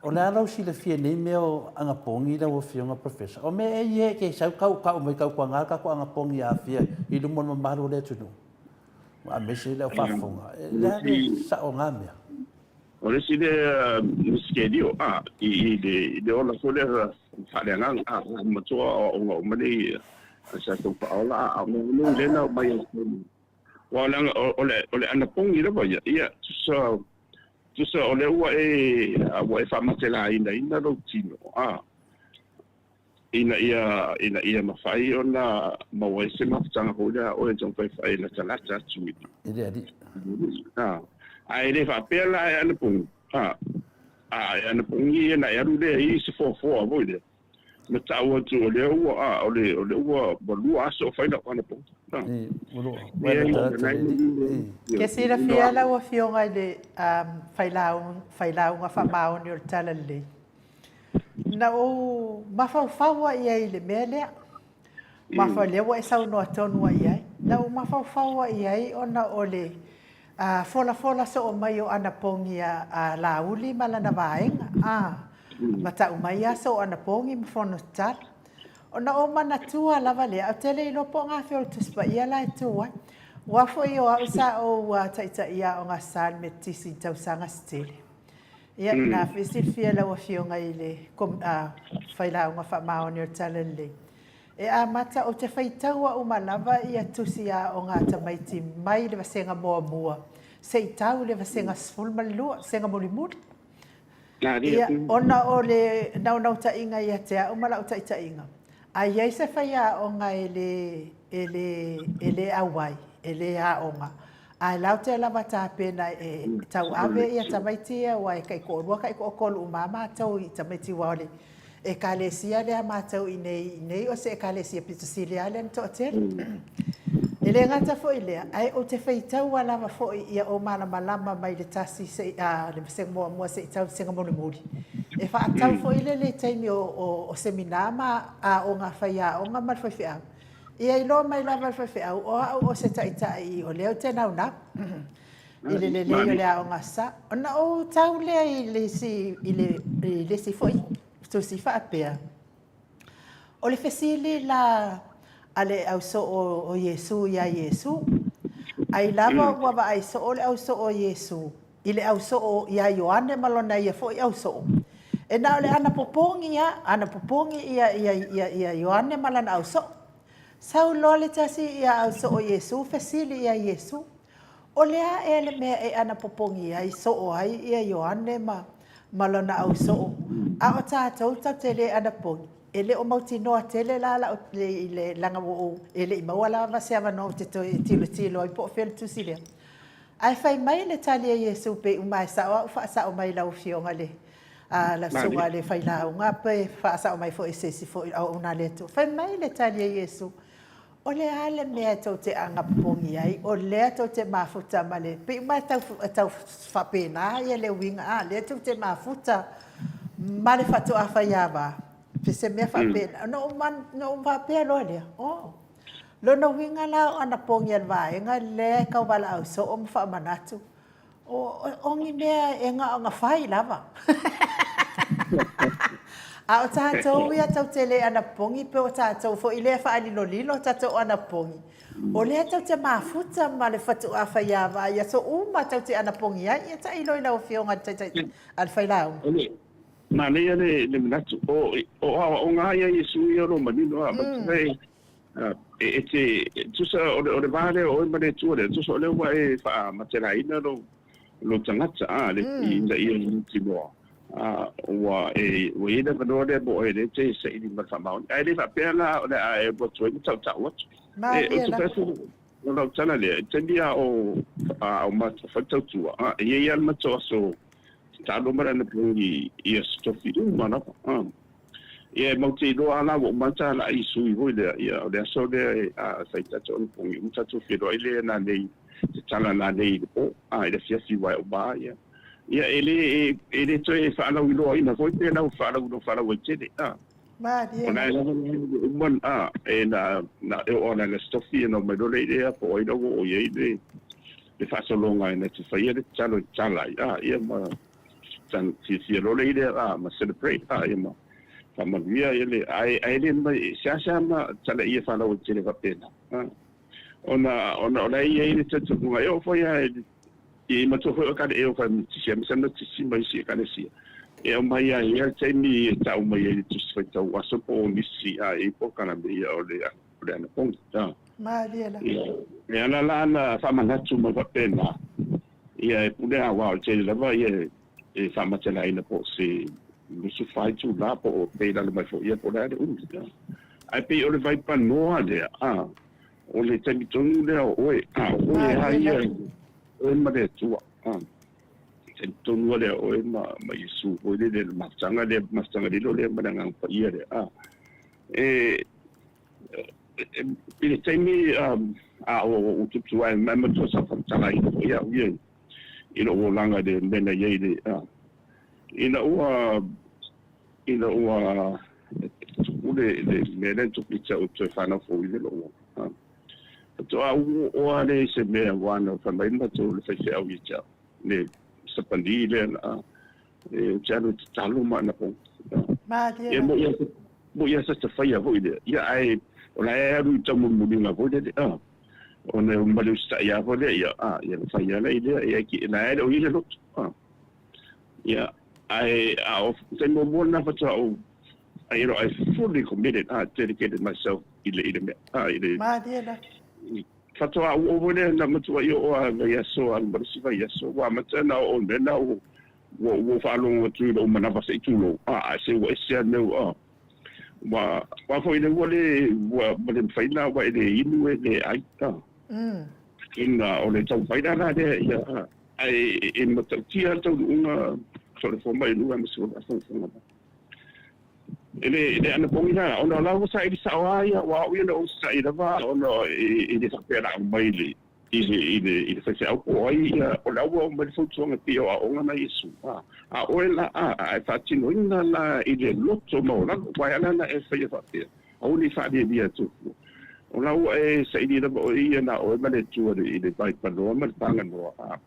o le a lau silafia i nei mea o anapogi lau Afioga Professor? O mea ea ia e te sau kaukau mai tautuana tatou anapogi aafia i luma o le mamalu o le atunuu, aemaise le au faafofoga. O le a le sao o na mea? O le isi lea misikelio i le ola foi lea faaleagaga, matua aoaoga uma nei a sa tau faaola, a o mea lea na aumai ai. Aua leaga o le anapogi lava ia, ia, tusa Tusa o lea ua e ua e faamatelaina ina lou tino a ina ia mafai ona maua ai se mafutaga foi lea oe taumafai e latalata atu i I le Alii. A ae le faapea la e anapogi a e anapogi na e alu lea i se foafoa foi lea ma tau atu o lea ua a o le ua 2 aso o fai lau anapogi. Ua ua latalata i le Alii. Ke silafia lau Afioga i le failauga faamaoni o le Talalelei, na ou mafaufau ai i le mea lea. Mafa lea ua e saunoa tonu ai ai. Na ou mafaufau ai ai ona o le folafola soo mai o anapogi a Laauli ma lana vaega. Ma tau mai aso o anapogi ma fono tatalo. Ona ou manatua lava lea, ou te le iloa po o gafea o le Tusi Paia la e tu ai. Ua foi o au sa ou taitai aoga sa le Metotisi i tausaga se tele. Ia, na foi silafia lau Afioga i le failauga faamaoni o le Talalelei. E amata ou te faitaua uma lava ia tusi aoga a tamaiti mai le vasega muamua seia tau le vasega 12, vasega mulimuli. Ia, ona o le naunautaiga ia te au ma lau taitaiga, a i ai se faiaoga e le auai, e le aoga, ae latou te lava tapena e tauave ia tamaiti ia, aua e taitoalua taitoatolu uma lava matou i tamaiti, aua o le Ekalesia lea matou i nei o se Ekalesia pito sili lava lea ona toatele. E le gata foi lea, ae ou te faitaua lava foi ia ou malamalama mai le tasi le vasega muamua seia tau le vasega mulimuli. E faatatau foi lele i taimi o semina ma aoga faiaoga ma le faifeau. Ia iloa mai lava le faifeau o au o se taitai o lea ou te naunau i le lelei o le aoga sa. Ona ou tau lea i le isi foi tusi faapea, o le fesili la a le ausoo o Iesu iā Iesu, ai lava ua vaai soo le ausoo o Iesu i le ausoo iā Ioane ma lona ia foi ausoo. E na o le anapopogi a, anapopogi ia Ioane ma lana ausoo. Sau loa le tasi ia ausoo o Iesu fesili ia Iesu, o le a ea le mea e anapopogi ai soo ai ia Ioane ma lona ausoo, a o tatou tatou te le anapogi? E le o mautinoa tele la lau le laga ua ou e le i maua lava se avanoa ou te toe tilotilo ai po o fea le tusi lea. Ae fai mai le tali a Iesu pei uma e sao au faasao mai lau Afioga le la susuga le failauga pe faasao mai foi e se isi foi auauna a le Atua. Fai mai le tali a Iesu, o le a le mea e tou te anapopogi ai, o lea tou te mafuta ma le pei uma e tau faapena ia le uiga a lea tou te mafuta ma le faatoa faiava pe se mea faapena. Ona ou faapea loa lea, o lona uiga la o anapogi a le vaega lea e tauvalaau soo ma faamanatu o ni mea e gaogafai lava. A o tatou ia tou te le anapogi pe o tatou foi lea faalilolilo tatou anapogi, o lea tou te mafuta ma le fatuā faiava i aso uma tou te anapogi ai. Ia tailo i lau Afioga i le taitai a le failauga. Manaia le manatu o aoaoga ia Iesu ia o lo manino a e e te tusa o le va lea o oe ma le Atua lea, tusa o lea ua e faamatelaina lou tagata a le ina ia mautinoa ua e ua i ai le avanoa lea mo oe lea te saili ma le faamaoni, ae le faapea la o le a e alu atu ai ma tautau atu e ou te fai o lau tala lea i taimi a o matou fai tautua e i ai lava le matou aso tatalo ma le anapogi i aso tofi uma lava. Ia e mau te iloa ala ua uma talai i sui foi lea, ia o le aso lea e a fai tatou anapogi uma tatou feiloai lea nanei te tala nanei i le po a i le afiafi ua e uma ia e le toe faalauiloaina foi pe lau faalauiloa faalauaitele a Malie. O la e lava uma a e na e o ala le stofi na mai lole lea po ai lau o i ai le faasologa e na te faia le tatalo i tala ai a ia ma san fiafia loa le lea a ma celebrate a ia ma faamanuia ia le ae le mai seasea ma tala ia faalauaitele faapena ona o la e i ai le talitonuga e oo foi lava i matua foi o kale e o fai tisi ma sana tisi ma isi ekalesia e aumai ai ia le taimi e tau mai ai le tusi faitau aso po o nisi a e po kalame ia o le anapogi a. Malie la. E ala la na faamanatu mai faapena. Ia e pule aua o le tele lava ia e faamatalaina po o se 24 itulā po o pe i lalo mai foi ia po o le a le umi. Ae pei o le vaipanoa lea, a, o le taimi tonu lea o oe, a, o oe lava ia, oe ma le Atua, a, taimi tonu lava lea o oe ma, ma Iesu foi lele, le mafutaga lea, mafutaga lilo lea ma le Agaga Paia lea, a. E, i le taimi a o ou tutuae mai matua sa faamatalaina foi au ia i lou olaga i le mea na i ai le ina ua ina ua tupu le mea lea na tupu ia te au toe fanau fou i le lou ola. Faatoa ou oo lava lea i se mea aua na fai mai matou le faifeau ia te au le sapani lea na E ou te alu e tatalo ma ana poga. Malie Ia la. mo ia mo ia sa faia foi lea. Ia ae o la e alu i taumulimuliga foi lele a. Ona e ma le usitai lava foi lea ia a ia na fai lava i lea ia ki la e le o i le loto. A. Ia ae a o taimi muamua lena faatoa ou I, you know, I fully committed, ah, dedicated myself i le i le mea, ah, i le Malie la. Faatoa ou oo foi lea na matua i oo a vaiaso alu ma le isi vaiaso ua amata ona oo i le mea lena ua ua ou faalogo atu i lou manava se i tulou a ae se ua ese a le mea ua ua aua foi le ua le ua le mafai ona ua e le inu e le ai a ina o le taumafai la la lea ia a ae e matautia le taunuuga o le fomai i luga ma se faafogafoga mai. E le, e le anapogi la, ona o la ua saili sao lava ia, aua o au ia na ou saili lava ona e le faapea o le a aumai i le, i le, i le, i le faifeau po o ai ia, o la ua aumai le fautuaga e pei o aoga na Iesu, a, a oe la, a, a e faatinoina la i le loto maualalo, aua e ala ona e faia faapea, aua ne i faalialia atu fua. O la ua e saili lava oe ia na oe ma le Atua i le vaipanoa ma le paganoa, a.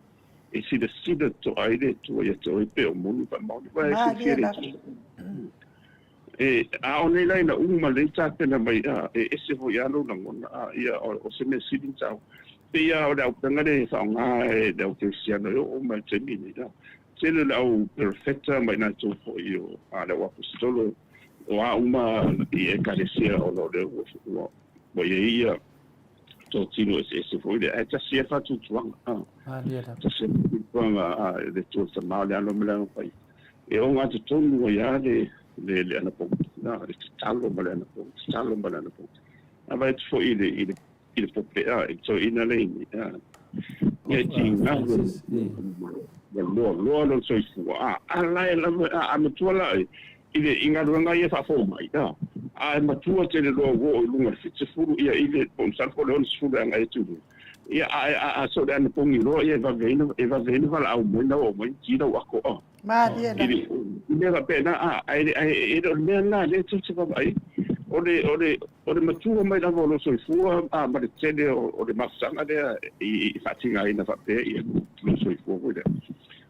E silasila totoa ai le Atua ia te oe pe o moni faamaoni, aua e Malie silafia e le lava. Atua. E, a o nei la ina uma lelei tapena mai, a, e ese foi lava lou lagona, a, ia, o, o se mea sili ona taua. E pei lava o le auupega lea e faaaoga e le au kerisiano e oo mai i le taimi lenei, a, tele o le au perofeta ma i latou foi o, a, le au aposetolo, o a uma i ekalesia ona o lea ua, ua, ua i ai ia totino eseese foi lea, ae tasi lava faatuatuaga, a, Malie lava. tasi lava faatuatuaga a le Atua le Tama, o le Alo ma le Agaga Paia, e ogatotonu ai lava le, le, le anapogi, a, le tatalo ma le anapogi, tatalo ma le anapogi. A vaai atu foi i le, i le, i le pope, a, i le toeaina lea i, a, ia e tiga Francis, i. ua loaloa lona soifua, a, a la e lava, a, a matua la i le i galuega ia faafomai, a, a e matua tele loa ua oo i luga i le 70 ia i le po o masalo po o le 60 e agai atu i luga, ia a, a, a so o le anapogi loa ia e vave ai e vave ai ona valaau mai na oo mai ki lau ako, a. Malie I la. le i mea faapena, a, ae ae e le o le mea lena lea tou te vaavaai ai. O le o le o le matua mai lava o lou soifua a ma le tele o o le mafutaga lea i i faatigaina faapea ia lou soifua foi lea.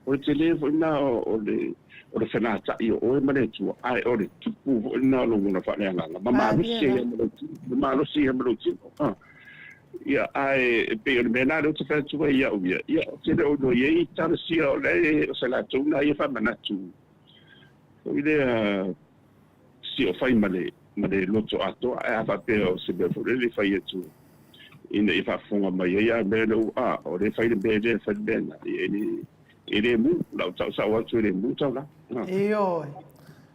O le tele foi lena o le o le fenatai o oe ma le Atua, ae o le tupu foi lena o lou ola faaleagaga ma Malie malosi ai la. lava ma lou tino, ma malosi ai lava ma lou tino. A, ia, ae e pei o le mea lena lea ou te fai atu ai i au ia, ia, ou te le o iloa i ai talosia o le o se latou lena ia faamanatu foi lea siofa ma le ma le loto atoa, ae a faapea o se mea foi lele e fai atu ina ia faafofoga mai ai a mea lea a o lea fai le mea lea fai le mea lena, ia e le e le mu lau tausau atu e le mu taulaga. Ioe.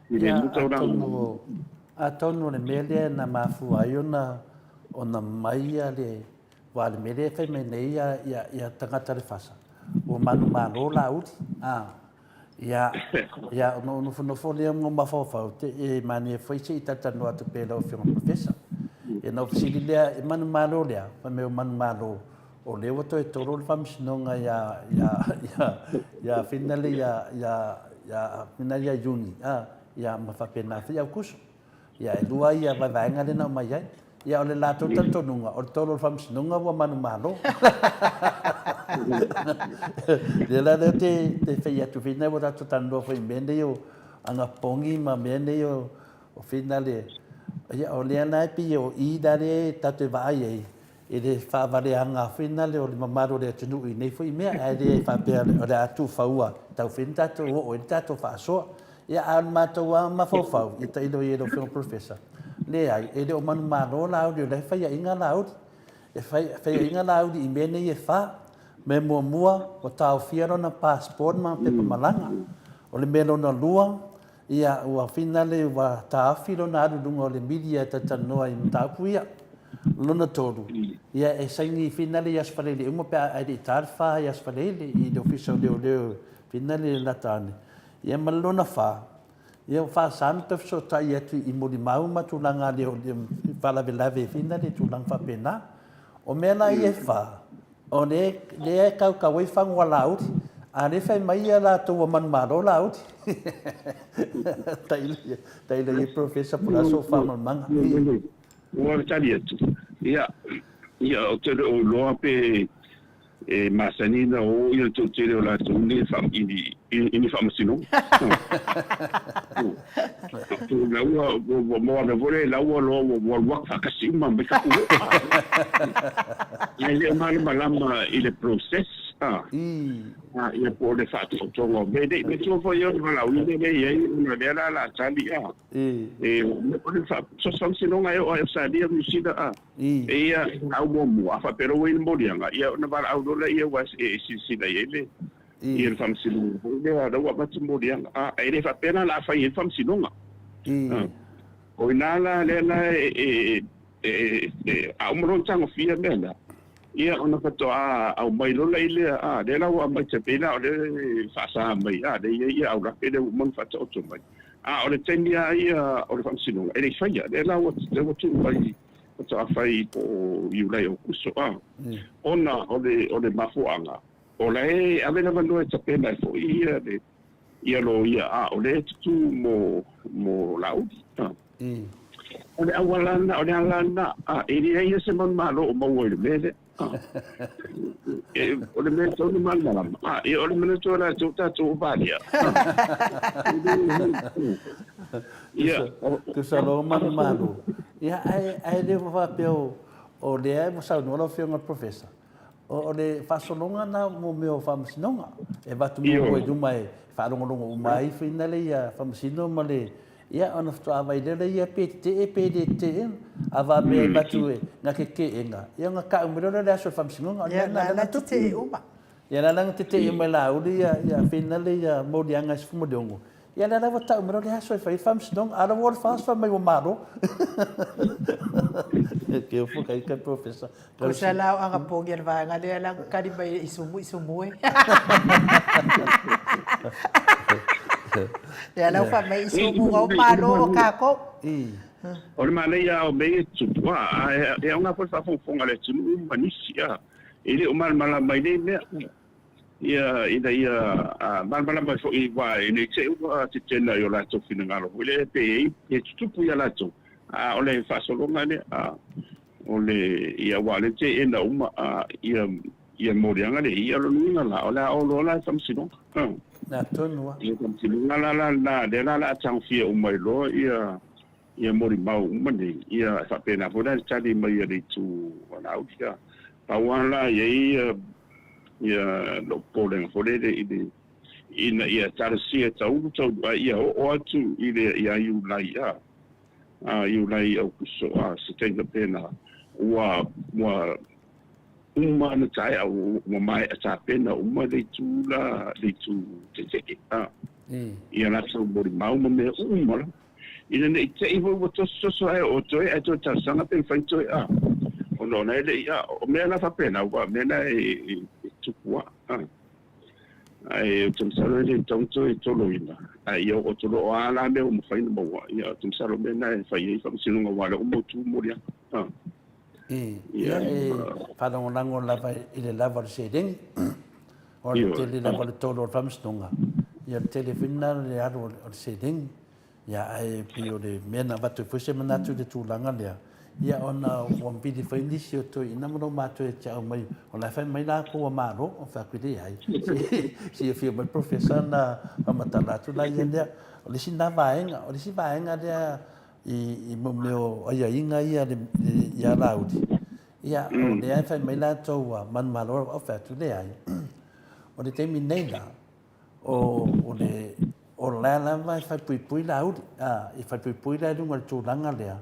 E le Ia, mu taulaga. atonu, atonu o le mea lea na mafua ai ona, ona mai ia le, aua o le mea lea e fai mai nei ia, ia, ia tagata le fasa, ua manumalo Laauli, a. Ia, ia, ona ou nofonofo lea ma mafaufau, te, e manaia foi se i talatalanoa atu pea i lau Afioga i le Professor. Ia, ona ou fesili lea, e manumalo lea? Fai mai o manumalo, o lea ua toe tolo le faamasinoga ia, ia, ia, ia finale ia, ia, ia, finale ia Iuni, a, ia, ma faapena foi Aukuso. Ia, e lua ia vaevaega lea na aumai ai. Ia, o le latou talitonuga, o le tolo o le faamasinoga ua manumalo. Lea la lea te, te fai atu whina ua tatou talanoa foi i mea nei o anapogi ma mea nei o, o whina le, ia, o lea la e pei o i la lea tatou te vaai ai, i le faavaleaga foi lena o le mamalu o le atunuu i nei foi mea, ae le faapea o le a tuufaua tau fai ni tatou oo ai le tatou faasoa. Ia, a o le matou lava mafaufau, ia tailo i ai lau Afioga Professor, leai, e le o manumalo Laauli, o la e faiaina Laauli. E faiaina Laauli i mea nei e fa. Mea muamua, ua taofia lona passport ma pepa malaga. O le mea lona lua, ia, ua finale ua taofi lona alu i luga o le media e talatalanoa i mataupu ia. Lona tolu, ia e saini finale i Aso Faraile uma pe a ae le i ta le fa i Aso Faraile i le Ofisa o Leoleo finale e lata ane. Ia ma le lona fa, ia ua faasa ona toe fesootai atu i molimau ma tulaga a leoleo i faalavelave finale i tulaga faapena. O mea la ia e fa, O lea e kaukau ai fagu a Laauli, a o lea e fai mai ia latou ua manumalo Laauli. Tailo i ai Professor po o le a sou faamalamalamaga. Ua tali atu, ia, ia ou te le o iloa pe e masani ona o ia le toatele o latou nei i ni faamasinoga. La ua ua maua ane foi la ua loa ua ua alu atu faatasi uma mai tatou oo. Ae le o malamalama i le process a ia po o le faataotoga o mea nei. Manatua foi o le valaauina lea e i ai ona lea la o le a tali a. E o le faamasinoga e oo lava i Ausetalia ma Niu Sila a. E ia valaau muamua a faapea loa ua i ai le moliaga ia ona valaau loa lea aua e silasila i ai le Ia le faamasinoga foi lea, lea ua avatu moliaga, a, e le faapea la o le a fai ai le faamasinoga. O i ina la lea la e, e, e, a uma loa ona tagofia mea na, ia ona faatoa aumai loa lai lea, a, lea la ua aumai te pei la o lea e faasa mai, a, lea e i ai ia aulape lea ua uma ona faataoto mai. A o le taimi lava ia o le faamasinoga, e le i faia, lea la ua, lea ua tuu mai faatoa fai po o Iulai Aokuso, a, ona o le, o le mafuaaga, O la e ave le avanoa e tapena ai foi ia le ia loia a o lea e tutū mo mo Laauli. A. O le auala lena, o le ala lena, a e leai lava se manumalo o maua i le mea lea. A. E, o le mea e tatau ona malamalama, a ia o le manatu o latou tatou o Valia. A. Ia. Tusa loa manumalo. Ia ae ae le faapea o lea ua saunoa lau Afioga i le Professor, O le faasologa na mo mea o faamasinoga e avatu muamua i luma e faalogologo uma ai finale ia faamasino ma le ia ona faatoa vaai lea ia pe tetee pe le tetee a faapea e avatu e na teteena ia ona tau mai loa lea o le aso o le faamasinoga o le mea lena na tetee uma. Ia la na tetee mai Laauli ia ia finale ia moliaga e 16 Ia lea la ua tau mai loa le aso e fai ai le faamasinoga, a o la ua o le FAST fai mai ua malo. Keu fo kai kai professor. Ko sa la o anga pongi le vaega lea la kali mai i sumu i sumu e. Lea la fa mai i sumu ngau malo o kākou. O le manaia o mea ia e tutupu, a e aoga foi le faafogafoga a le atunuu ma nisi, a e le o malamalama i nei mea. Ia, ina ia malamalama ai foi aua e le te i ua tetena i o latou finagalo foi lea pe i ai e tutupu ia latou, a o le faasologa lea, a o le, ia aua o lea teena uma a ia ia moliaga lea, ia o lona uiga la, o le a oo loa la i faamasinoga. A. Na tonu a. Ia faamasinoga la la lena, lea la o le a tagofia uma ai loa ia ia molimau uma nei, ia e faapena foi la le tali mai a le itu a Laauli. A pau lava la e i ai ia ia lou popolega foi lele i le ina ia talosia taulu taulu a ia oo atu i le ia Iulai a a Iulai Aokuso a se taimi faapena ua ua uma ona taea ua maea tapena uma le itu la le itu tetee a ia latou molimau ma mea uma lava. Ina ne i te i foi ua tosotoso ae o toe ae toe talosaga pe mafai toe a. Ona o la e le i a. O mea la faapena aua o mea la e tupu a. Ae ou te masalo e le tatau ona toe toloina, ae ia oo atu loa o a la mea ua mafai ona maua, ia ou te masalo o mea na e fai ai faamasinoga aua o lea ua mautu moliaga. Ia, e faalagolago lava i le lava o le seleni. O le tele lava o le tolo o le faamasinoga, ia o le tele foi lena o le alu o le seleni. Ia, ae pei o le mea na avatu ai foi se manatu i le tulaga lea, ia ona ua pili foi nisi o toeaiina ma lou matou e te aumai, o la e fai mai latou ua malo, ou fai atu, leai, se i afio mai le Professor ona faamatala atu laia lea. O le isi lena vaega, o le isi vaega lea i mea o aiaiga ia ia Laauli, ia o lea e fai mai latou ua manumalo, ou fai atu, leai. O le taimi nei la, O le, o la lava e falepuipui Laauli, a, e falepuipui la i luga o le tulaga lea,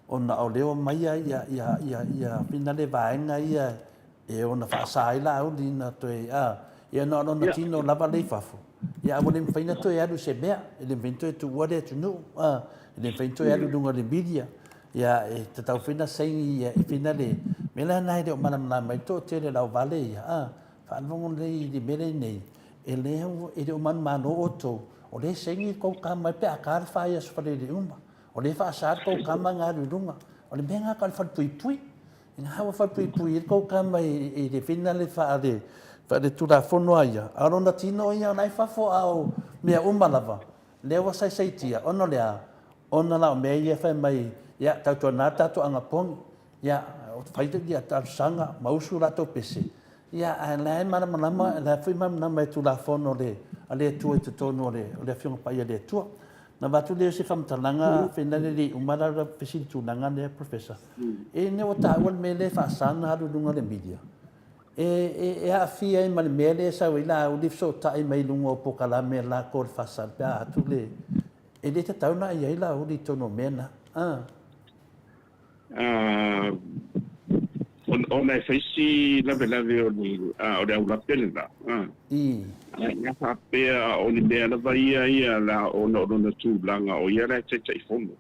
ona o lea ua omai ia, ia, ia, ia, ia, fina le vaega ia e ona faasa ai Laauli na toe, a, ia na o lona tino lava lea i fafo, ia a ua le mafai ona toe alu i se mea, e le mafai ona toe tuua le atunuu, a, e le mafai ona toe alu i luga o le media, ia e tatau foi ona saini ia, e fina le mea la lena e le o malamalama ai le toatele o le auvale ia, a, faalogo lelei i le mea lea e i ai nei, e le, e le o manumalo outou, o lea e saini le tou tama pe a ta le fa i Aso Faraile uma. O lea e faasa le tou tama ona alu i luga. O le mea lena tau o le falepuipui. Ina ua falepuipui ai le tou tama i le fina le faale-tulafono a ia, a o lona tino ia o la e i fafo, a o mea uma lava, lea ua saisaitia, ona o le a? Ona la o mea ia fai mai, ia, tautuana le tatou anapogi, ia, fai ia talosaga ma usu latou pese, ia, ae o la e malamalama, o la foi e malamalama i Tulafono a le Atua i totonu o le Afioga Paia a le Atua. Na avatu lea o se faamatalaga fena le le uma la fesili tulaga lea Professor. E ne ua taua le mea lea e faasa ona alu i luga o le media. E aafia ai ma le mea lea e sau ai Laauli fesootai mai luga o polokalame a latou o le FASA pe a atu le e le tatau ona i ai Laauli i totonu o mea na. Ona e fai si lavelave o le o le aulape lena. Ae a faapea o ni mea lava ia ia la ona o lona tulaga o ia la e Taitaifono.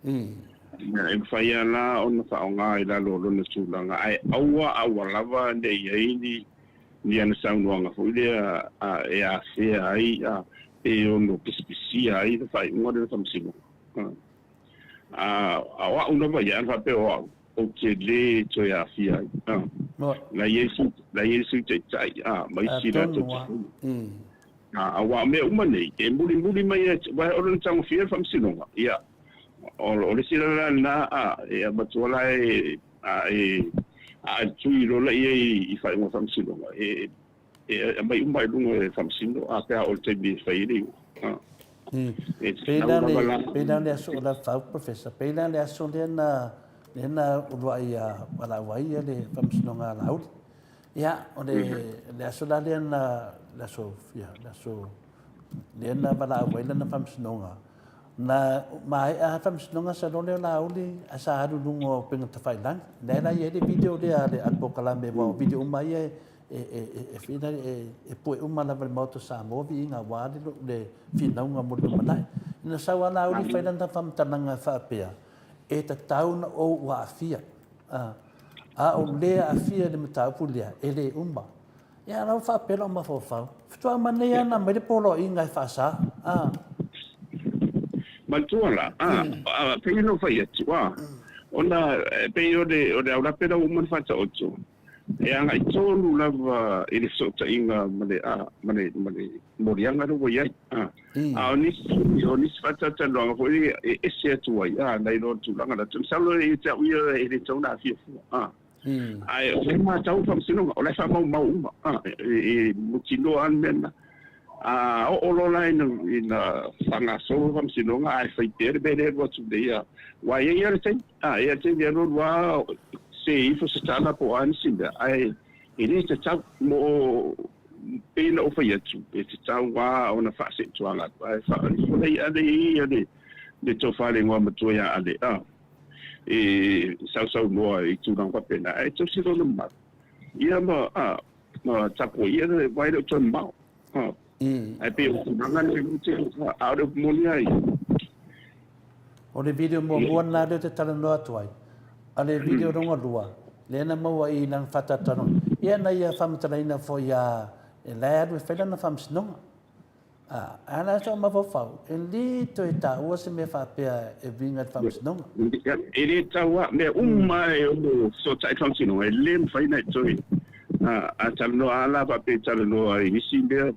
E mafai lava la ona faaaoga i lalo o lona tulaga, ae aua aua lava ne i ai ni ni ana saunoaga foi lea e afea ai pe ono pisipisia ai le faaiuga lea o le Faamasinoga. A o au lava ia, ana faapea o au, ou te lē toe aafia ai. La i ai la i ai le Sui Taitai, ma isi latou te faia. Aua o mea uma nei, e mulimuli mai e, aua o lona tagofia le Faamasinoga, ia, o le isi la lena, e avatua la e, a e tui loa la i ai i faaiuga o Faamasinoga, e aumai uma i luga e Faamasino, a pe a oo i le taimi e fai ai le iuga. Pei la le, pei la le aso o la fau Professor, pei la le aso lea na, lea na uluai valaau ai le Faamasinoga a Laauli. Ia, o le, le aso la lea na, le aso, ia, le aso lea na valaau ai lana Faamasinoga, na maea le Faamasinoga sa loa lea o Laauli ae sa alu i luga o upega tafailagi. Lea la e i ai le video lea a le polokalame aua o video uma ia e e pue uma lava i le Maota o Samoa viiga aua le finauga mo le lumanai. Ina sau a Laauli fai lana faamatalaga e faapea, e tatau ona ou aafia, a o le aafia i le mataupu lea, e le uma. Ia, la ua faapea lou mafaufau, faatoa uma nei lava ona aumai le poloaiga e faasa. Manatua la, pei ona ou fai atu, ona pei o le aulape la ua uma ona faataoto, E agai tonu lava i le fesootaiga ma le, ma le, ma le moliaga lea ua i ai. A o nisi, o nisi faatalatalanoaga foi lea e ese atu ai, nai lo le tulaga lea. Masalo ia te au ia e le tatau ona aafia fua. Ae o lea e matau le Faamasinoga, o la e faamaumau uma, e mautinoa lava le mea lena. A oo loa la ina, ina faagasolo le Faamasinoga ae fai pea le mea lea e alu atu nei, aua e i ai lava le taimi, e i ai le taimi e alu alu lava se ifo se tala po o a nisi mea, ae e le tatau mo pei ona ou fai atu, e tatau lava ona faaseetuaga atu, ae faaifo ale ia le tofa le igoa matua ia Ale, e sausaunoa i tulaga faapena, ae tausi lona mamalu. Ia ma, Ma tapuaia le vai leo toe mamao. Ae pei o tulaga nei o te a o le upu moni lava ia. O le video muamua lena lea ou te talanoa atu ai, a o le video lona lua, lea na maua i lana faatalatalanoaga, ia na ia faamatalaina foi ia, la e alu e fai lana faamasinoga. A, a la sou mafaufau, e le toe taua se mea faapea e uiga i le faamasinoga. E le taua, mea uma e ono fesootai i le faamasinoga, e le mafai ona e toe a talanoa a la faapea e talanoa i nisi mea,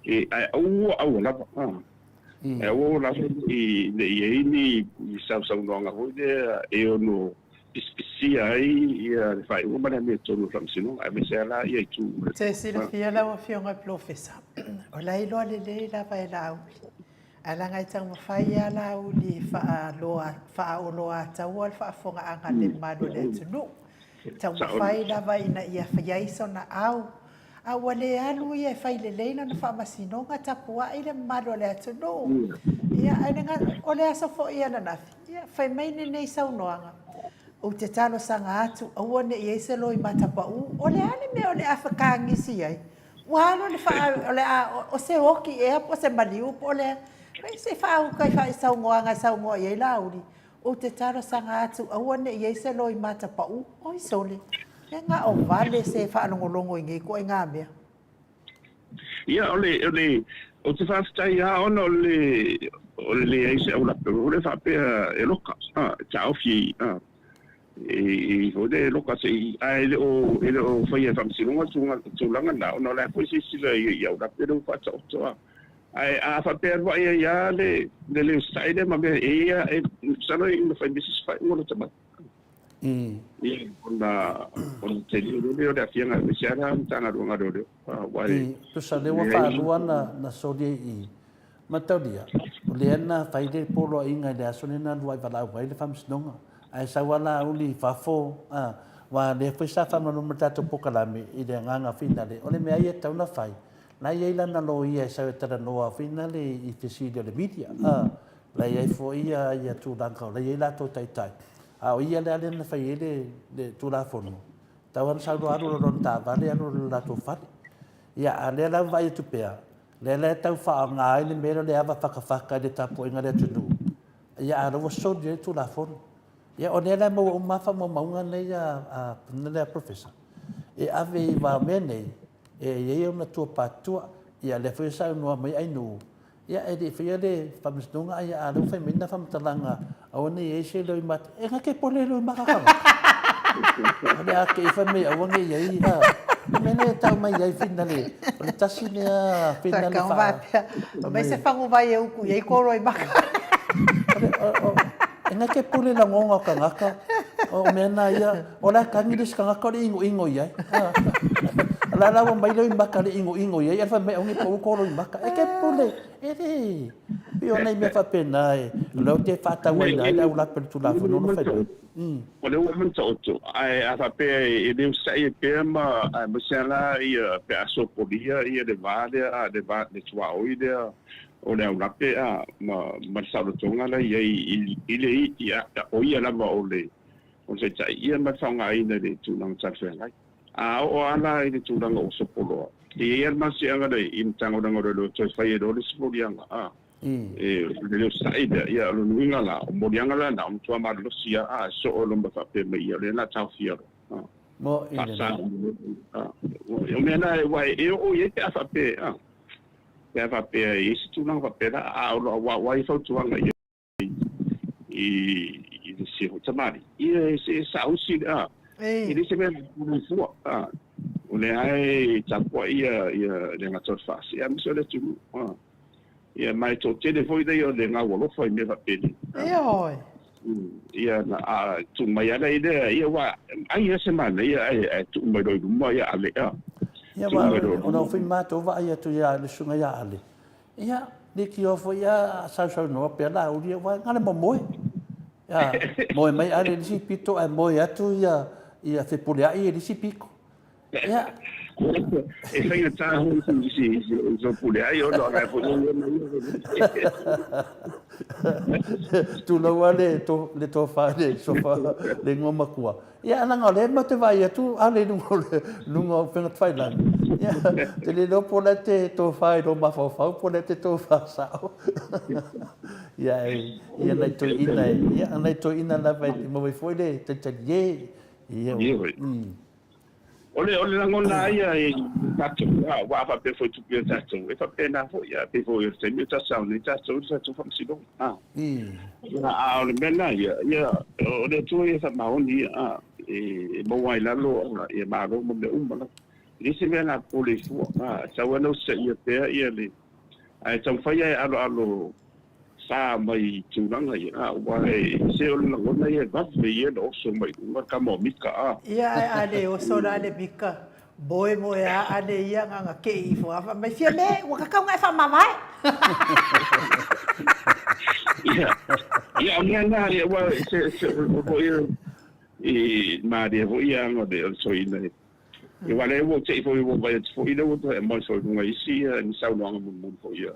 ae aua aua lava, ae aua aua lava ne i i ai ni sausaunoaga foi lea e ono pisipisia ai ia le faaiuga ma le amiotonu o le Faamasinoga, aemaise lava la ia itu. Te silafia lau Afioga i le Polofesa, o la e iloa lelei lava e Laauli, ae leaga e taumafai lava Laauli e faaoloataua le faafofogaaga a le mamalu o le atunuu. Taumafai lava ina ia i ai sona au, a ua le alu ia e fai lelei lana faamasinoga, tapuai le mamalu o le atunuu. Ia, ae o le aso foi ananafi, ia, fai mai lenei saunoaga. Ou te talosaga atu, aua ne i ai se loimata pau. O le a le mea o le a fetagisi ai? Ua alu le faa, o le a, o se oti ea po o se maliu po o le a. Fai se faauka i faaisaungoaga e saunoa i ai Laauli. Ou te talosaga atu, aua ne i i ai se loimata pau. Oi sole, e na o vale se faalogologo i nei ituaiga mea. Ia, o le, o le, ou te faafetai lava ona o le, o le leai se aulape o le faapea e loka, a, e taofi, a, e, e foi le loka se i, ae le o, e le o faia e faamasinoga tulaga, tulaga na, ona o le a foi silasila i, i aulape lea ua faataoto, a. Ae a faapea e alu ai ai lava le, le le usitai lea ma mea, e ia, e, masalo e iu ina fai mai se isi faaiuga lota mai. Ia, ona o le tele lele o le aafiaga aemaise lava la Matagaluega a Leoleo. Aua e Tusa lea ua faalua na soli ai i Mataulia, o lea na fai le poloaiga i le aso lea na alu ai valaau ai le Faamasinoga. Ae sau lava Laauli i fafo, aua o lea foi sa faamalamalama i le tatou polokalame i le agaga finale, o le mea ia e tatau ona fai, la e i ai lana loia e sau e talanoa finale i fesili o le media. La e i ai foi ia tulaga o la e i ai latou taitai. A o ia lea na fai ai le Tulafono, tau lava ina sau loa alu loa i lona taavale alu loa i le latou fale. Ia, a o lea la ua vaai atu pea, o lea la e tau faaaoga ai le mea lea o le ava fakafaka i le tapuaiga a le atunuu, ia a o lea ua soli ai le Tulafono. Ia, o lea la e maua uma lava faamaumauga nei a le Professor e ave i va o mea nei, e i ai ona tua patua. Ia, o lea foi e saunoa mai Ainuu, Ia, e le i faia le faamasinoga, ae a o lea ua fai mai lena faamatalaga, aua ne i i ai se loimata. E gata e pole loimata tagata. O le a te i fai mai aua ne i i ai, a. O le mea lea e tau mai ai finale, o le tasi lea finale faa... Fai mai se faguvai e utu i ai kou loimata. E gata e pule lagona o tagata, o mea na ia, o la e tagi le isi tagata o le inoino i ai. O la la ua mai loimata le inoino i ai, ae fai mai aua ne i pau kou loimata. E te pule, e le, pei o nai mea faapena e, o lea ou te faatauaina ai le aulape o le Tulafono o lo o fai mai. O lea ua uma ona taoto, ae a faapea e le usitai ai pea ma, aemaise lava la ia pe a sopolia ia le va lea, le va, le tuaoi lea o le aulape a, ma, ma le saolotoga la e i ai i le, i, o ia lava o le, o le taitai ia ma le faaaogaina i le tulaga talafeagai. A oo lava la i le tulaga ua sopoloa, e i ai lava le malosiaga lea i Matagaluega o Leoleo e toe fai ai loa le isi moliaga, a, e le usitai lea, ia o lona uiga la, o moliaga la na, o matua malolosi lava, a, e soo loa ma faapea mai, ia o lea o le a taofia loa. A. Mo i le Faasa. A, o mea na, aua e oo i ai pe a faapea, a, pe a faapea e i ai se tulaga faapena, a o lo o aua ai fautuaga i i le isi foi tamalii, ia e se saausi le a. E le se mea na fua, a. O lea e tapuai ia ia le gata o le FAST, aemaise o le atunuu, a. Ia ma e toatele foi lea o le gaualofa i mea faapenei. Ioe. Ia na a tuu mai ala i lea, ia aua ai lava se manaia ae tuu mai loa i luma ia Ale, a. Ia aua o lau foi matou vaai atu ia le susuga ia Ale, ia leitioa foi a sausaunoa pea Laauli aua na o le momoe. Ia moe mai Ale i le isi pito ae moe atu ia Fepuleai i le isi pito. Ia. E faigata foi si Fepuleai ona o la foi e Tulou lava le tofa i le sofa le igoa matua. Ia, leaga o lea matou te vaai atu Ale i luga o le luga o upega tafailagi. Ia, ou te le iloa po o le a te tofa i lou mafaufau po o le a te tofa sao. Ia, ia nai toeaiina, ia nai toeaiina lava e maua ai foi le talitalie. Ia, O le, o le lagona lava ia i tatou, aua a faapea foi e tupu ia tatou, e faapena foi, a pei foi o le taimi o tatou nei tatou i le tatou faamasinoga, a. Ia, a o le mea lena ia, ia, o le Atua ia e faamaoni ia, a, e maua ai i lalo ia Malo ma mea uma lava. E leai se mea o le a popole ai fua, a, e tatau lava ona usitaia pea ia le, ae taumafai lava e aloalo sa mai i tulaga ia, aua e se o le lagona ia e vave ia ona oso mai luga le tama o Mika, a. Ia ae a le oso la le Mika, moe moe a ale ia na ona kei ifo a fai mai, Fiame, ua tatau ona e faamavae. Ia, ia o mea na, ia aua se, se, o foi e malie foi ia aga o le toeaina e. Ia aua lea ua te i foi ua vaai atu foi lea ua toe aumai foi i luga i isi ni saunoaga mulimuli foi a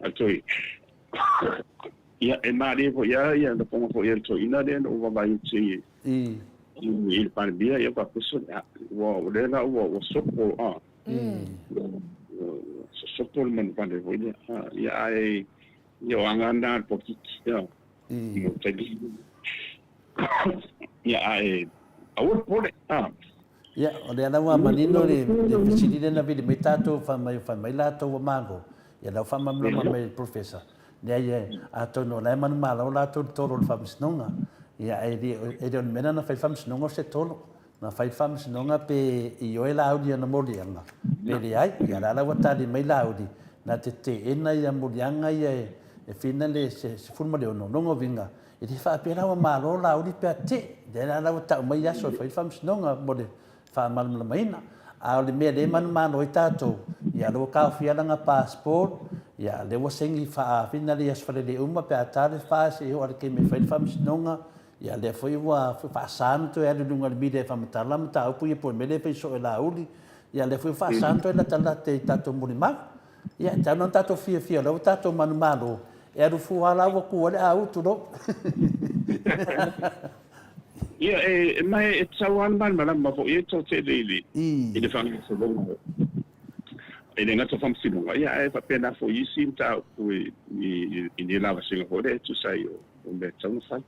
A toe, ia, e malie foi lava ia lafoga foi a le toeaina lea na ou vaavaai atu i I le Palemia ia faapea se ua o lea la ua sopo ua sosopo le manuvale foi lea ia ae ia o aga na le polokiki mo taimi ia ae aua le popole. Ia, o lea la ua manino le fesili lea na vili mai tatou fai mai, fai mai latou ua malo, ia la ua faamalamalama mai e le Professor, leai, atonu o la e manumalo latou i le tolo o le Faamasinoga, ia ae le, e le o le mea lena na fai le Faamasinoga o se tolo. Na fai le Faamasinoga pe ioe Laauli i ana moliaga, pe leai. Ia o la la ua tali mai Laauli, na te teena ia moliaga ia e fina le 16, lona uiga, E le faapea la ua malo Laauli pe a tetee, lea la ua tau mai aso e fai ai le faamasinoga mo le faamalamalamaina. A o le mea lea e manumalo ai tatou, ia lea ua taofia lana passport, ia lea ua saini faafina le aso Faleleuma pe a ta le fa se i oo i le taimi e fai ai le faamasinoga, ia lea foi ua faasa ona toe alu i luga o le media e faamatala mataupu ia po o le mea lea e fai soo e Laauli, ia lea foi ua faasa ona toe latalata i tatou molimau. Ia, e tatau ona tatou fiafia o lea ua tatou manumalo, e alu fua la ua tu ai le au, tulou. Ia, e, ma e tatau lava ona malamalama foi e toatele i le, i le faagasologa e le gata o faamasinoga, ia ae faapena foi i isi mataupu i, i, i ni lavasiga foi lea e tusa ai o, o mea e tatau ona fai.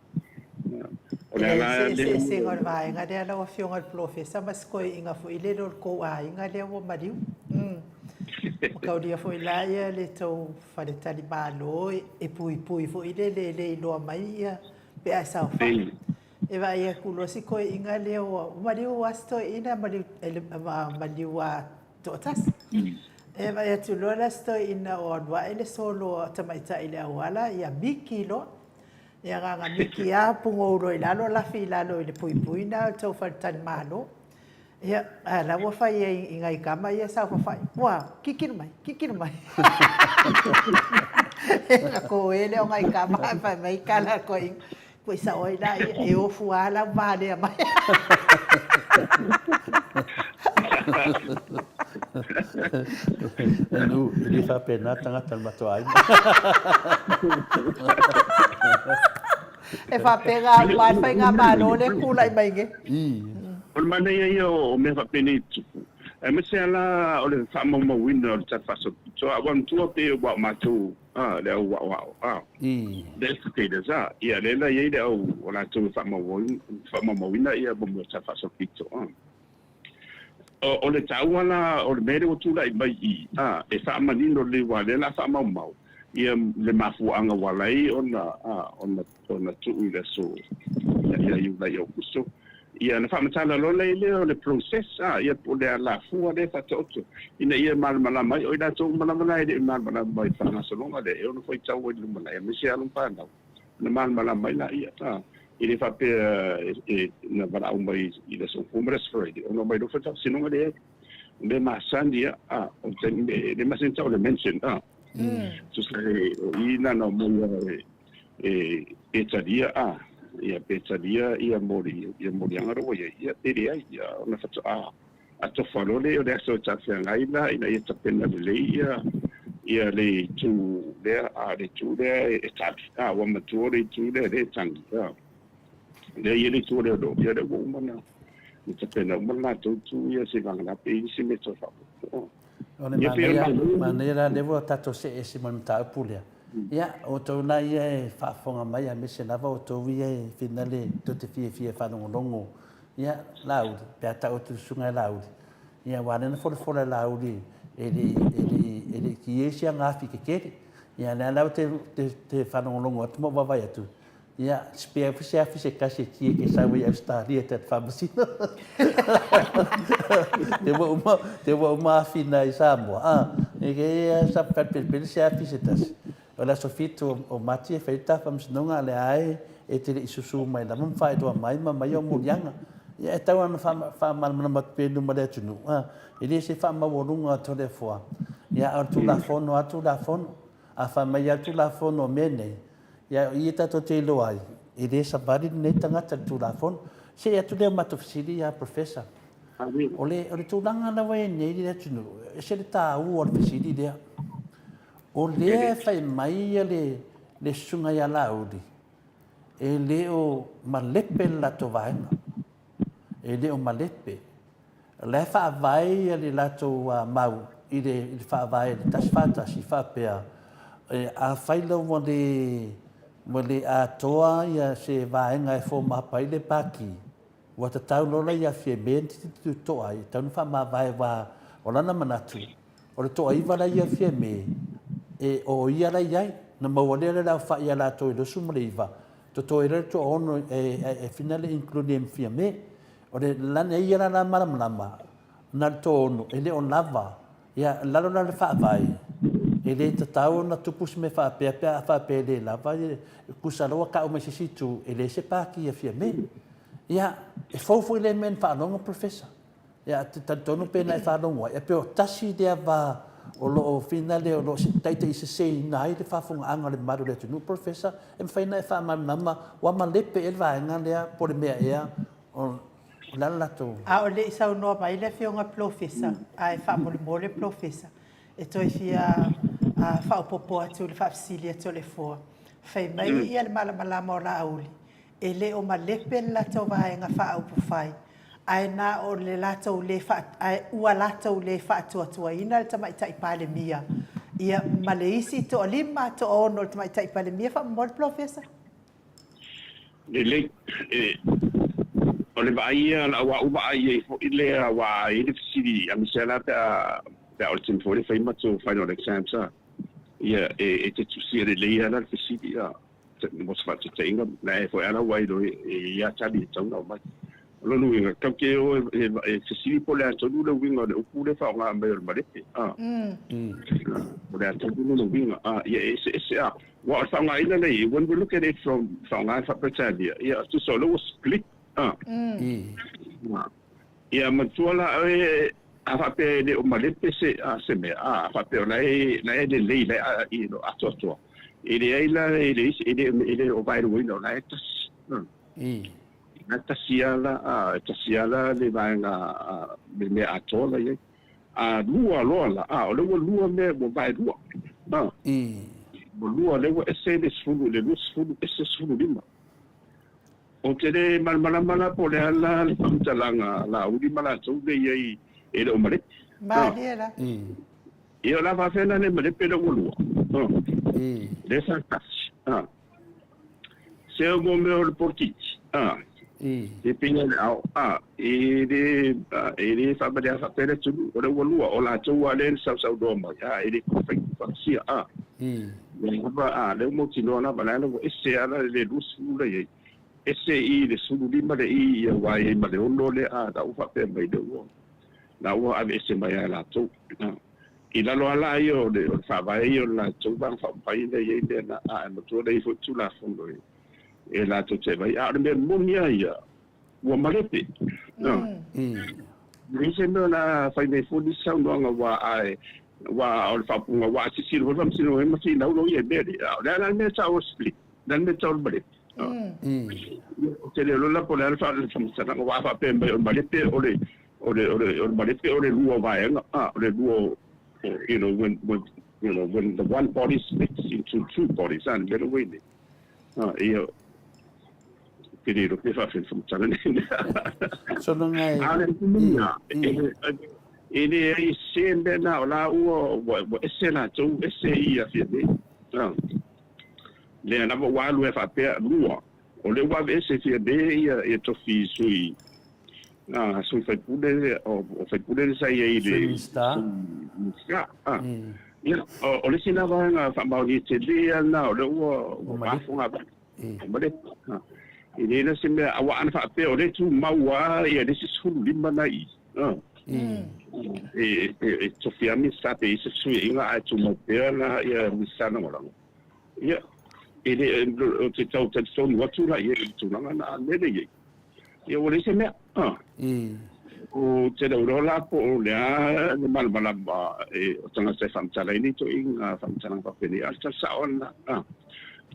O le ala lea. Eseesega o le vaega lea lau Afioga i le Polofesa ma si toeaina foi lele o le tou aiga lea ua maliu. Ua taulia foi la ia le tou faletalimalo e puipui foi lele e le iloa mai ia pe a e saofai. E vaai atu loa si toeaina lea ua maliu lava si toeaina maliu lava toatasi. E vaai atu loa la si toeaina o alu ae le solo a tamaitai i le auala ia miki loa. Ia na ona miki lava pugou loa i lalo lafi i lalo i le puipui lena o le tou faletalimalo. Ia, a o la ua fai ai i nai tama ia e saofafai, ua, kikino mai, kikino mai. Ona toē lea o nai tama ae fai mai tala a le toeaina, ua i sao ai la ia, e ofu lava lau valea mai. Enu, e le faapena tagata o le matou aiga. E faapena uma lava le faigamalo lea e tulai mai nei. O le manaia ia o mea faapenei e tupu, aemaise lava la o le faamaumauina o le tala faasolopito. A ua matua pei ua matou a, le au aoao, a, the educators, a, ia lea la e i ai le au o latou e faamaumauina ia mo tala faasolopito, a. O le taua la o le mea lea ua tulai mai i i, a, e faamanino lelei aua o lea o le a faamaumau ia le mafuaaga ua ala ai ona, a, ona, ona tuu i le aso ia Iulai Aokuso. Ia ona faamatala loa lea o le process, a, ia po o le alafua lea e faataoto ina ia malamalama ai. O i latou uma lava la e le i malamalama i le faagasologa lea, e ono faitau ai i le lumanai aemaise alo ma fanau. Ona malamalama ai laia, a, e le faapea e na valaau mai i le aso Gafua ma le aso Faraile, ona omai loa fai le faamasinoga, leai. O mea masani ia, a, o le taimi e le masani tau o le mention, a. Tusa e, o i na na omai e, e talia, a, ia pe talia ia moli, ia moliaga la ua i ai, ia pe leai, ia ona faatoa atofa loa lea o le aso e talafeagai la ina ia tapena lelei ia ia le itu lea, a le itu lea e tali, a ua matua le itu lea lea e tagi, a lea ia le itu lea o lo ia lea ua uma na tapena uma le latou itu ia se vagana pe i se mea toe faaopoopo. O le manaia, manaia la lea ua tatou see ese ma le mataupu lea. Ia, o outou la ia e faafofoga mai aemaise lava outou ia e finale tou te fiafia e faalogologo Ia, Laauli, pe a tau atu i le susuga ia Laauli, ia aua o lea na folafola e Laauli e le i, e le i, e le i kiei se agafi tetele. Ia, lea la ou te, te, te faalogologo atu ma ou vaavaai atu, ia, spare foi se afi se tasi e kie ke sau ai i Ausetalia e te faamasino. Te ua uma, te ua uma afi na i Samoa, a, e ke ia sa falepelepele se afi se tasi. O le aso 7 o Mati e fai le ta faamasinoga a lea e e te le i susu mai lava ma faailoa mai ma mai au moliaga. Ia e tau ona faamalamalama atu pea i luma o le atunuu, a, e le se faamaualuga o Toleafoa. Ia a o le Tulafono lava Tulafono. A fai mai lava le Tulafono o mea nei, ia o i e tatou te iloa ai, e le savali lenei tagata i le Tulafono. See atu lea o matou fesili ia Professor. O le, o le tulaga lava e i ai nei le atunuu, e ese le taua o le fesili lea. O lea e fai mai le susuga ia Laauli, E le o malepe le latou vaega. E le o malepe. O la e faavae le latou mau i le faavae i le 141 faapea, afai la ua le atoa se vaega e form up ai le Pati, ua tatau loa la ia Fiame na te toa ai, e tatau ona faamavae aua o lana manatu, o le toaiva la ia Fiame, e o ia la i ai. Na maua lea le aofai ia latou i le 29, totoe ai lea le toaono e finale include ia ma Fiame. O le lana ia la la malamalama, na o le toaono, e le o lava. Ia, lalo la le faavae, e le tatau ona tupu se mea faapea pe a faapea e le lava, e tusa loa ua tau mai se isi itu, e leai se pati ia Fiame. Ia, e fou foi lea mea na faalogo Professor. Ia, te talitonu pe na e faalogo ai, e pei o tasi lea va o lo o finale o lo o taitaiseseina ai le faafofogaaga a le mamalu o le atunuu, Professor, e mafai ona e faamalamalama ua malepe ea le vaega lea po o le mea ea o le a le latou. A o le i saunoa mai le Afioga Polofesa, ae faamolemole Polofesa, e toe fia faaopoopo atu i le faafesili a Toleafoa. Fai mai ia le malamalama o Laauli, e le o malepe le latou Vaega Faaupufai, ae na o le latou le ae ua latou le faatuatuaina le Tamaitai Palemia, ia ma le isi toalima, toaono o le Tamaitai Palemia. Faamolemole Polofesa. Lelei, o le vaai ia, lau au vaai ai foi lea aua e i ai le fesili aemaise lava pe a pe a o le taimi foi lea e fai matou final exams a, ia e te tusia lelei lava la le fesili a. Mo se faataitaiga, na e foi lava ua iloa e i ai tali e tatau ona aumai. O lona uiga, tatou te o e fesili po o le a tonu le uiga o le upu lea e faaaoga mai o le malepe. O le a tonu lona uiga. Ia e eseese. Aua o le faaaogaina lea i i, when we look at it from faaaoga le faa-Peretania, ia tusa o lea ua split. Ia matua la oe, a faapea e le o malepe se se mea, a faapea o la e la e lelei la e you know, atoatoa. E leai la e leai e le e le o vaeluaina o la e tasi. La e tasi lava la a e tasi lava la le vaega le mea atoa la i ai. A lua loa la, a o lea ua lua mea ua vaelua. Ua lua lea ua ese le 10 le 20 ese 15. Ou te le malamalama la po o le a la le faamatalaga a Laauli ma latou lea i ai e le o malepe. Malie la. Ia o le a faafefea la le malepe lea ua lua? Lea sa tasi. Se o mo mea o le polokiki. E pei le ao. E le e le faamalia faapea le atunuu o lea ua lua. O latou lava lea na sausaunoa mai. E le fai faatasia. Lea lava, lea ua mautinoa lava, la ua ese lava le 20 la i ai. Ese i le 15 le i ia aua e i ai ma le 6 lea, a, la ua faapea mai lea ua, la ua aveese mai lava e latou. I lalo lava la ia o le faavae ia o le latou Vaega Faaupufai lea e i ai lea na, a, e matua lea i ai foi Tulafono e latou te vaai. A o le mea moni lava ia, ua malepe. E leai se mea o le a fai mai fua nisi saunoaga aua a aua o le faaupuga aua a silasila foi le Faamasinoga ma finau loia i mea nei. A o le a la le mea e tau o le split? O le a le mea e tau o le malepe? Ou te le iloa la po o le a le faamatalaga aua a faapea mai o le malepe o le o le o le o le malepe o le lua o vaega, a o le lua o you know when you know when the one body splits into two bodies, a le mea lea ua i ai nei. Ia, te le iloa pe faafeina nei mea. Sologa e. A o le e leai se mea na o la ua ese latou, ese ia Fiamē. Lea lava ua alu e faapea, lua, o lea ua aveese Fiamē ia tofi sui sui faipule, o faipule le sa i ai i le Sui Minisita. Minisita. Ia, o le isi lena vaega faamaonia e tele lava lena, o lea ua faafofoga mai. Ua malepe. E leai la se mea, aua ana faapea o lea e tumau lava ia le isi 15 na i i, e tofi lava Minisita pe i ai se fesuiaiga ae tumau pea la ia Minisita Lagolago. Ia, e le, ou te tau talitonu atu la i ai i le tulaga lena, a o le mea lea e i ai, ia ua leai se mea. Ou te le iloa la po o le a le malamalama o tagata e faamatala ai nei ituaiga faamatalaga faapenei, a o le tala sao lena.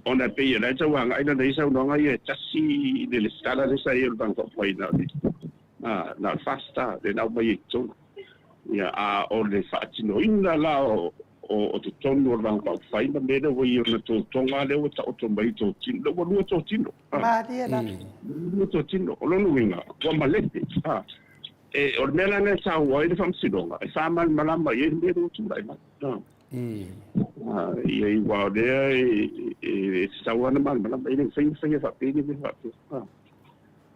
Ona e pei o la e tau agai lana ia saunoaga ia e tasi le lesitala lea sa i ai o le Vaega Faaupufai na o le na o le FAST lea na aumai ai i totonu. Ia, a o le faatinoina la o O totonu o le Vaega Faaupufai ma mea lea ua i ona totoga lea ua taoto mai i totino, lea ua lua totino. Malie lava. Lua totino. O lona uiga, ua malepe. E, o le mea la lea e taua ai le Faamasinoga, e faamalamalama i ai le mea lea ua tulai mai. Ia, aua o lea e tatau lava ona malamalama, e le mafai ona faia faapea ni mea faapea.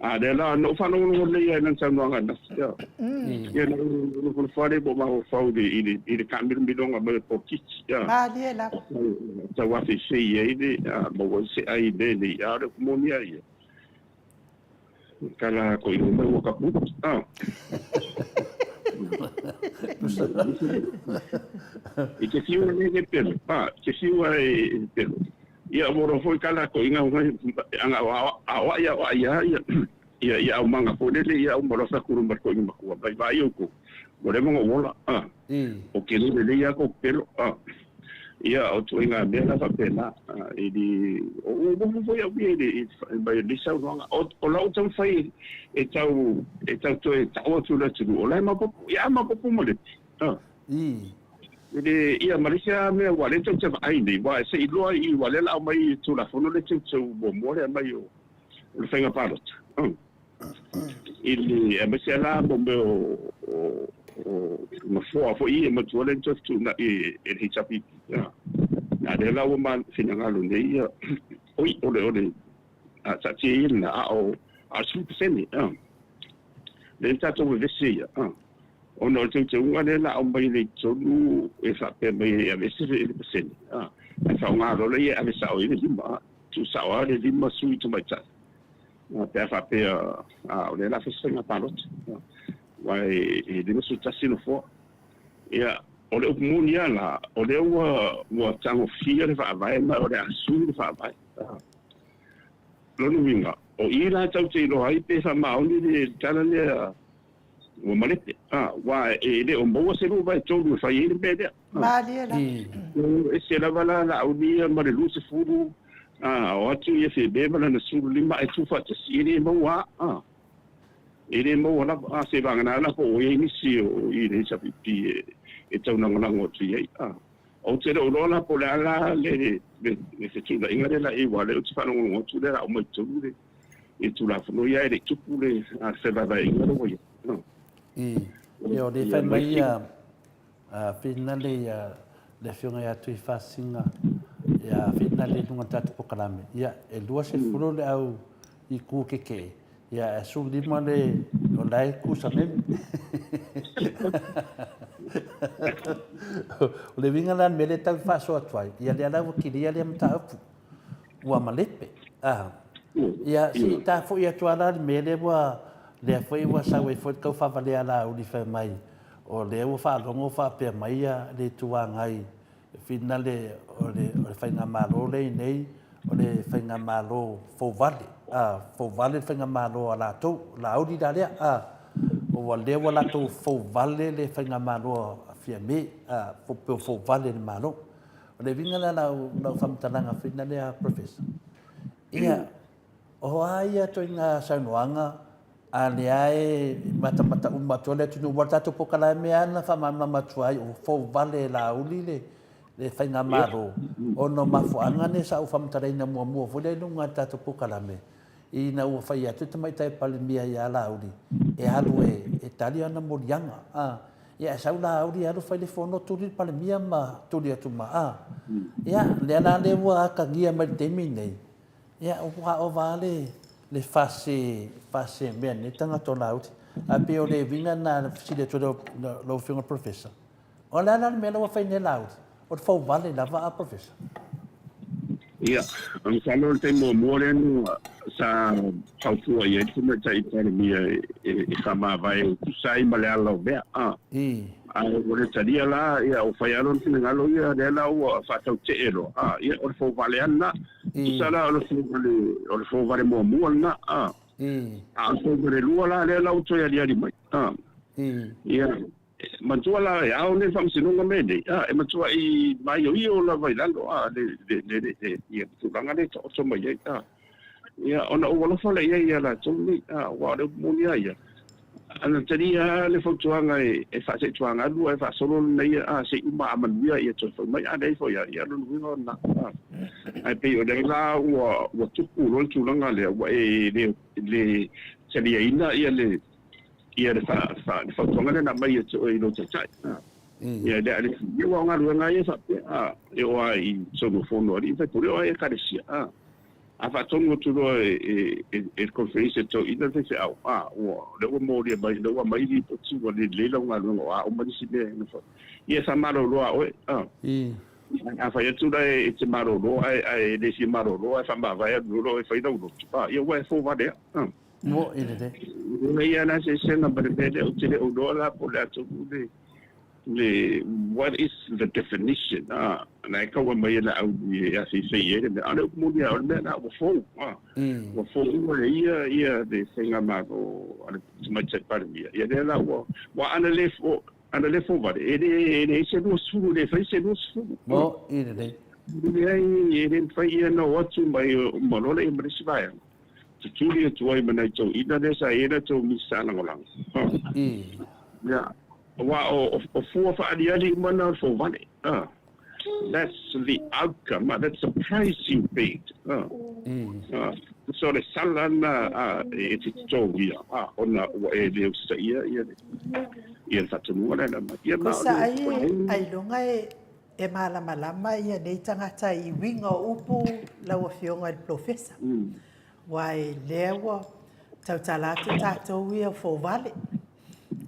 A lea la, na ou faalogologo lelei lava i lana saunoaga ananafi. Ia, na ou nofonofo lava lea ma ou mafaufau i le taamilomiloga mai o le polokiki. Malie lava. Tau afeifei ai le maua ai se ai i mea nei, a o le upu moni lava ia, Kala ko i mai ua kapu. I te fiu e le pelo. Te fiu e pelo. Ia mo foi kala ko inga ngai anga a o ia o ia ia ia ia au manga ko lele ia au molo sa kuru mar ko inga makua bai vai o ko. Mo le mo wola. O ke le le ia ko pelo. Ia o tuaiga mea la faapena i le o ua nofo foi au ia i le mai o lenei saunoaga. O lau taumafai e tau e tau toe ta'u atu i le atunuu o la e maopoopo, ia a maopoopo ma le I le ia ma le isi lava mea ua lea tatou te vaai nei, aua se i iloa i aua lea o le a aumai i le Tulafono lea teuteu muamua lea aumai o le faiga palota i le aemaise lava la mo mea o nofoa foi ia matua lea na toe fetuunai e le HRPP. A lea la ua finagalo nei ia, oi, o le o le taatia ia lena, a o a o le 10% lea na tatou vevesi ia, ona o le teuteuga lea la aumai nei i totonu e faapea mai e aveese le pasene, ae faaaoga loa lea e ave sao ai le 5, tuusao lava le 5 sui tamaitai pe a faapea o lea o le a fai se faiga palota, aua e 51 nofoa. Ia, o le upu moni lava la, o lea ua tagofia le faavae ma o le a sui le faavae. Lona uiga, o i la tatou te iloa ai pe faamaoni le tala lea ua malepe, aua e le o maua se 2/3 e fai ai le mea lea. Malie lava. Ese lava la Laauli ia ma le 20, o atu ia Fiame ma lana 15 ae tuufaatasi, e le maua lava. E le maua lava, se vagana la po o i ai nisi o i le HRPP e taulagolago atu i ai. Ou te le o iloa la po o le a la le fetuunaiga lea la i ai, aua o lea ou te faalogologo atu o lea o le a aumai i totonu le Tulafono ia ae le i tupu le fevaevaeaiga lea ua i ai. Ia, o lea e fai mai ia Finale ia le Afioga ia Tuifasina ia Finale i luga o le tatou polokalame. Ia, e 20 le au itu kekee, ia e 15 le o la e ku sameme. O le uiga la o le mea lea e tau faasoa atu ai, ia lea la ua kilia lea mataupu, ua malepe. Ia, se i ta foi atu lava la le mea lea ua, lea foi ua sau ai foi le taufaavalea a Laauli fai mai, O lea ua faalogo faapea mai le Itu Agai finale o le Faigamalo lea i nei, o le Faigamalo fouvale, a, fouvale le Faigamalo a latou, Laauli la lea, a, ua lea ua latou fouvale le Faigamalo a Fiame, a, pe ua fouvale le Malo. O le uiga lea o lau faamatalaga finale a Professor, ia, O a ia ituaiga saunoaga a lea e matamata uma atu ai le atunuu? Aua o le tatou polokalame lava na faamalamalama atu ai, ua fou vale e Laauli le faigamalo ona o mafuaaga nei sa ou faamatalaina muamua foi lea i luga o le tatou polokalame, ina ua fai atu le Tamaitai Palemia ia Laauli e alu e tali ana moliaga. Ia e sau Laauli e alu fai le fono, tuli le Palemia ma tuli atu ma, a. Ia, lea la lea ua atagia mai i le taimi lenei, Ia, ua ova lava le fase, fase mea nei tagata o Laauli. Ae pei o le uiga lena na fesili atu ai lau Afioga i le Professor. O le a la le mea la ua fai nei Laauli? O le fouvale lava a Professor? Ia, masalo o le taimi muamua lea na sa fautua i ai le Tamaitai Palemia e faamavae e tusa ai ma le ala o mea. Ae ua le talia la, ia ua fai lava lona finagalo ia, lea la ua faatautee loa, a, ia o le fouvale lava lena. Tusa la o le fouvale, o le fouvale muamua lena, a. A o le fouvale lua la, lea la ua toe aliali mai, a. Ia, manatua la, e ao nei le faamasinoga mea nei, a, e matuai maioio lava i lalo, a, le, le, le, le, le, ia tulaga lea e taoto mai ai, a. Ia, ona ou alofa lea i ai ia latou nei, a, aua o le upu moni lava ia. Ana talia le fautuaga e faaseituagalu ae faasolo lona ia a se i uma a manuia ia toe foi mai a leai foi a ia lona uiga o lena a ae pei o lea la ua ua tupu loa le tulaga lea ua e le le taliaina ia le ia le fa fa le fautuaga lea na aumai ia te oe i lou taitai a ia lea le ia aua o galuega ia faapea a e oo lava i totonu o fono a alii ma faipule o ai ekalesia a A faatonu atu loa e le Conference e toeaina le faifeau, a, ua, o lea ua molia mai, o lea ua aumai lipoti ua le lelei lau galuega, o a uma nisi mea na fai. Ia e faamalolo lava oe, a. A fai atu la e te malolo ae, ae le fia malolo ae faamavae alu loa oe e fai lau lotu, a, ia ua e fou vale a. A. Mo'i lelei. Leai lava la se eseesega ma le mea lea, ou te le o iloa la po o le a tonu le, le what is the definition a na e tau aumai e Laauli e aseisei ai le mea a o le upu moni lava o le mea lena ua fou a ua foua e ia ia le faigamalo a le Tamaitai Palemia ia lea la ua ua ana le ana le fouvale e le e leai se 20 e le fai se 20. Mo i lelei. Leai e le mafai ia ona o atu mai uma loa lea ma le isi vaega tutuli atu ai ma nai toeaiina lea sa i ai latou Minisita Lagolago. Ia, aua o, o fua faaaliali uma na o le fouvale. That's the outcome, that's the price you paid. So le sala lena e te totogia ona ua e le usitaia ia le, ia le faatonuga lea na aumai. Ia ma o le. Kusa ai ailoga e E malamalama ia nei tagata i uiga o upu lau Afioga i le Polofesa. Aua e lea ua tautala atu tatou ia o fouvale.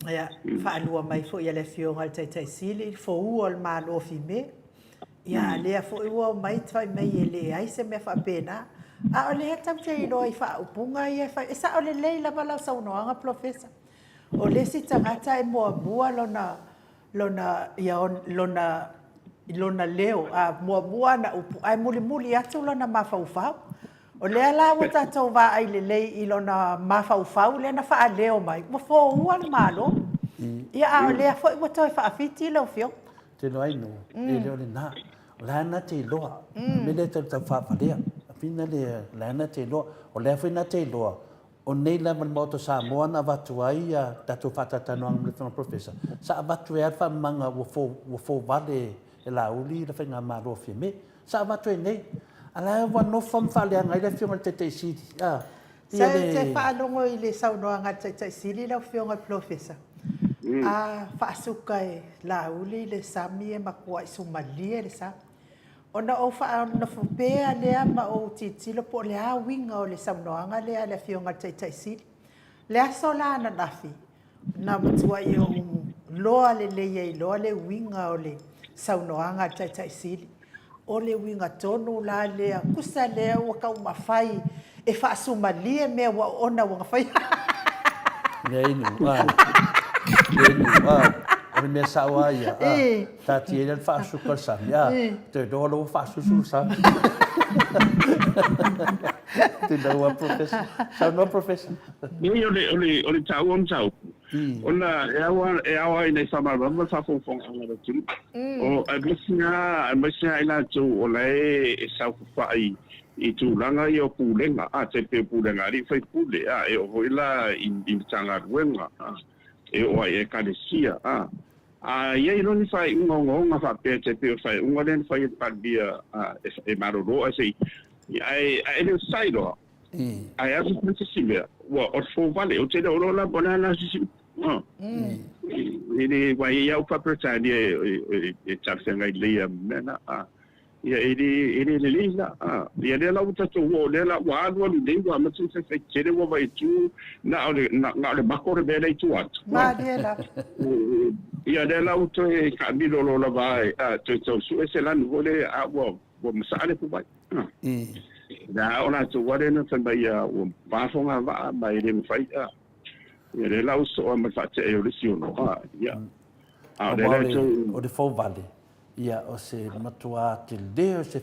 Ia, faalua mai foi e le Afioga i le Taitai Sili le foua o le Malo Fime. Ia, a lea foi ua omai fai mai e leai se mea faapena. A o lea tatou te iloa i faaupuga ia e fai, e sao lelei lava lau saunoaga Polofesa. O le isi tagata e muamua lona lona, ia, lona, lona leo, a muamua ana upu, ae mulimuli atu lona mafaufau. O lea la ua tatou vaai lelei i lona mafaufau lea na faaleo mai, ua foua le Malo. Ia, a o lea foi ua toe faafiti lau Afioga. Tino ai no, e le o lena. O la na te iloa. Me le tau tau whaavalea. Whina le, la na te iloa. O lea foi na te iloa. O nei lava le Maota o Samoa na avatu ai a tatou faatalatalanoaga ma le Afioga i le Professor, sa avatu ai lava le faamamaga ua fo, ua fovale e Laauli le Faigamalo a Fiame. Sa avatu ai nei. A la e ua nofo ma faaleaga ai le Afioga i le Taitai Sili, a, ia le. Sa e faalogo i le saunoaga a le Taitai Sili lau Afioga i le Polofesa, a faasuka e Laauli le sami e matuai sumalie le sami. Ona ou faanofo pea lea ma ou tilotilo po o le a uiga o le saunoaga lea a le Afioga i le Taitai Sili. Le aso la ananafi, na matuai ou loa lelei ai loa le uiga o le saunoaga a le Taitai Sili. O le uiga tonu la lea, tusa lea ua taumafai e faasumalie mea ua oona ua na faia. Leai nuu, a. Leai nuu, a. O le mea sao lava ia, a. Taatia ai le faasuka o le sami, a. Toe iloa loa ua faasusu le sami. Tino a Professor. Saunoa Professor. Nei o le, o le, o le taua mataupu, ona e ao, e ao lava ina i faamalamalama le faafogafogaaga a le atunuu. O, aemaise lava, aemaise lava i latou o la e saofafai i tulaga ia o pulega, a, tai pei o pulega a alii ma faipule, a, e oo foi la i, i Matagaluega, a, e oo lava i Ekalesia, a. A i ai loa ni faaiuga ogaoga faapea tai pei o le faaiuga lea na fai e le Palemia, a, e, e malolo ae se i, ae, ae le o sai loa, ae alu fai se isi mea, ua, o le fouvale, ou te le o iloa la po o le a la se isi upu, a. E le, aua e i ai lava upu faa-Peretania e, e, e talafeagai lelei lava ma mea na, a. Ia e le, e le lelei la. A, ia lea la ua tatou oo, lea la ua alu alu nei ua amata ona faifai tele ua vaai atu na o le, na, na o le mako le mea lea i tua atu. Malie lava. Ia lea la ua toe taamilo loa lava a, toe tau sue se lanu foi lea, a ua, ua masaa le ipuvai. A. La o latou lava lea na fai mai ia ua pa fogavaa ma e le mafai. A. Ia lea la ua sosoo lava ma le faatea o le isi ono. A, ia. A o lea la e toe. O le fouvale, Ia, o se matuā tele o se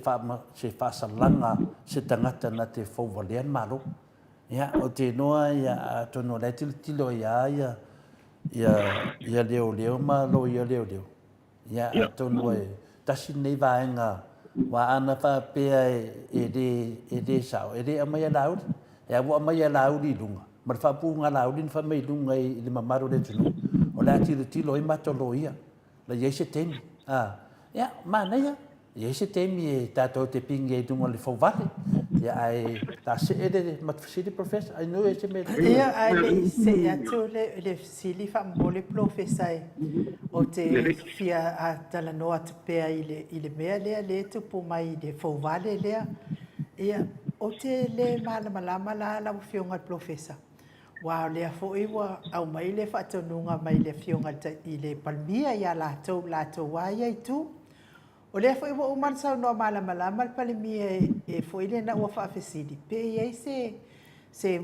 se faasalaga se tagata na te fouvalea le Malo. Ia, o te iloa, ia, atonu o la e tilotilo ai lava ia, ia, ia leoleo ma loia leoleo. Ia, atonu e tasi lenei vaega, aua ana faapea e, e le, e le sao, e le aumaia Laauli. E a ua aumaia Laauli i luga. Ma le faapuuga Laauli na fai mai i luga i le mamalu o le atunuu, o le a tilotilo ai matou loia, la i ai se taimi. A, ia, manaia, e i ai se taimi e tatou te pigi ai i luga o le fouvale. Ia, ae ta see le matusili, Professor, ai nuu e se mea. Ia, ae le i see atu le fesili faamolemole Polofesa e, ou te fia talanoa atu pea i le mea lea lea e tupu mai i le fouvale lea. Ia, ou te le malamalama la lau Afioga i le Polofesa, aua o lea foi ua aumai le faatonuga mai le Afioga i le Palemia ia latou, latou lava ia itu. O lea foi ua uma ona saunoa malamalama le Palemia e foi lea ina ua faafesili pe i ai se se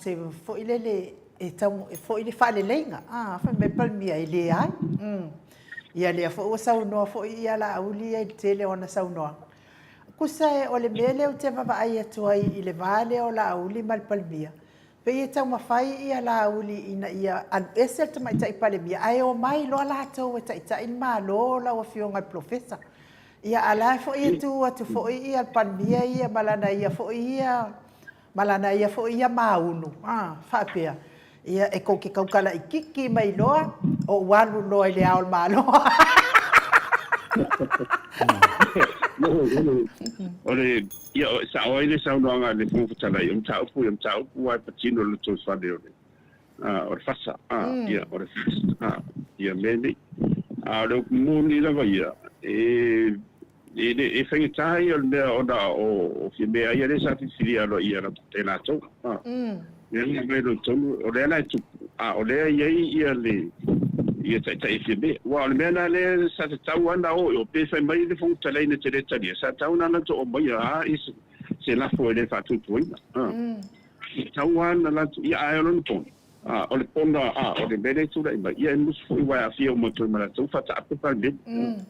se foi lele e tau foi le faaleleiga, a, fai mai le Palemia e leai. Ia lea foi ua saunoa foi ia Laauli ia i le tele o ana saunoaga. Tusa e o le mea lea ou te vaavaai atu ai i le va lea o Laauli ma le Palemia, pei e taumafai ia Laauli ina ia alu ese le Tamaitai Palemia ae omai loa latou e taitai le Malo lau Afioga i le Polofesa. Ia a o la foi e tu atu foi ia le Palemia ia ma lana ia foi ia ma lana ia foi ia maunu, a, faapea, ia, e tou te tautala itiiti mai loa, ou alu loa i le Ao o le Malo. O le, ia, sao ai le saunoaga a le Fofoga Fetalai, o mataupu ia, mataupu lava e patino i le lotoifale o le, o le fasa, ia, o le fasa, ia mea nei. A o le upu moni lava ia, e E le e faigata ia o le mea ona o Fiamē ia lea sa filifilia aloaia e latou. Lea la aumai loa i totonu, o lea la e tupu, a o lea e i ai ia le ia taitai e Fiamē. Aua o le mea la lea sa tatau lava ona o i o, pe fai mai le Fofoga Fetalai na te le talia, sa tatau ona latou aumaia lava ia se lafo e le faatuatuaina. E tatau lava ona latou, ia ae o lona pona, o le pona, o le mea lea e tulai mai, ia e musu foi aua e aafia uma atu ai ma latou, faataape Palemene.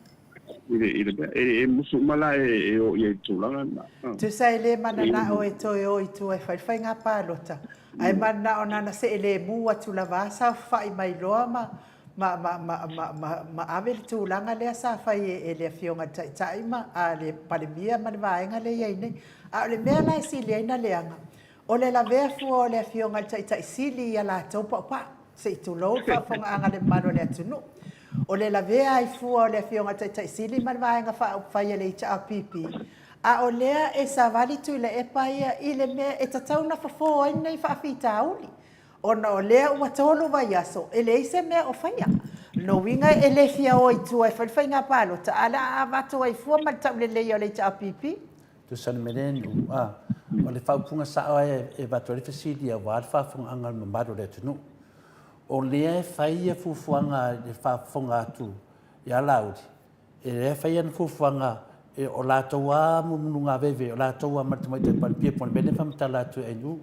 I le mea, e musu uma la e o i ai i le tulaga lena. Tusa e le mananao e toe o i tua e fai le faiga palota, ae mananao na ona see lemu atu lava a saofafai mai loa ma ma ma ma ma ma ma ave le tulaga lea sa fai e le Afioga i le Taitai ma a le Palemia ma le vaega lea e i ai nei. A o le mea la e sili ai ona leaga, O le lavea fua o le Afioga i le Taitai Sili ia latou paupau, se i tulou le faafofogaaga a le mamalu o le atunuu. O le lavea ai fua o le Afioga i le Taitai Sili ma le Vaega Faaupufai a le HRPP, a o lea e savali Tuilaepa ia i le mea e tatau ona fofo ai lenei faafitauli, ona o lea ua 3 vaiaso e leai se mea o faia. O lona uiga e le fia o i tua e fai le faiga palota, a o le a avatu ai fua ma le tauleleia o le HRPP. Tusa le mea lea, a, o le faaupuga sao lava e avatu ai le fesili aua le faafofogaaga a le mamalu o le atunuu. O lea e fai ia fuafuaga i le faafofoga atu ia Laauli, e lea e fai ana fuafuaga o latou lava mumunugaveve, o latou lava ma le Tamaitai Palemia, po o le mea lea e faamatala atu e Ainuu.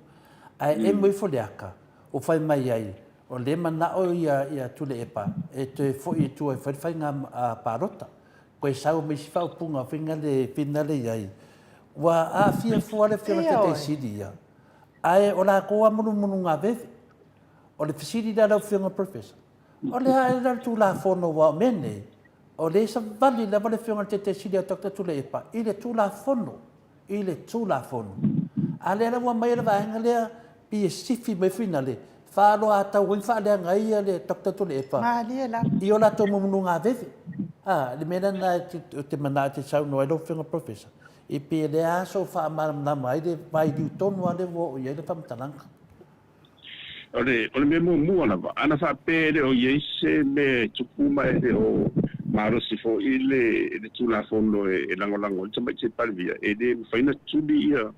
Ae emo ifo le aka ua fai mai ai, o lea e manao ia Tuilaepa e toe foi i tua e fai le faiga palota. Koe sau ma isi faaupuga faiga le finale i ai. Ua aafia fua le Afioga i le Taitai Sili ia, ae o latou lava mulumulugaveve. O le fesili la lau Afioga Professor, o le a ea la le Tulafono aua o mea nei, o lea e savali lava le Afioga i le Taitai Sili ia Doctor Tuilaepa i le Tulafono. i le Tulafono. A lea la ua aumai le vaega lea, pei e sifi mai finale, faaaloatau ai ma faaleaga ai le Doctor Tuilaepa Malie lava. i o latou mumunugaveve. A, le mea lena ou te manao e te saunoa ai lau Afioga Professor, e pei o le a sou faamalamalama ai le vailiu tonu lava lea ua oo i ai le faamatalaga. O le, o le mea muamua lava, ana faapea e le o i ai se mea e tupu ma e le o malosi foi le, le Tulafono e, e lagolago ai le Tamaitai Palemia, e le mafai ona tuli ia,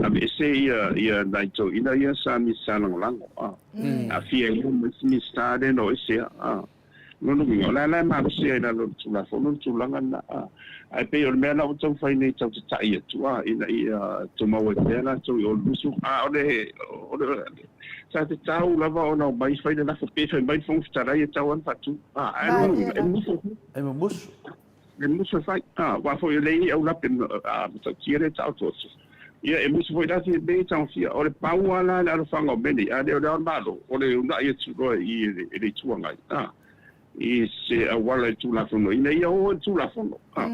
aveese ia, ia nai toeaiina ia sa Minisita Lagolago, a. Aafia ai ma isi Minisita lea na o ese, a. Lona uiga, o la e la e malosi ai i lalo o le Tulafono le tulaga lena, a. Ae pei o le mea la ua taumafai nei e tau tata'i atu, a, ina ia tumau ai pea latou i o i le musu. A o le, o le, sa tatau lava ona omai fai le lafo, pe fai mai le Fofoga Fetalai e tatau lava ona faatu, a. Ae lona uiga, e mumusu, E mumusu. E mumusu e fai, a, aua foi e leai ni aulape matautia lea e taoto atu. Ia, e musu foi la se mea e tagofia. O le pau lava la le alofaga o mea nei, a le o le Ao o le Malo, o le uunai atu loa i i le Itu Agai, a, i se auala e tulafonoina, ia o i le Tulafono, a.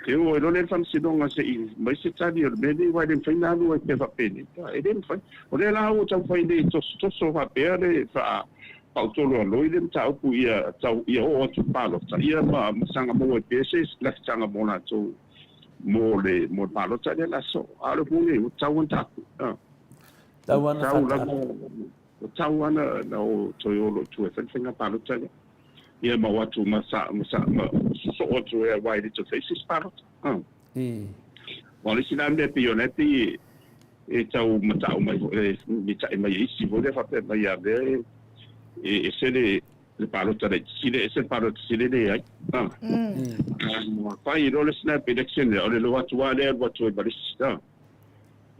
E oo ai loa lea i le faamasinoga se i aumai se tali o le mea lenei, aua e le mafai ona alu ai pea faapenei. E le mafai. O lea la ua taumafai nei e tosotoso faapea le faapautolo a loi le mataupu ia tau ia oo atu i le palota ia ma ma saga maua ai pea se lafitaga mo latou mo le mo le palota lea o le a sosoo. A o le upu nei, ua tatau ona taape. Tau lava ona faataape. Ua tatau lava ona o toe o loa i tua e fai le faiga palota lea. Ia ma o atu ma sa ma sa ma sosoo atu ai aua e le toe fai se isi palota. Aua o le isi la mea pei o la e pei e tau matau mai foi e mita'i mai e isi foi lea faapea mai a mea e e ese le le palota laitiiti lea ese le palota tele lea e ai. Fai loa le snap election lea o le alu atu lava lea alu atu ai ma le isi.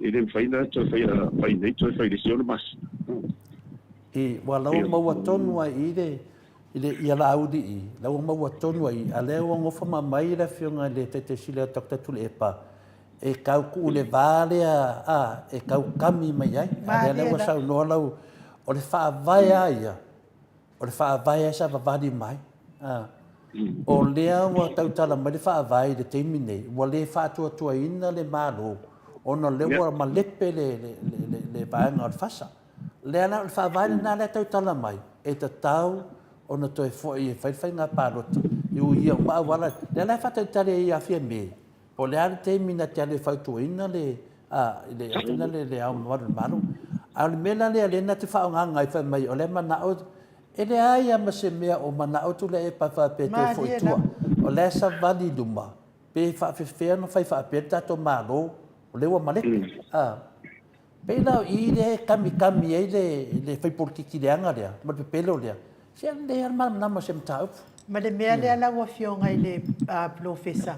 E le mafai ona toe faia fai nei toe fai i le isi 6 masina. I, ua la ua maua tonu ai i le, i le, ia Laauli i, la ua maua tonu ai i, a lea ua gofa ma mai le afioga i le Taitai Sili a Doctor Tuilaepa e tau tuu le va lea a, e tau kami mai ai. A lea la ua saunoa lau, o le faavae a ia, O le faavae lava sa vavali mai. O lea ua tautala mai le faavae i le taimi nei, ua le faatuatuaina le Malo ona o lea ua malepe le vaega o le FASA. O lea la, o le faavae lena lea e tautala mai, e tatau ona toe foi e fai le faiga palota e uia uma auala. O lea la e faatalitali ai ia Fiame, Po o le a le taimi na te alu e fautuaina le, a, le, a fina le, le Ao Mamalu o le Malo. A o le mea la lea lea na te faaaogaga ai fai mai o lea manao, e leai lava ma se mea o manao Tuilaepa faapea toe foi i tua. O la e savali i luma, pe faafefea ona fai faapea le tatou Malo, o lea ua malepe. A. Pei la o i lea e kamikami ai le, le fai polokiki leaga lea, ma le pepelo lea. Se lelei lava le malamalama o se mataupu. Ma le mea lea lau Afioga i le Polofesa,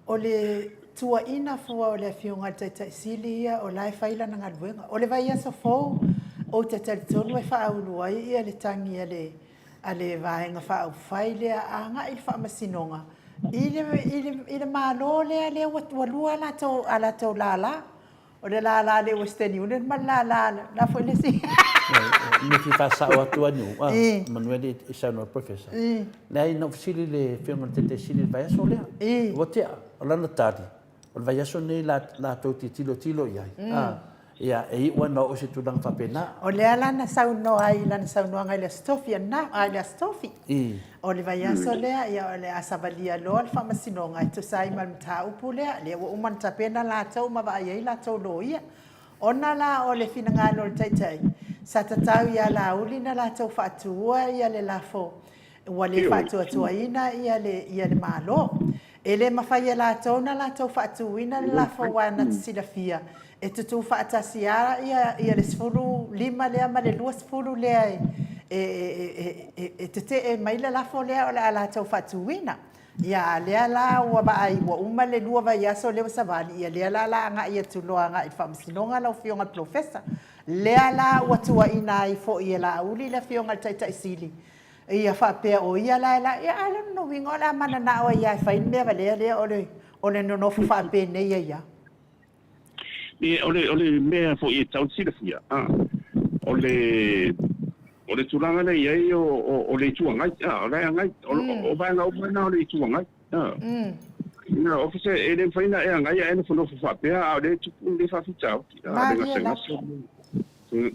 o le tuuaiina fua o le Afioga i le Taitai Sili ia o la e fai lana galuega. O le vaiaso fou, ou te talitonu e faaulu ai le tagi a le a le Vaega Faaupufai lea agai i le Faamasinoga i le, i le, i le Malo lea, lea ua lua a latou lala. O le lala a le Western Union ma le lala le a foi le isi. Me fia faasao atu anu, manu e i saunoa le Professor. Leai, na ou fesili i le Afioga i le Taitai Sili i le vaiaso lea. Ua tea, o lana tali, o le vaiaso lenei latou te tilotilo i ai. Ia, e iu lava ina oo i se tulaga faapena. O lea la na saunoa ai i lana saunoaga i le Aso Tofi ananafi, i le Aso Tofi. O le vaiaso lea, ia, o le a savalia loa le faamasinoga e tusa ai ma le mataupu lea, lea ua uma ona tapena latou ma vaai ai latou loia. Ona la o le finagalo o le Taitai, sa tatau ia Laauli na latou faatuua ia le lafo ua le faatuatuaina ia le, ia le Malo. E le mafai e latou ona latou faatuina le lafo aua na te silafia e tutū faatasi lava ia le 15 lea ma le 20 lea e tetee mai le lafo lea o le a latou faatuina. Ia, a lea la ua vaai ua uma le lua vaiaso lea ua savali, ia lea la o le a agai atu loa agai i le Faamasinoga lau Afioga i le Polofesa. Lea la ua tuuaina ai foi e Laauli le Afioga i le Taitai Sili, ia faapea o ia la e la, ia a o lona uiga o le a mananao ai lava e fai le mea valea lea o le nonofo faapenei ai lava. Ia, o le, o le mea foi e tatau ona silafia, a, o le, o le tulaga lea e i ai o, o, o le Itu Agai, a, o la e agai, o, o vaega uma na o le Itu Agai, a. Ina, officer, e le mafai ona e agai ae nofonofo faapea, a o lea e tupu lenei faafitauli, a, le gasegase,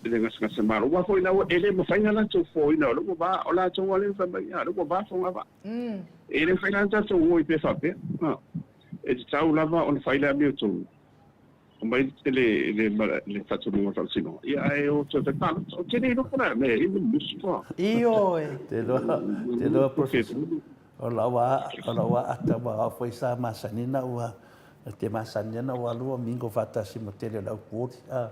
le gasegase malo. Aua foi la e le mafai ona latou foaina, o lea ua va, o latou lava lea na fai mai, a, o lea ua va fogavaa. E le mafai la ona tatou o ai pea faapea, a. E tatau lava ona fai le amiotonu, aumai le le le faatonuga o le faamasinoga, ia ae o toe fai palota. Ou te le iloa po o le a mea e i ai le musu a. Ioe. Te iloa, te iloa Professor, o lau o lau ata ua foi sa masani na ua te masani ana ua alu mingo faatasi ma tele o le au kuoli a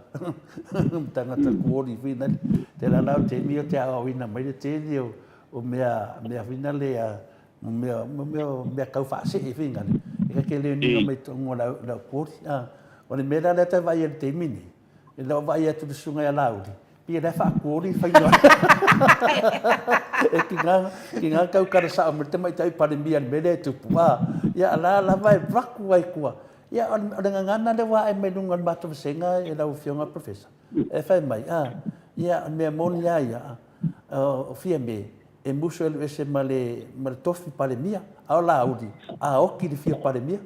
tagata kuoli foi nale. Te la lau taimi o te aoaoina mai le tele o mea mea foi nale a Mo mea, mo mea, mea tau faasee foi ngale. E ka ke le ninga mai tonga la la kuoli. Ah, o le mea la lea tai vaai i le taimi nei. E lau vaai atu le susuga ia Laauli, pei la e faakuoli le faiga. E ki ngā, ki ngā kau kara sao mai le tamaitai Palemia i le mea lea e tupu. Ah, ia la lava e raku ai kua. Ia, o le gagana lea ua ae mai luga o le matou vasega e lau Afioga Professor. E fai mai, ah, ia, o le mea moni lava ia, o Fiame, E musu e alu ese ma le, ma le tofi Palemia, a o Laauli, a oki le fia Palemia.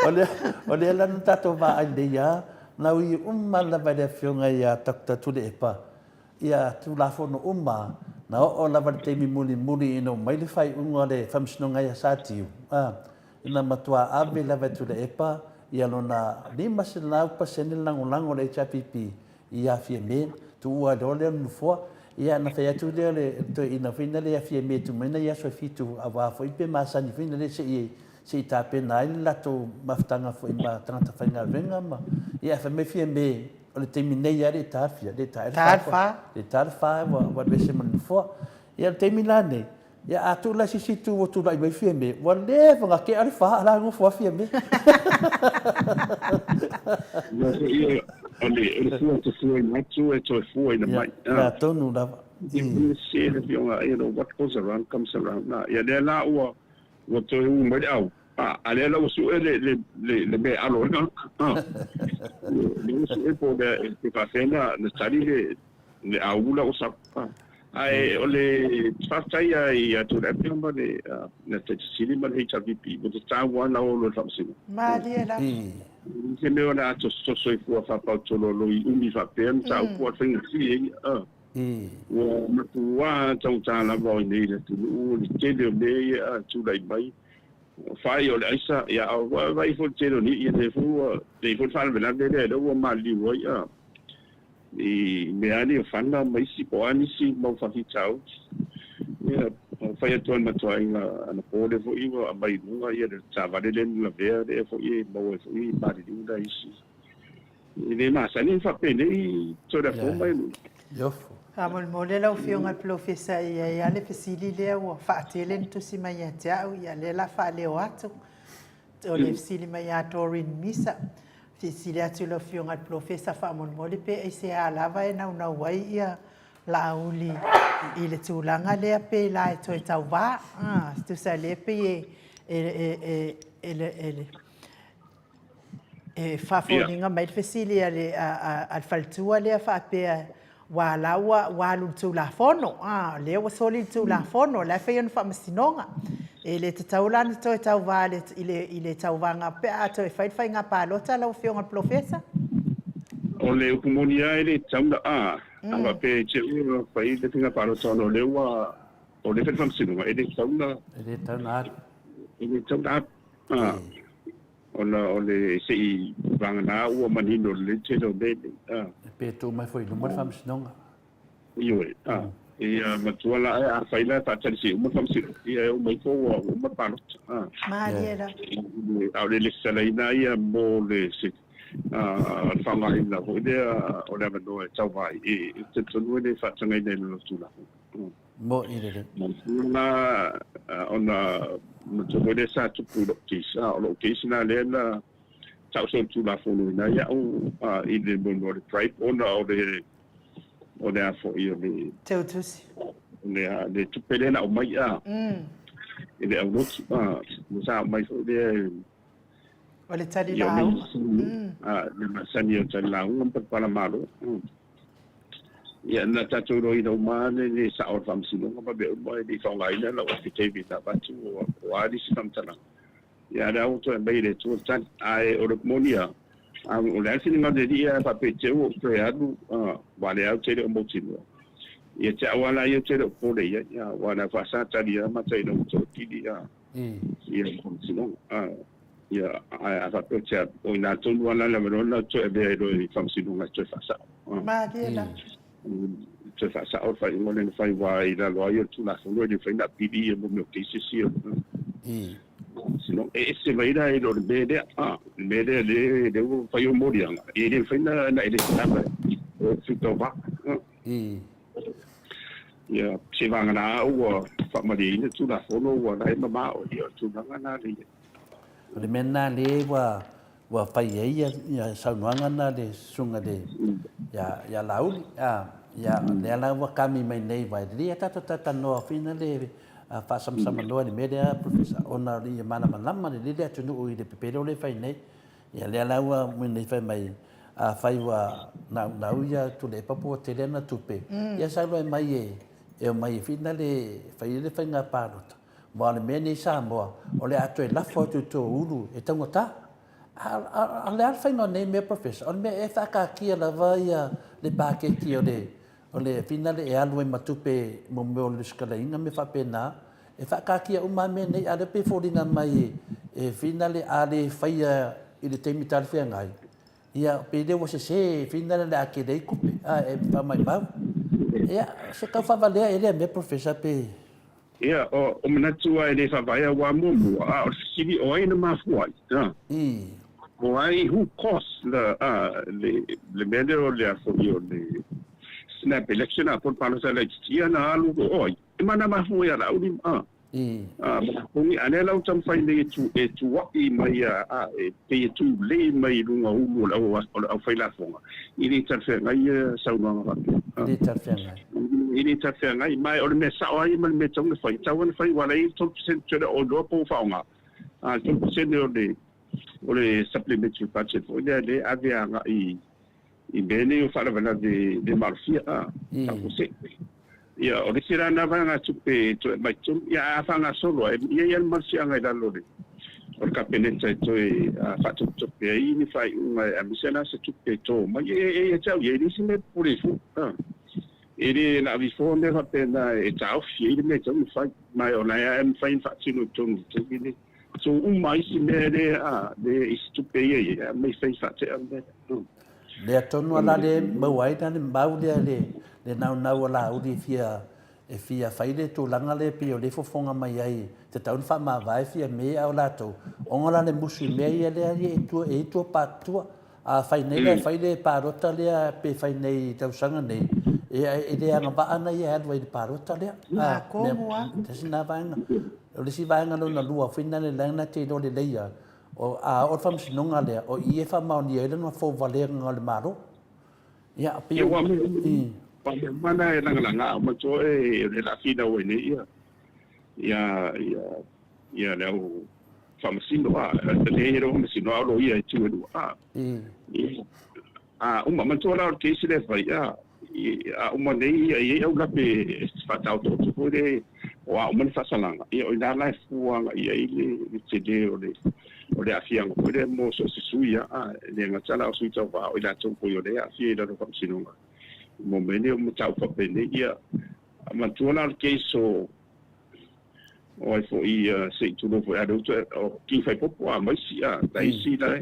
O lea, o lea la na tatou vaai nei a, na ui uma lava i le afioga ia Doctor Tuilaepa, ia Tulafono uma, na oo lava i le taimi mulimuli ina ua mai le faaiuga o le Faamasinoga ia Satiu, a, na matua ave lava e Tuilaepa ia lona 500% le lagolago a le HRPP i a Fiame, tuua ai loa lea o le nofoa. Ia na fai atu lea o le toeaina foi lea ia Fiame e tuu mai nai aso e fitu aua foi pe masani foi lea se i se i tapena ai le latou mafutaga foi ma tagata faigaluega ma ia ae fai mai Fiame o le taimi nei lava e le i taafia, le i ta le fa, le i ta le fa ua alu ese ma le nofoa. Ia o le taimi la lenei, Ia a tuu la i se isi itu ua tulai mai Fiame, ua leva ona tea le fa a la e nofo lava Fiame. Ia foi ia, o le, o le fua te fuaina atu e toe fuaina mai. Ia, atonu lava. Ia se le afioga, you know, what goes around comes around. Na, ia lea la ua, ua toe ū mai le au. A, a lea la ua sue le, le, le, le mea e alo ai. A, lea ua sue po o le a, pe faapefea na, na tali le, le au la ua sau. A. Ae o le faafetai lava ia Tuilaepa ma le Taitaifono ma le HRPP ua tatau lava ona o loa i le faamasinoga. Malie lava. E se mea o le a tosotoso ai fua faapautololo i umi faapea mataupu a o le faigofie ia. Ua matua taugata lava o i inei i le atunuu le tele o mea ia a tulai mai. Fai o le aisa, ia a ua vaai foi i le tele o nii, lea foi ua i ai foi le faalavelave lea, lea ua maliliu ai i mea lava nei o fana ma isi po o a nisi mau faafitauli. Ia, fai atu ai ma tuaiga anapo lea foi ua aumai i luga ia le taavale lea na lavea lea foi e maua ai foi maliliu nai isi. E le masani ona faapenei Tolafono mai nuu. Iofo. Faamolemole lau Afioga i le Polofesa e i ai lava le fesili lea ua faatele na tusi mai ia te au, ia lea o le a faaleo atu. O le fesili mai ia Doreen Misa, Fesili atu i lau Afioga i le Polofesa faamolemole pe aisea lava e naunau ai ia Laauli i le tulaga lea pe la e toe tauva. Tusa lea pei e e faafoliga mai le fesili a le faletua lea faapea, Ua la ua alu i le Tulafono, a, lea ua soli le Tulafono, o la e fai ona faamasinoga. E le tatau la ona toe tauva i le tauvaga pe a toe fai le faiga palota lau Afioga i le Polofesa? O le upu moni lava e le tatau ona a, a faapea e te ua fai le faiga palota ona o lea ua, o lea e fai le faamasinoga, e le tatau ona, E le tatau ona alu. E le tatau ona alu. A. Ona o le se i vagana ua manino lelei tele o mea nei. A. Pe tuu mai foi i luma le faamasinoga. Ioe. A. Ia matua la a fai la e faatali se i uma le faamasinoga, ia e oo mai fo ua uma le palota. A. Malie la. A o le lesitalaina ia mo le se a le faaaogaina foi lea o le avanoa e tauva ai, e talitonu e le faatagaina i lalo o le Tulafono. Moni lelei. Na ona matua foi lea sa tupu i lou case, o lou case lena lea na tau solitulafonoina ai au i le mea o le bribe ona o le o le a foi o le Teutusi. O le le tupe lea na aumai a i le aulotu a sa aumai foi lea O le tali lauga. Le masani o le tali lauga ma palapala malo. Ia, na tatou iloaina uma lava le sao o le Faamasinoga ma mea uma e le i faaaogaina lau affidavit na avatu o a nisi faamatalaga. Ia, a o lea ua toe aumai e le Atua le tali. Ae o le moni lava, o le a le finagalo o le Alii ae faapea te i ua ou toe alu, aua o lea lava ou te le o mautinoa. Ia te au lava la ia ou te le o popole i ai, aua o le a faasatali lava mata ina ua toatili ia le Faamasinoga. Ia, ae a faapea ou te alu, o i ina tonu lava la le avanoa lena ou te toe avea ai loa i le Faamasinoga e toe faasao. Malie la. Toe faasao le faaiuga lea na fai aua i lalo lava ia o le Tulafono e le mafai ona apili ia mea o cases ia. Faamasinoga. E ese mai la i lo le mea lea, le mea lea lea ua fai au moliaga, e le mafai ona e resitala e Sui Tauva. Ia, seivagana ua faamalieina Tulafono ua la e mamao, ia o le tulaga lena lea i ai. O le mea lena lea ua ua fai ai ia saunoaga na le susuga le ia ia Laauli a ia lea la ua kami mai nei vai lea tatou talatalanoa foi na le faasamsamanoa i le mea lea Professor ona o le ia malamalama lelei le atunuu i le pepelo lea e fai nei. Ia lea la ua nei fai mai. Afai ua naunau ia Tuilaepa po ua tele ana tupe, ia sau loa e mai e e omai e finale e fai ai le faiga palota. Aua o le mea nei i Samoa, o le a toe lafo atu i tou ulu e taugata. A o le a le faiga o nei mea Professor? O le mea e faataatia lava ia le paketi o le o le finale e alu ai ma tupe mo mea o le lesitalaina ma mea faapena, e faataatia uma lava mea nei, a o lea e pei e foliga mai e finale a le faia i le taimi talafeagai, Ia, pei lea ua sese, finale o le a tele ai tupe, a, e faamaumau. Ia, se tau faavalea ea lea mea, Professor, pe... Ia, o manatu lava e le faavaea aua muamua, a o le fesili, o ai na mafua ai? A. O ai, who caused the, a, le, le mea lea o le a foi o le snap election, a, po o le palota laitiiti, ia na alu, o ai? E mana mafua ia Laauli, a. Malapuni, a lea la ua taumafai nei e tu, e tua'i mai a, a, e pei e tulei mai i luga o ulu o le au, o le aufailafoga, e le talafeagai ia saunoaga faapea. E le talafeagai. E le talafeagai, ma o le mea sa'o lava ia ma le mea e tatau ona fai, e tatau ona fai aua o la e i ai le 3% tuai o iloa po ua faaaoga, a, le 3% o le, o le supplementary budget foi lea lea e ave agai i mea nei o faalavelave le maalofia, a, faafuasei. Ia, o le isi la lena vaegatupe e toe aumai totonu, ia ae a faagasolo lava, e i ai lava le malosiaga i lalo o le o le Kapeneta e toe faatopetope ai ni faaiuga aemaise la se tupe e to mai. E, e ia te au ia, e leai se mea e popole ai fua. A, e le laavi fua mea faapena e taofi ai le mea e tatau ona fai, ma o la e lava e mafai ona faatino i totonu o le taimi lenei. So uma isi mea lea a, le isi tupe ia i ai, aumai fai faatea le mea lea. Lea tonu a la le maua ai na le mau lea le le naunau o Laauli e fia e fia fai le tulaga lea pei o lea e fofoga mai ai tatau ona faamavae Fiame a o latou ona la le musu i mea ia lea e tua e tua patutua a fai nei la e fai le palota lea pe fai nei i tausaga nei e e le agavaa ana ia e alu ai i le palota lea a mea tasi na vaega. O le isi vaega lona lua foi na le na te iloa lelei a o a oo le faamasinoga lea o i e faamaonia ai lona fouvalega o le Malo. Ia pei o Ua mea uma na e lagalaga a manatua oe o le a finau ai nei ia ia ia ia le au faamasino a le ia le faamasino a o loia e tu e lua a a uma manatua la o le case lea e fai a a uma nei ia e i ai aulape e faataotooto foi le o a uma ni faasalaga ia o ina la e fua agai ai le le tele o le o le aafiaga foi lea mo so o se sui a e le gata la o sui tauva o i latou foi o lea e aafia i lalo o faamasinoga mo mea nei o mataupu faapenei ia manatua la o le case o o ai foi se i tulou foi a lea ua toe o King Faipopo a ma isi a ta isi la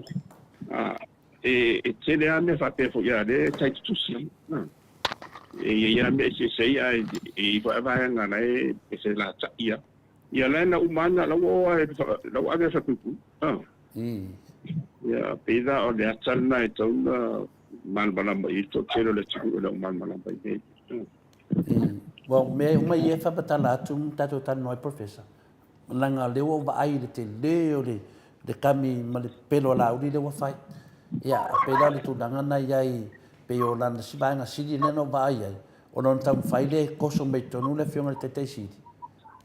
a E tele lava mea faapea foi a lea e tai tutusi ai. E i ai lava mea eseese ai ae e i ai foi vaega la e felata'i lava. Ia la e na uma ana la ua oo lava la ua ave i le falepuipui. Ia pei la o le ata lena e tatau ona malamalama i ai le toatele o le atunuu e le o malamalama i mea ia. Well, mea uma ia e faamatala atu ma tatou talanoa ai Professor, Leaga o lea ua ou vaai i le tele o le le kami ma le pelo a Laauli lea ua fai. Ia, pei la o le tulaga na i ai, pei o lana si vaega sili lea na ou vaai ai, o lona taumafai lea e koso mai totonu le Afioga i le Taitai Sili,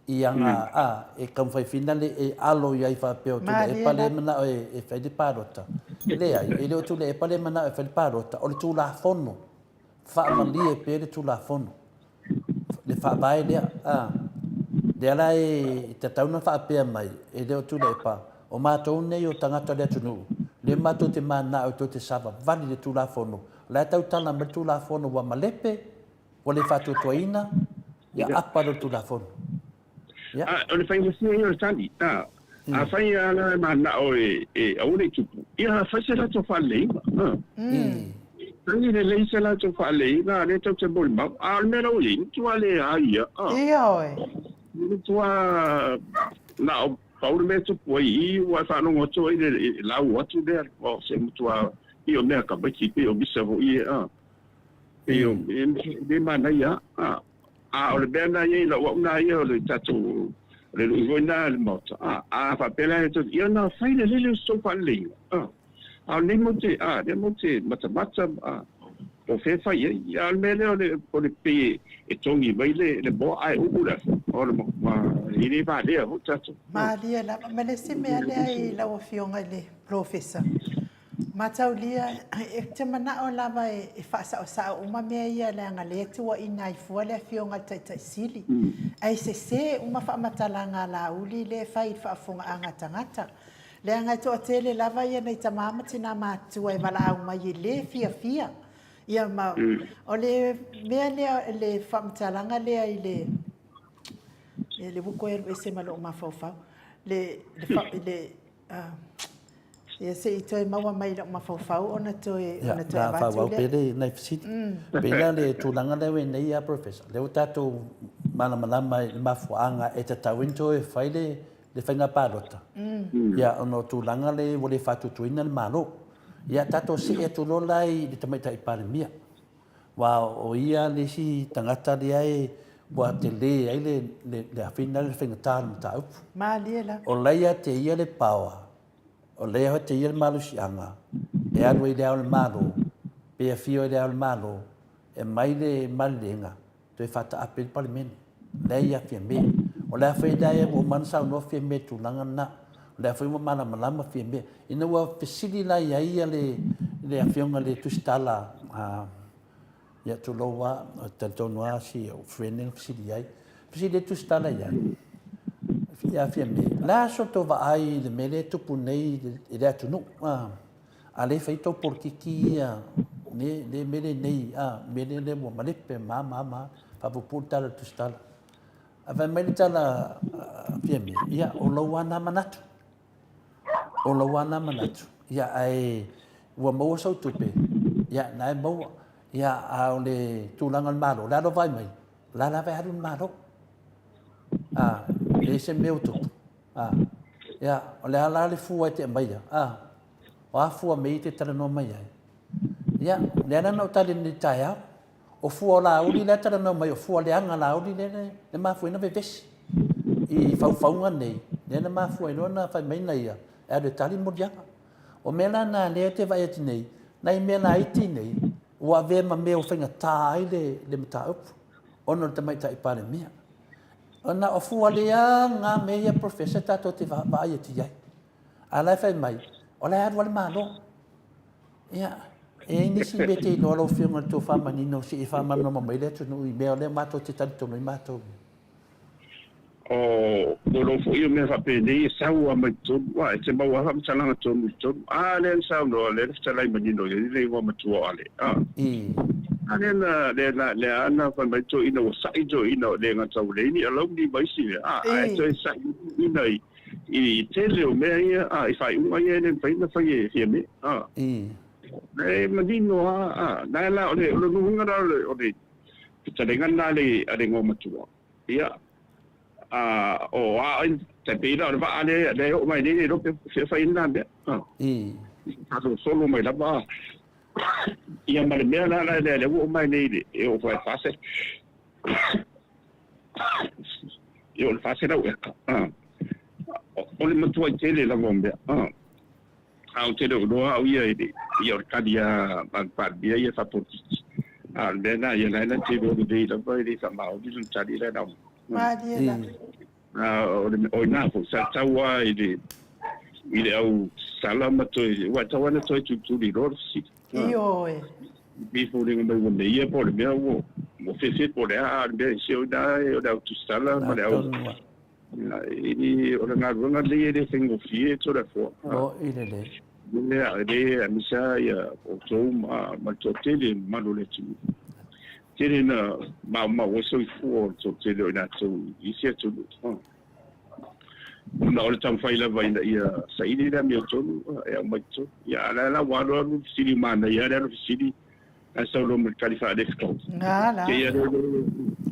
i aga, a, e taumafai finale e alo i ai faapea o Tuilaepa lea e manao e fai le palota. Leai, e le o Tuilaepa lea e manao e fai le palota, o le Tulafono. Faamalie pea le Tulafono, le Faavae lea, a. Lea la e tatau ona faapea mai, e le o Tuilaepa, o matou nei o tagata o le atunuu, lea matou te mananao tou te savavali i le Tulafono, o la e tautala mai le Tulafono ua malepe, ua le faatuatuaina, ia apa loa le Tulafono. Ia. A o le faigofie ia o le tali, a. Afai lava la e mananao e aua ne i tupu, ia fai se latou faaleleiga. Fai lelei se latou faaleleiga, lea tou te molimau. A o le mea la ua i ai, matua le ai ia. Ioe. Matua na o pau le mea e tupu ai i i, ua e faalogo atu ai le lau atu lea, o se matua pei o mea tamaiti, pei o misa foi ia, pei o e le manaia. A o le mea lena e i ai i lau au lena ia o le tatou, o le lui foi lena i le Maota, a, a faapea la e tou, ia ona fai lelei lea o se tou faaleleiga, a. A o lenei matou te, a, lea matou te matamata, a, po o fea e fai ai. A o le mea lea o le, o le pei e togi mai le, le moa ae uu le afi, o le, ma, e le valea foi tatou. Malie lava. Ma le isi mea lea i lau Afioga i le Polofesa. Mataulia, e te manao lava e faasaosao uma mea ia leaga lea e tuuaiina ai fua le Afioga i le Taitai Sili. Ae sese uma faamatalaga a Laauli lea e fai i le faafofogaaga a tagata. Leaga e toatele lava ia nai tama ma tina matutua e valaau mai e le fiafia. Ia ma o le mea lea le faamatalaga lea i le le ua toe alu ese ma lou mafaufau. Le le le Ia se i toe maua mai i lou mafaufau ona toe ona toe avatu lea. Ia, pea nai fesili. Pei la le tulaga lea ua i ai nei a Professor, lea ua tatou malamalama i le mafuaaga e tatau ai ona toe fai le le faiga palota. Ia, ona o tulaga lea ua le faatuatuaina le Malo. Ia, tatou see atu loa la i le Tamaitai Palemia. Aua o ia le isi tagata lea e ua tele ai le le afina le faigata o le mataupu. Malie lava. O la ia te ia le power, o la ia te ia le malosiaga e alu ai i Le Ao o le Malo, pe afio ai Le Ao o le Malo e aumai le maliega toe faataape ai le Palemene. Lea ia Fiame. O le a foi lea ua uma ona saunoa Fiame i le tulaga lena. O lea foi ua malamalama Fiame. Ina ua fesili la i ai le le Afioga i le Tusitala, ia tulou lava, ou te talitonu lava si ou friend lea na fesili i ai. Fesili ai le Tusitala i ai, ia Fiame, o le a so tou vaai i le mea lea e tupu nei i le atunuu? A lea e fai tou polokiki ia, le mea lenei, a, mea lea ua malepe ma a ma a, faapuupuu le tala a le Tusitala. Ae fai mai le tala a Fiame, ia, o lou lava na manatu. O lou lava na manatu, ia, ae ua maua sau tupe, ia, na e maua. Ia, a o le tulaga o le Malo, o le a lou vaai mai? O la lava e alu le Malo. A, e leai se mea o tupu. A, ia, o le a la le fua e te aumaia? A, o a fua mea ia e te talanoa mai ai? Ia, lea la na ou tali nei i le taeao, o fua o Laauli la e talanoa mai, o fua leaga a Laauli lea na mafua ai ona vevesi i faufauga nei, lea na mafua ai loa ona fai mai na ia e alu e tali moliaga. O mea la na lea ou te vaai atu nei, nai mea laiti nei, ua avea ma mea ua faigata ai le mataupu ona o le Tamaitai Palemia. Ona o fua leaga mea ia Professor tatou te vaai atu i ai. A o la e fai mai, o la e alu lava le Malo. Ia, e i ai nisi mea e te iloa lau Afioga i le tofa manino se i faamalamalama mai le atunuu i mea o lea matou te talitonu ai matou. O lou foi o mea faapenei e sau lava mai totonu, aua e te maua lava faamatalaga tonu i totonu. A lea na saunoa, lea na fetalai manino i ai le igoa matua o Ale. A, a lea na, lea na, lea na fai mai toeaina ua sa'i toeaina e le gata ua leai ni alauni ma isi mea, a, ae toe sa'i ina i, i tele o mea ia, a, i faaiuga ia e le mafai ona fai e Fiame, a. E manino lava, a, na la, o le, o le uiga la o le fetalaiga lena a le, a le igoa matua. Ia, a, o a ai, tai pei la o le vaa lea, lea e oo mai nei, le iloa pe fea fai ai lena mea. A. Faasolosolo mai lava, ia ma le mea la lea, lea ua oo mai nei, le, e oo foi i le 400, e oo i le 400 eka. A. O le matuai tele lava o mea. A. A ou te le o iloa au ia i le, ia o le tali a le Palemia ia faapolokiki. A o le mea lena, ia la e na te iloa lelei lava e le faamaoni lana tali la e na aumai. Malie lava. A o le, o i ina foi, sa tatau lava i le, i le au sala ma toe, aua e tatau lava ona toe tulituli loa le fesili. Ioe. E pei e foliga mai ua meia po o le mea ua, ua fefe po o le a, a o le mea e se o i ina o le au tusitala ma le au, O le galuega lenei e le faigofie Toleafoa. O i lelei. Lea e le aemaise lava ia outou ma le toatele mamalu o le atunuu. Tele na maumau ai soifua o le toatele o i latou i isi atunuu. Ona o le taumafai lava ina ia saili le amiotonu e aumai i totonu. Ia a o la e la ua alu alu le fesili manaia lava le alu fesili Ae sau loa ma le tali faalefetau. Te i lea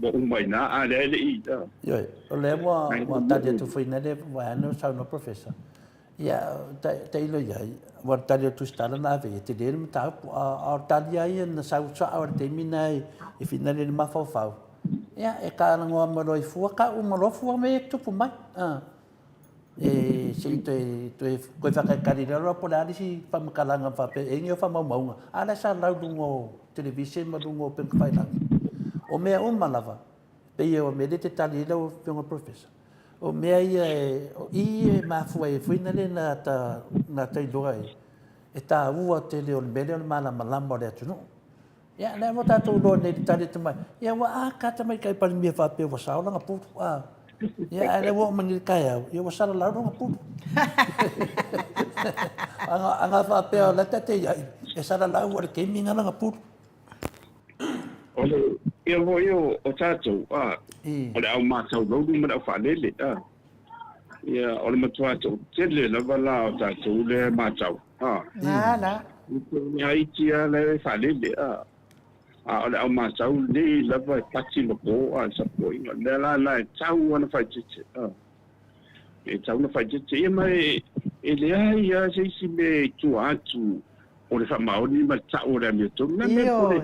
ua uma i ina, a lea e le i. Ioe, o lea ua ua tali atu foi na le vaeane o saunoa Professor. Ia, tailo i ai, ua tali atu Tusitala na ave ia, tele le mataupu, a o le tali lava ia na sau sao i le taimi na e finale i le mafaufau. Ia, e talanoa mai loa i fua, tau uma loa fua mea ia e tutupu mai. E se i toe, toe, toe faatalitali lea loa po o le a le isi faamatalaga faapea e i ai ni faamaumauga, a la e sa lau i luga o televise ma luga o upega tafailagi. O mea uma lava, pei o mea lea e te tali ai lau Afioga i le Professor, o mea ia e, o i e mafua ai foi na le na ta iloa ai. E taua tele o le mea lea o le malamalama o le atunuu. Ia, lea ua tatou iloa nei i le tali atu mai, ia ua a ka tamaitai Palemia faapea ua sao lana pulu, a. Ia, ae lea ua oo mai nei i le taeao, ia ua salalau lana pulu. Ana faapea o la ta te i ai, e salalau o le taimi lena lana pulu. O le ia foi o tatou, a, o le au matau laulu ma le au faalele, a. Ia, o le matua toatele lava la o tatou lea e matau, a. La, la. Iti lava la e faalele, a. A o le au matau lenei lava e pati ma po, a, i sapoiga. O le mea la la e tau ana faitete, a. E tau na faitete. Ia ma e leai lava se isi mea i tua atu o le faamaoni ma le tau o le amiotonu. Le mea pule.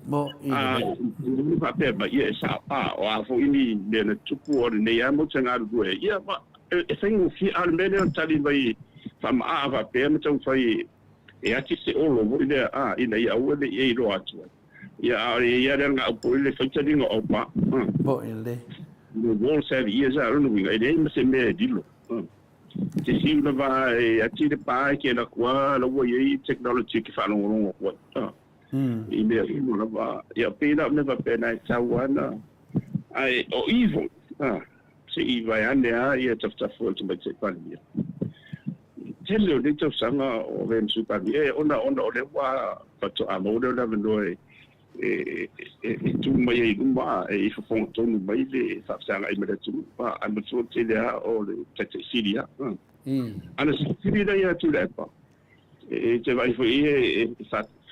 Mo i le. Faapea mai, ia e sao, a, o a foi ni mea na tupu o lenei lava matou te galulue ai. Ia, ma e faigofie, a o le mea lea o le tali mai faamaaa faapea ma taumafai e ati se olo foi lea, a, ina ia aua ne i e iloa atu ai. Ia, a o le ia lea gau foi le faitaliga o aupa. Mo i le. Le walls have ears, a o lona uiga, e leai ma se mea e lilo. Te siu lava e ati le pa e ke la kua la ua iai technology ke faalogologo atu ai. I mea uma lava. Ia pei la o mea faapena e tau ana. Ae o i foi, se i vaeane lava ia tafatafa o le Tamaitai Palemia. Tele o nei tausaga o avea ma Sui Palemia, ona ona o lea ua faatoa maua lea o le avanoa e e tu mai ai i luma, e fofoga tonu mai le faafesagai ma le atunuu, ae matua tele lava o le Taitai Sili lava. Ana silisili la ia Tuilaepa, e te vaai foi ia e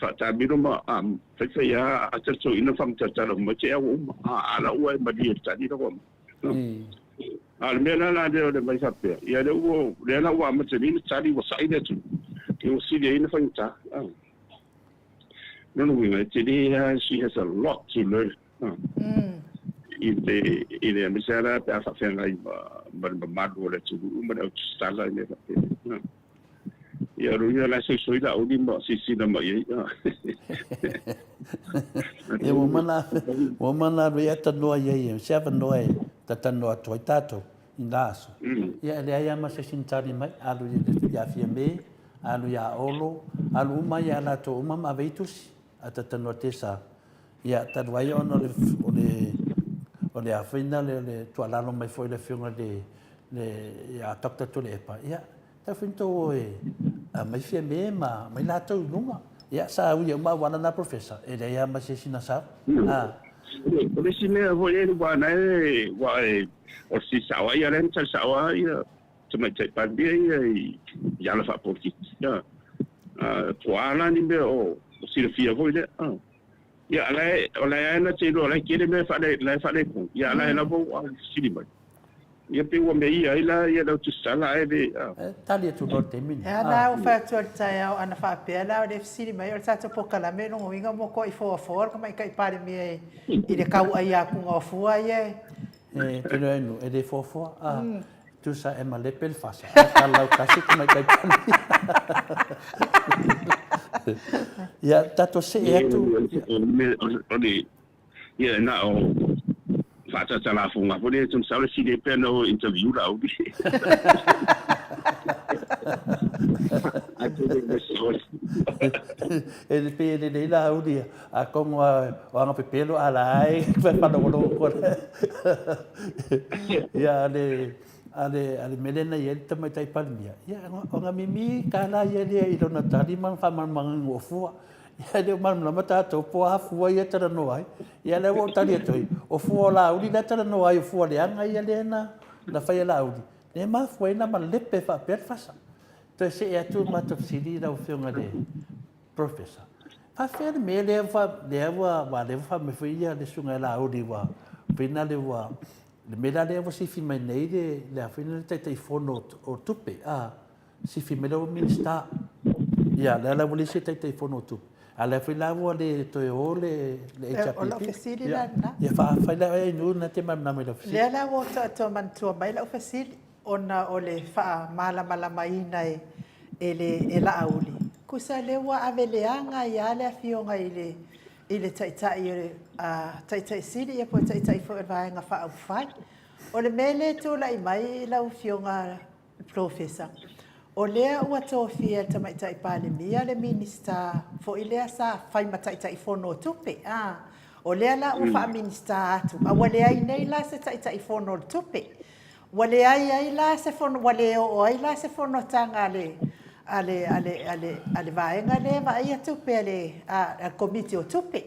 faataamilo ma faifai lava a talitoina faamatala uma te au uma, a la ua e malie i le tali la ua aumai. A o le mea la la lea o le mai faapea, ia lea ua lea la ua amata nei ona tali ua sa'i le atunuu, ia ua sili ai ona faigata. Lona uiga, e tele lava, she has a lot to learn. I le, i le aemaise lava la pe a faafeagai ma, ma le mamalu o le atunuu ma le au tusitala i mea faapena. Ia, o lona uiga o la e soisoi Laauli ma silasila mai i ai. Ia, ua mana, ua mana alu ai tanoa i ai, se avanoa e tatanoa atu ai tatou i nā aso. Ia, e leai lava ma se isi na tali mai, alu ia Fiame, Alu iā Olo, alu uma ia latou uma ma ave i tusi, a tatanoa te sa. Ia, talu ai ona o le, o le, o le afina le, le tuualalo mai foi le afioga le, le, ia Doctor Tuilaepa, ia, tau fai ni tou o e aumai Fiame ma aumai latou i luga. Ia, sa ui uma auala na Professor, e leai lava ma se isi na sau. A. O le isi mea foi e ua na e, ua e, o le sisao ai ia lea na tali sao lava ia Tamaitai Palemia ia i ala faapolokiki. Po o a la ni mea o silafia foi lea. Ia, o la e na te iloa, o la e tele mea la e faaletonu, ia, a o la e lava ua fesili mai. Ia pei ua mea ia ai la ia lau tusitala ae le. E tali atu loa i le taimi lea. E a la ua fai atu ai le taeao ana faapea la o lea e fesili mai o le tatou polokalame lona uiga mo koa i foafoa le Tamaitai Palemia i le tauai atuga o fua ia e. E te iloa e nu, e le foafoa. Tusa e malepe le fasa, ae talaulautasi tamaitai Palemia. Ia, tatou see atu. O le, ia, na o faatatalafoga foi lea, masalo e sili ai pea ona o interview Laauli. E pei e lelei Laauli, atonu o aga pepelo a la e faalogologo atu. Ia, a le, a le, a le mea lea na i ai le Tamaitai Palemia, ia, o ana mimi tala ia lea i lona tali ma lona faamalamalamaga o fua. Ia, e le o malamalama tatou po o a fua ia e talanoa ai. Ia, lea ua ou tali atu ai, o fua o Laauli lea e talanoa ai, o fua leaga ia lea na, na fai e Laauli, lea e mafua ai ona malepe faapea le fasa. Toe see atu le matou fesili lau Afioga i le Professor. Faafefea le mea lea ua, lea ua, aua lea ua fai mai foi ia le Susuga ia Laauli ua pei na le ua, le mea la lea ua sifi mai nei le, le a foi le Taitaifono o Tupe, a, sifi mai lea ua Minisita. Ia, lea la ua leai se Taitaifono o Tupe. A lea foi la ua le toe o le, le HRPP. O lau fesili la lena. Ia, fai la oe Ainuu na te malamalama i lau fesili. Lea la ua toe manatua mai lau fesili. Ona o le faamalamalamaina e le e Laauli, tusa lea ua ave leaga ai lava le afioga i le i le Taitai o le Taitai Sili ia po o le Taitai foi o le Vaega Faaupufai. O le mea lea e tulai mai lau Afioga Polofesa, O lea ua tofia e le Tamaitai Palemia le Minisita foi lea sa fai ma Taitaifono o Tupe, a. O lea la ua faa-Minisita atu, a ua leai nei la se Taitaifono o le Tupe. Ua leai ai la se fono, ua le oo ai la se fonotaga a le, a le, a le, a le, a le vaega lea e vaaia tupe a le, a le Komiti o Tupe.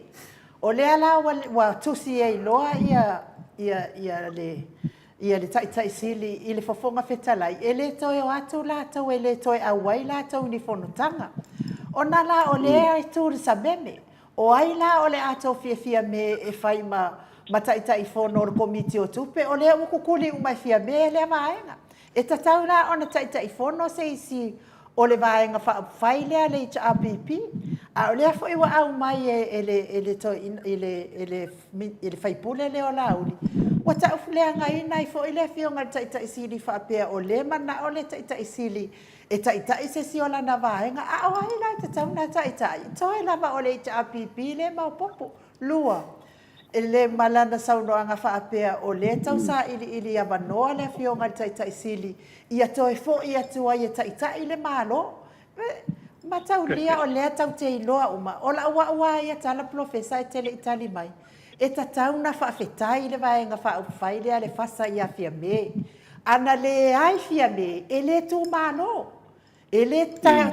O lea la ua, ua tusi ai loa ia, ia, ia le, ia le Taitai Sili i le Fofoga Fetalai, e le toe o atu latou, e le toe auai latou i ni fonotaga. Ona la o lea e tu le sameme, o ai la o le a tofia Fiame e fai ma, ma Taitaifono o le Komiti o Tupe, o lea ua kukuli uma e Fiame lea vaega. E tatau la ona Taitaifono se isi o le Vaega Faaupufai lea a le HRPP, a o lea foi ua aumai e le, e le toeaina, e le, e le, e le sui usufono lea o Laauli, ua tauleagaina ai foi le Afioga i le Taitai Sili faapea o lea e manao le Taitai Sili e taitai se isi o lana vaega. A o ai la e tatau ona taitai? Toe lava o le HRPP lea e maopoopo. Lua, e le ma lana saunoaga faapea o lea e tau sailiili avanoa le Afioga i le Taitai Sili ia toe foi atu ai e taitai le Malo. E mataulia o lea tatou te iloa uma, o lau au lava ia tala Polofesa e te le i tali mai, e tatau ona faafetai le Vaega Faaupufai lea a le FASA ia Fiame. A na leai Fiame, e le tumalo. E le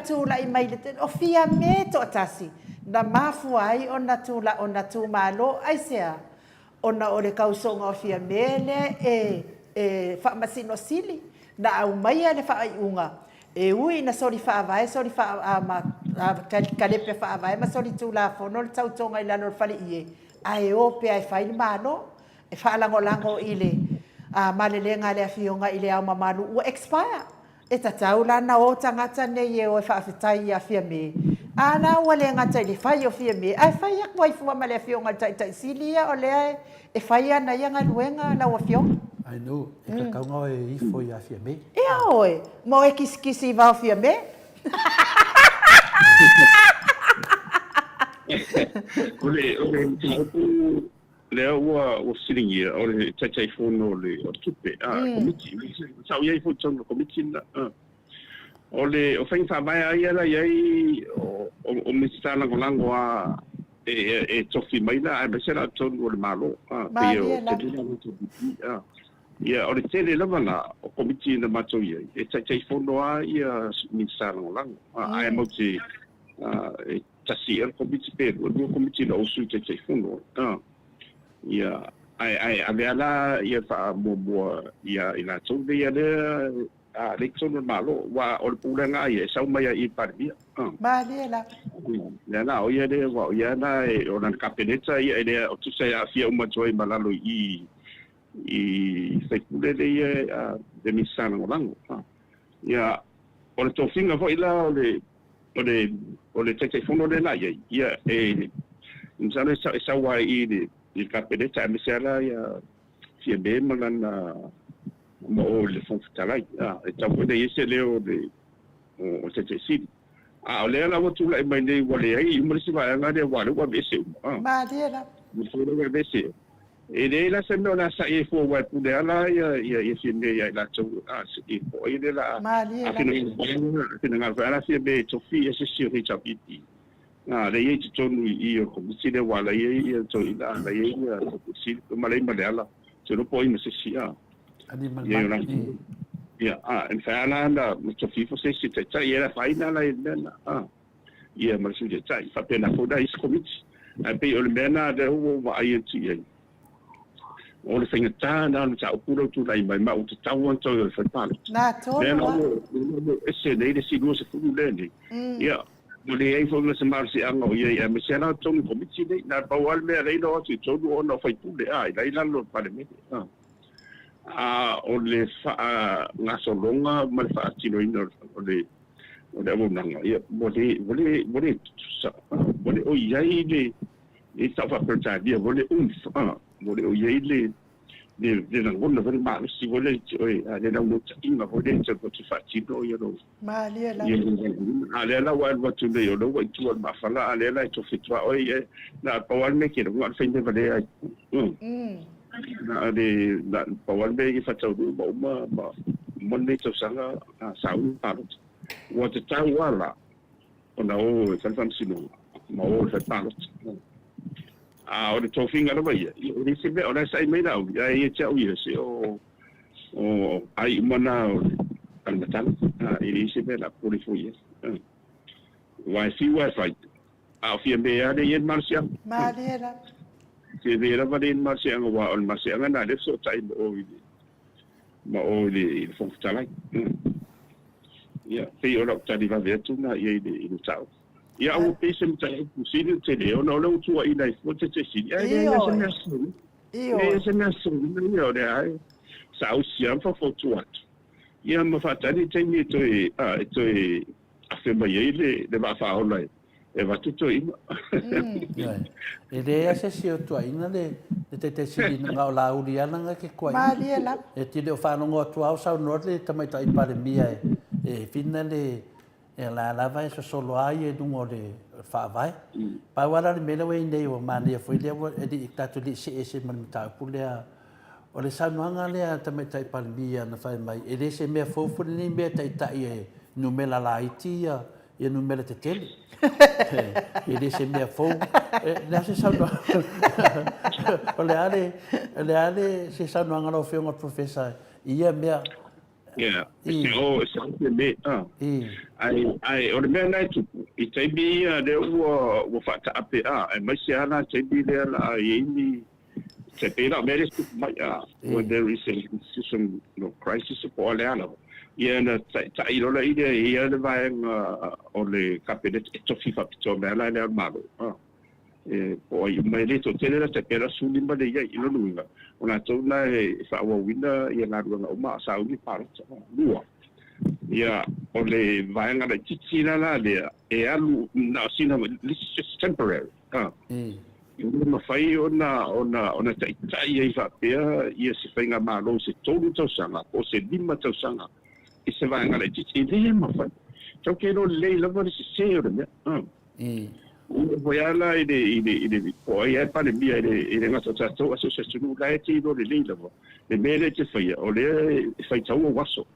tulai mai le, o Fiame e toatasi na mafua ai ona tula, ona tumalo. Aisea? Ona o le tausoga o Fiame lea e, e Faamasino Sili na aumaia le faaiuga e ui ina soli faavae, soli faa, ma, kalepe faavae ma soli tulafono le tautoga i lalo o le faleie, ae o pea e fai le Malo. E faalagolago i le malelega a le Afioga i Le Ao Mamalu ua expire. E tatau la ona o tagata nei e o e faafetai ia Fiame, a la ua le gata i le fai o Fiame, ae fai atu ai fua ma le Afioga i le Taitai Sili ia o lea e fai ana ia galuega lau Afioga. I know, e tatau ona oe ifo ia Fiame. Ea oe, ma oe kisikisi i vao Fiame. O le, o le mataupu lea ua ua fesiligia, o le Taitaifono o le o le Tupe, a, Komiti, sa ou i ai foi i totonu o le Komiti lena. O le o faiga faavae lava ia la i ai, o o Minisita Lagolago lava e e tofi mai la, aemaise la totonu o le Malo, a, pei o tele la HRPP, a. Ia, o le tele lava la o Komiti na matou i ai, e Taitaifono lava ia Minisita Lagolago, a, ae matou te e tasi ea le Komiti pe lua, lua Komiti na ou Sui Taitaifono ai. Ia, ae, ae ave lava la ia faamuamua ia i latou nei a lea, a lea i totonu o le Malo, aua o le pulega lava ia e sau mai lava i i le Palemia. Malie lava. Lea la, o ia lea, aua o ia la e, o lana Kapeneta ia e le, o tusa e aafia uma atu ai ma lalo i i i sui usufono lea ia le Minisita Lagolago. Ia, o le tofiga foi la o le o le o le Taitaifono lea la i ai, ia e masalo e sau lava i le i le Kapeneta aemaise lava la ia Fiame ma lana ma o i le Fofoga Fetalai. E tatau foi ona i ai se leo o le o le Taitai Sili. A o lea la ua tulai mai nei ua leai uma le isi vaega lea aua o lea ua aveese uma. Malie lava. O lea ua aveese. E leai la se mea o le a sa'i ai fua aua e pule lava la ia ia ia Fiame ia i latou a i po o ai lea la Malie a lava. Finagalo foi lava la Fiame e tofi ia se isi o HRPP a lea e i ai i totonu i i o le Komiti lea aua la e i ai ia toeaina la e i ai ia Sili ma la e i ai ma Leala ou te iloa po o ai ma se isi a Ia ia a e mafai lava la ona tofi ifo se isi e taitai e le afaina la i le mea lena a ia ma le Sui Taitai faapena foi la isi Komiti. Ae pei o le mea lena lea ua ou vaai atu i ai, o le faigata lena o le mataupu lea ua tulai mai, ma ua tatau lava ona toe o e fai palota. Na tonu lea la ua ese nei le isi 20 lea nei, ia, ua leai foi ma se malosiaga o i ai, aemaise lava la totonu o Komiti nei. Na pau lava le mea lea e iloa atu i totonu ona o sui usufono, a, la e i lalo o le Palemene. A o le faagasologa ma le faatinoina o le o le auaunaga, ia, ua le, ua le, ua le tutusa, ua le o i ai le, e tau faa-Peretania, ua le oomph, ua le o i ai le, le, le lagona foi le malosi foi lea ia te oe, le naunautaiga foi lea e te te faatino ia lou, Malie lava. Ia lou valaauina. A o lea la ua alu atu nei, o lea ua i tua o le mafala, a o lea la e tofi atu lava oe, ia, na o le pau lava le mea e te lagona, o le fai mea valea ai. Na o le, na o le pau lava le mea ia faataunuu ma uma, ma uma lenei tausaga, sauni palota. Ua tatau lava la ona o e fai le faamasinoga ma o e fai palota. A o le tofiga lava ia, e leai se mea, o la e sa'i mai Laauli, ae ia te au ia, se o o ai uma na o le talimatala, e leai se mea o le a popole fua i ai. Aua e fiu lava e fai, a o Fiame lava lea e i ai le malosiaga. Malie lava. Fiame lava lea e i ai le malosiaga, aua o le malosiaga lena lea e fesootai ma o i le ma o i le Fofoga Fetalai. Ia, pei o lau tali vave atu lena i ai i le mataupu. Ia, aua pei se mataupu sili ona tele, ona o lea ua tuuaiina ai fua le Taitaifono, ae leai lava se mea sese. Leai se mea sese, ia, o lea lava e saausi lava ma faufautua atu, ia ma faatali le taimi e toe, e toe afe mai ai le vaa faaola e avatu toeaiina. Ioe. E leai lava se isi o tuuaiina le Taitai Sili na o Laauli lava lana ke tuuaiina. Malie lava. E te le o faalogo atu lava o saunoa le Tamaitai Palemia e fina le e la lava e sosolo lava ia i luga o le Faavae. Pau lava la le mea lea ua i ai nei ua manaia foi lea ua e le i tatou le i see ese ma le mataupu lea. O le saunoaga lea a le Tamaitai Palemia na fai mai, e le se mea fou foi lenei mea e taitai e numera laiti ia ia numera tetele. E le se mea fou. O le a se saunoaga? O le a le, o le a le se saunoaga lau Afioga Professor i ia mea? Yeah, se o, se o se mea. Ai, ai, o le mea lena e tupu, i taimi ia lea ua, ua faataape, aemaise lava la taimi lea o le a i ai ni, se pei la o mea lea e tupu mai, when there is a constitutional crisis po o le a lava, ia ona taitai loa lea e ia le vaega o le Kapeneta e tofi faapitoa mai lava la e le Ao o le Malo, e po o ai uma, e le toatele la, tai pei la 15 lea e i ai. I lona uiga, o latou na e faaauauina ia galuega uma a o sauni palota. Lua, ia o le vaega laitiiti la la lea e alu na o sina, this is just temporary, E le mafai ona ona ona taitai ai faapea ia se faigamalo i se 3 tausaga po o se 5 tausaga i se vaega laitiiti. E le mafai. Tau ke iloa lelei lava le sese o le mea. Ua foi lava la i le i le i le po o ai lava e Palemia i le i le gata o tatou a so o se atunuu la e te iloa lelei lava le mea lea e te faia o lea e faitau ou aso.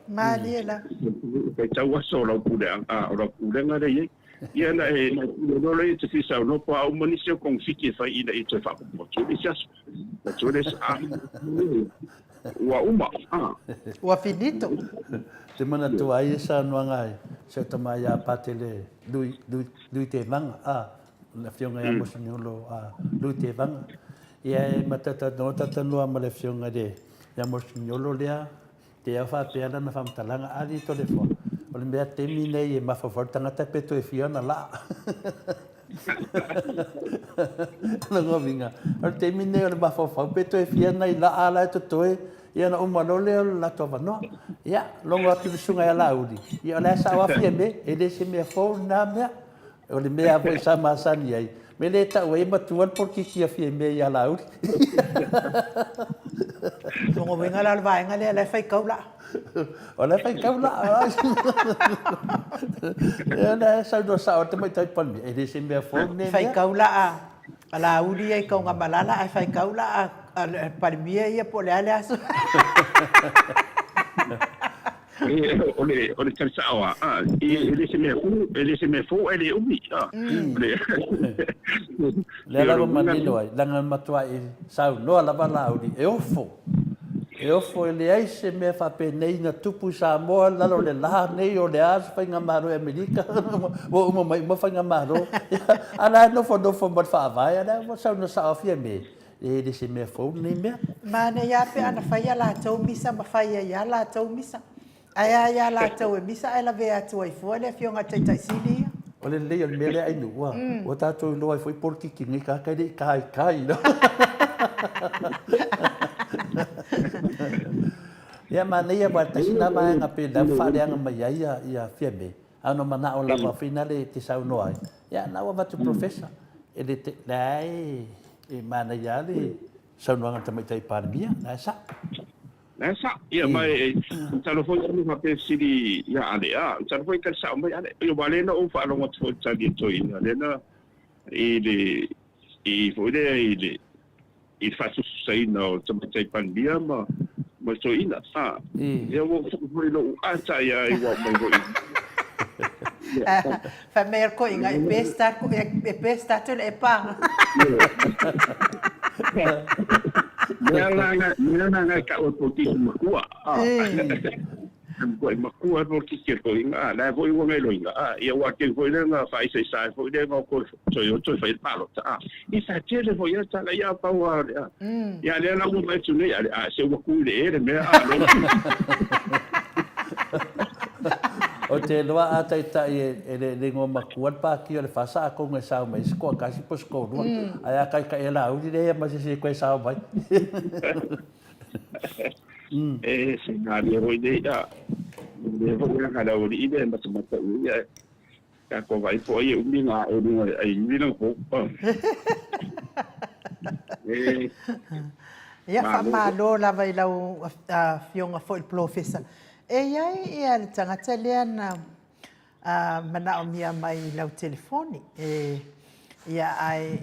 Malie lava. E faitau aso o lau puleaga o lau pulega lea e i ai. Ia na e na pule loa lea e te fia saunoa po o a uma nisi o kongofiti e fai ina ia toe faaopoopo atu le isi aso. Atu le isi a ua uma. Ua finito. Te manatua ai e saunoaga ai si au tama ia Patele Lui, Lui, Lui Tevaga, a, le Afioga ia Moseniolo a Lui Tevaga. Ia e matata, talatalanoa ma le Afioga i le ia Moseniolo lea, Te au faapea lana faamatalaga, Ali Toleafoa, o le mea taimi nei e mafaufau le tagata pe toe fia ona laa. Lona uiga, o le taimi nei o le mafaufau pe toe fia nai laa la e totoe, ia ona uma loa lea o le latou avanoa. Ia, logo atu le susuga ia Laauli, ia o la e sao lava Fiame, e le se mea fou lena mea. O le mea foi sa masani ai, me le tau ai e matua le polokiki a Fiame ia Laauli. Lona uiga la o le vaega lea, o la e faitau laa. O la e faitau laa. Ia o la e saunoa sao le tamaitai Palemia, e le se mea fou lenei mea. Faitau laa a Laauli ia i Taugamalala ae faitau laa a le Palemia ia po o le a le aso. O le o le tali sao lava, e le se mea fou, e le se mea fou ae le umi. O le lea lava manino ai, leaga na matuai saunoa lava Laauli, e ofo, e ofo e leai se mea faapenei na tupu i Samoa i lalo o le la nei, o le a se faigamalo i Amerika, ua uma mai uma faigamalo, a o la e nofonofo ma le Faavae, a o lea ua saunoa sao Fiame, E le se mea fou lenei mea. Manaia lava pe ana fai a latou misa ma fai ai lava latou misa. Ae a ia latou e misa ae lavea atu ai fua le Afioga i le Taitai Sili ia. O le lelei o le mea lea Ainuu, ua, ua tatou iloa ai foi polokiki nei tagata e le i taitai. Ia manaia aua tasi lena vaega pei o lena ua faaleaga mai ai ia Fiame, a ona manao lava finale e te saunoa ai, ia na ua avatu Professor, e le te, leai e manaia lava le saunoaga a le Tamaitai Palemia, la e sao. La e sao. Ia ma e masalo foi anu faapea fesili ia Ale, a, masalo foi e tali sao mai Ale. Ia aua lea na ou faalogo atu foi i le tali a Toeaina lea na i le i foi lea i le i le faasususaina o le Tamaitai Palemia ma ma le Toeaina. A, ia ua ou foi i lou ata ia ai ua aumai foi. Fai mai a le toeaina, e best atu, e best atu le epa. Mea la mea la ngai ka o polokiki makua. Ko makua polokiki ko inga, la foi ua ngai loinga. Ia ua ke foi le nga fa isa isa foi le nga ko so yo to fai palo ta. I sa tele foi ia ta la ia pa ua. Ia le la ua mai tu nei a se ua ku le e le mea a lo. Ou te iloa a taitai e le igoa matua le pāti o le FASA atonu e sao mai se toatasi po o se toalua. Ae a taitai e Laauli leai ma se isi e toe sao mai. E se galia foi nei a le foi a le aualii lea e matamata i ai ae tatou vaai po o ai e umi ona ae i luga o le ai ivi lana pou. E Ia, faamalo lava i lau Afioga foi i le Polofesa. E i ai ia le tagata lea na manaomia mai i lau telefoni, e, ia, ae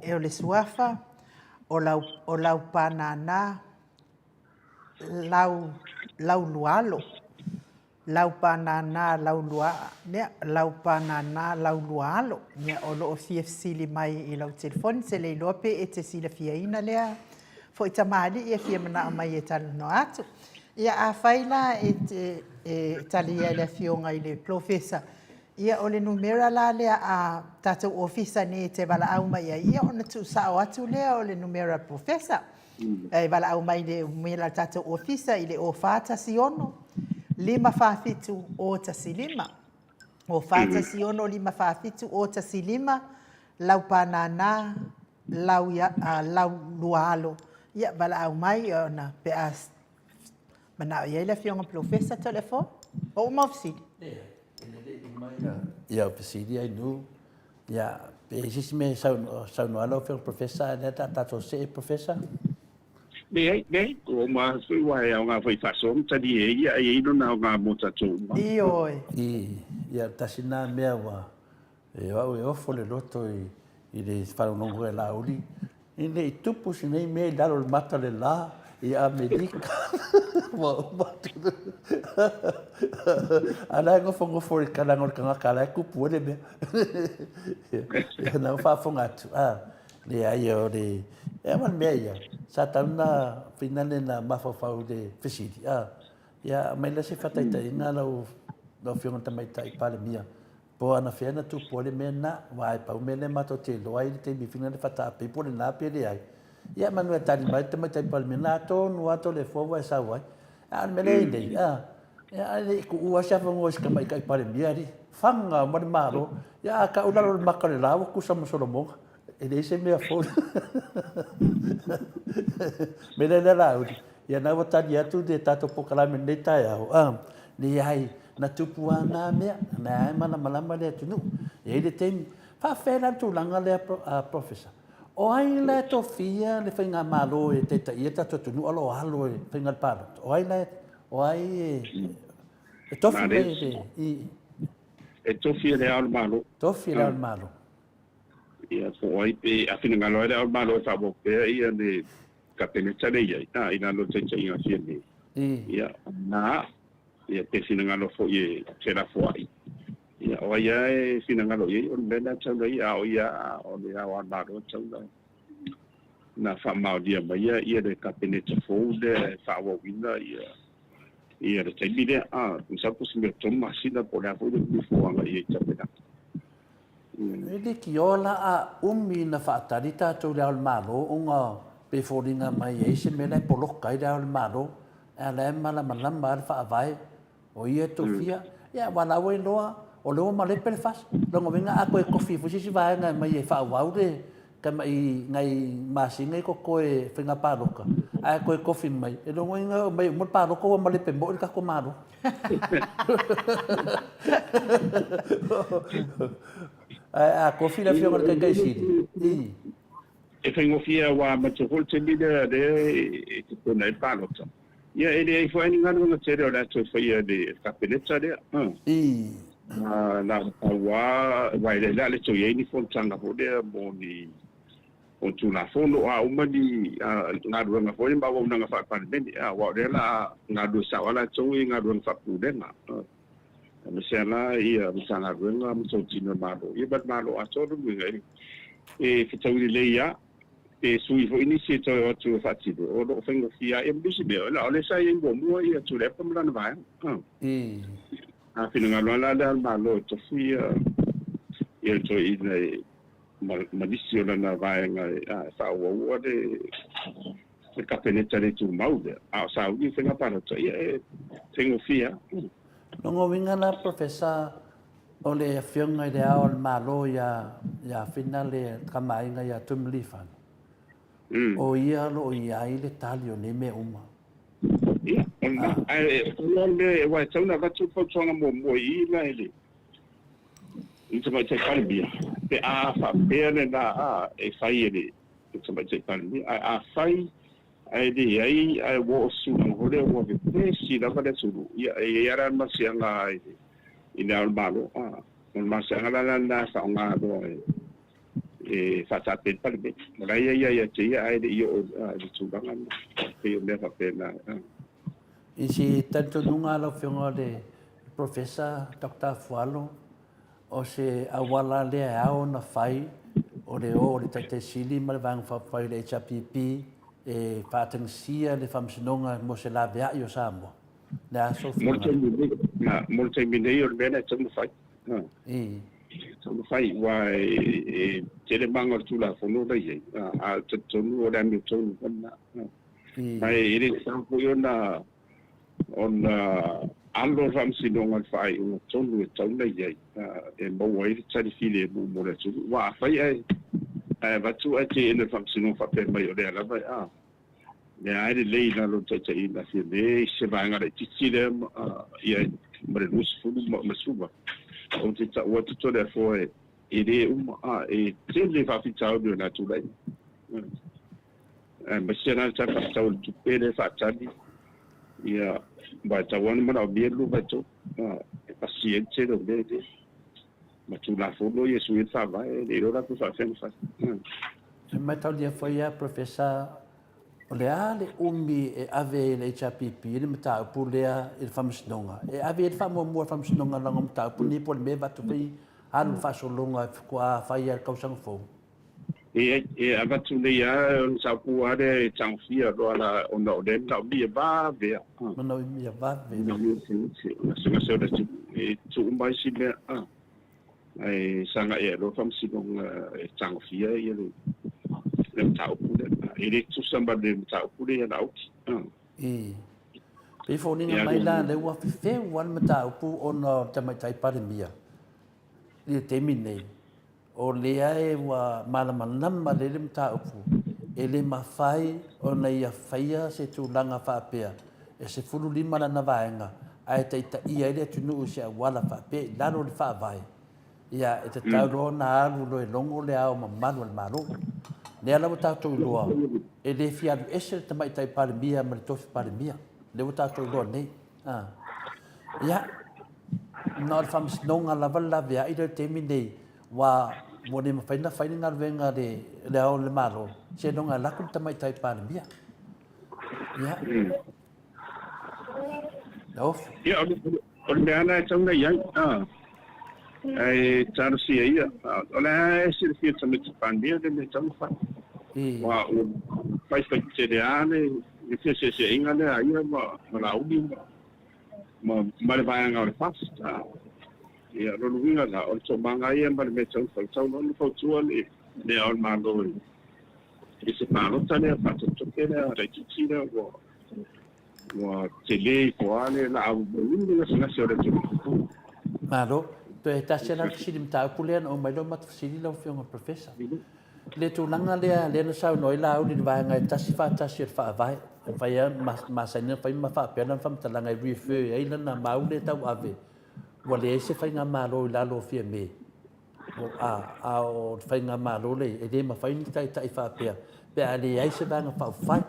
e o le suafa o lau, o Laupanana Lau, Laulualo. Laupanana Laulua, ia, Laupanana Laulualo. Ia, o lo o fia fesili mai i lau telefoni, se le iloa pe e te silafiaina lea foi tamalii e fia manao mai e talanoa atu. Ia, afai la e te e talia e le Afioga i le Polofesa, ia, o le numera la lea a tatou ofisa nei e te valaau mai ai, ia, ona tuusao atu lea o le numera a le Polofesa. E valaau mai i le umela a le tatou ofisa i le 0416 547 015. 0416 547 015, Laupanana, lau, Laulualo. Ia, valaau mai ona pe a manao i ai le Afioga Polofesa Toleafoa. Ua uma au fesili? E lelei uma ia fesili Ainuu. Ia, pe i ai se isi mea e saunoa ai lau Afioga Professor, ae lea o le a tatou see Professor. Leai, leai, ua uma foi aua e aoga foi i faasoa ma talie ai ia, e i ai lona aoga mo tatou uma. Ioe. I, ia, tasi lena mea ua, e o au e ofo le loto i, i le faalogologo ia Laauli, E le i tupu se nei mea i lalo o le mata o le lā i Amerika. Ua uma atu. A la e nofonofo i le kalaga o le tagata, a la e tupu ai le mea. Ia, na ua faafofoga atu, a, leai, o le, e aua le mea ia, sa tatau ona finane na mafaufau i le fesili, a, ia, aumai la se faataitaiga lau, lau Afioga i le Tamaitai Palemia, Po o anafea na tupu ai le mea lena, aua e pau mea lea matou te iloa ai le taimi e fina le fataape po o lena pe leai. Ia manu e tali mai le tamaitai Palemia, na tonu lava Toleafoa ua e sau ai. A o le mea lea e i nei, a, ia a le i tuua lava se avanoa i si tamaitai Palemia alii, faga uma le Malo. Ia a tau i lalo o le mata o le la ua tusa ma Solomona. E leai se mea fou. Mea lea lea Laauli, ia na ua tali atu le tatou polokalame i lenei taeao, a, leai, na tupu lava na mea, na lea e malamalama le atunuu. E i ai le taimi. Faafefea la le tulaga lea Professor? O ai la e tofia le faigamalo e taitaia le tatou atunuu a o lo o alo i le faiga palota? O ai la e, o ai e tofi mai le, i. E tofi e le Ao o le Malo. Tofi e le Ao o le Malo. Ia, po o ai pe a finagalo ai le Ao o le Malo e faaauau pea ia le Kapeneta lea i ai, a, i lalo o le taitaiga a Fiame. Ia, na, ia pe finagalo foi e felafoai. Ia, o ai lava e finagalo i ai, o le mea lena e tatau ona ia, a o ia o le Ao o le Malo e tatau ona faamaonia mai ia le Kapeneta fou lea e faaauauina ia ia le taimi lea. A, masalo po o se mea 3 masina po o le a foi le umi fou agai i ai i tapenaga. E leitioa la a umi na faatali tatou i Le Ao o le Malo ona pe foliga mai e ai se mea la e poloka ai Le Ao o le Malo, a o la e malamalama lava le Faavae, o ia e tofia. Ia aua o la ua iloa o lea ua malepe le FAST. Lona uiga a toe tofi foi se isi vaega e aumai e faaauau le tamai nai masina ia totoe faiga palota, ae toe tofi mai, e lona uiga e omai uma le palota ua malepe moi le tatou Malo. Ae a tofi le Afioga i le Taitai Sili, i. E faigofie aua matou foi le taimi lea lea e tapena ai le palota. Ia e leai foi ni galuega tele o le a toe faia e le Kapeneta lea. I. Na o le pau lava, aua e le a le toe i ai ni fonotaga foi lea mo ni o Tulafono a uma ni galuega foi ma auaunaga faa-Palemene, aua o lea o le a galulue sao lava latou i galuega faa-Pulega. Aemaise lava la ia Matagaluega ma Tautino a le Malo, ia ma le Malo atoa lona uiga e fetaui lelei lava. Pe sui foi nisi e toe o atu e faatino, o lo o faigofie lava. Ia ma nisi mea, o lea sa i ai muamua ia Tuilaepa ma lana vaega. A finagalo lava la le Ao o le Malo e tofi ia le toeaina ma nisi o lana vaega e faaauaua le Kapeneta le tumau lea, a o sauni le faiga palota, ia e faigofie lava. Lona uiga la Professor, o le Afioga i le Ao o le Malo ia Fina le Tamaaiga ia Tuimalealiifano, o ia o lo o i ai le tali o nei mea uma. Ia, o lena. Ae o le mea, aua e tatau ona avatu le fautuaga muamua i i la i le Tamaitai Palemia, pe a faapea lena e fai e le Tamaitai Palemia. Ae afai ae leai ae ua oo i se tulaga foi lea ua vevesi lava le atunuu, ia e i ai lava la le masiaga i le Ao o le Malo. O le masiaga la lena e faaaoga loa e faataape ai le Palemene. O la e i ai ia te ia ae le i oo i le tulaga lena. E pei o mea faapena. I se talitonuga a lau Afioga le Professor Doctor Afualo, o se auala lea e ao ona fai o le o o le Taitai Sili ma le Vaega Faaupufai o le HRPP e faatagisia le Faamasinoga mo se laveai o Samoa. Le a sou finagalo? Mo le taimi nei o le mea lea e tatau ona fai. Tatau ona fai aua e tele maga o le Tulafono la e i ai, a o le talitonu o le amiotonu foi lena. Ma e le tatau foi ona alo le Faamasinoga i le faaiuga tonu e tatau ona i ai e maua ai le tali filemu mo le atunuu. Aua afai ae avatu ae teena e le Faamasinoga faapea mai o lea lava e lea e lelei i lalo o le taitaiga a Fiame i se vaega laitiiti lea ia ma le 20 ma le 18, ou te tau atu Toleafoa e le uma, e tele faafitauli o le a tulai mai. Aemaise la le Tala Faatatau o le Tupe lea e faatali, ia, aua e tatau lava ona manaomia le 2/3 e pasi ai le tele o mea nei, ma Tulafono ia e sui ai le Faavae, e le iloa la pe faapefea ona fai. E mataulia foi ia Professor, o le a le umi e ave ai e le HRPP le mataupu lea i le Faamasinoga? E ave ai le faamuamua i le Faamasinoga leaga o mataupu nei po o le mea e avatu foi alu le faasologa e faatoa fai lava i le tausaga fou. E avatu nei lava o le mataupu lava lea e tagofia loa la ona o lea e manaomia vave lava. Manaomia vave. Manaomia gasegase o le atunuu e tuu uma isi mea ae sagai ae loa le Faamasinoga e tagofia le mataupu lea. E le tutusa ma le mataupu lea ia Laauli. E pei e foliga mai la lea ua fefeu lava le mataupu ona o le Tamaitai Palemia i le taimi lenei. O lea e ua malamalama lelei le mataupu, e le mafai ona ia faia se tulaga faapea e 15 lana vaega ae taitaia ai le atunuu i se auala faapea i lalo o le Faavae, ia e tatau loa ona alu loa e logo le Ao Mamalu o le Malo. Lea la ua tatou iloa e le fia alu ese le Tamaitai Palemia ma le Tofi Palemia, lea ua tatou iloa nei. Ia, na o le Faamasinoga lava le laveai lea i le taimi lenei, ua ua le mafai ona fai le galuega a le Ao o le Malo, seiloga e alu atu le Tamaitai Palemia. Ia. Lauofo. Ia, o le mea lava e tatau ona i ai, ae talosia ia, o la e silafia e le Tamaitai Palemia le mea e tatau ona fai. Aua ua faifai tetele lava le feeseeseaiga lea a ia ma Laauli ma le vaega o le FAST. Ia, o lona uiga la, o le toomaga ia ma le mea e tatau ona fai, e tatau loa ona fautua le Ao o le Malo i se palota lea faatopetope lea laitiiti lea ua tele ifo lava le laau mai le gasegase o le atunuu. Malo. Toe tasi lava la le fesili mataupu lea na oo mai loa matou fesili lau Afioga i le Professor. Le tulaga lea lea na saunoa ai Laauli i le vaega e 141 o le Faavae, e mafai lava masani ona fai ma faapea lana faamatalaga e refer ai lana mau lea e tauave ua leai se faigamalo i lalo o Fiame. A o le faigamalo lea e le mafai ni taitai faapea pe a leai se vaega faaupufai.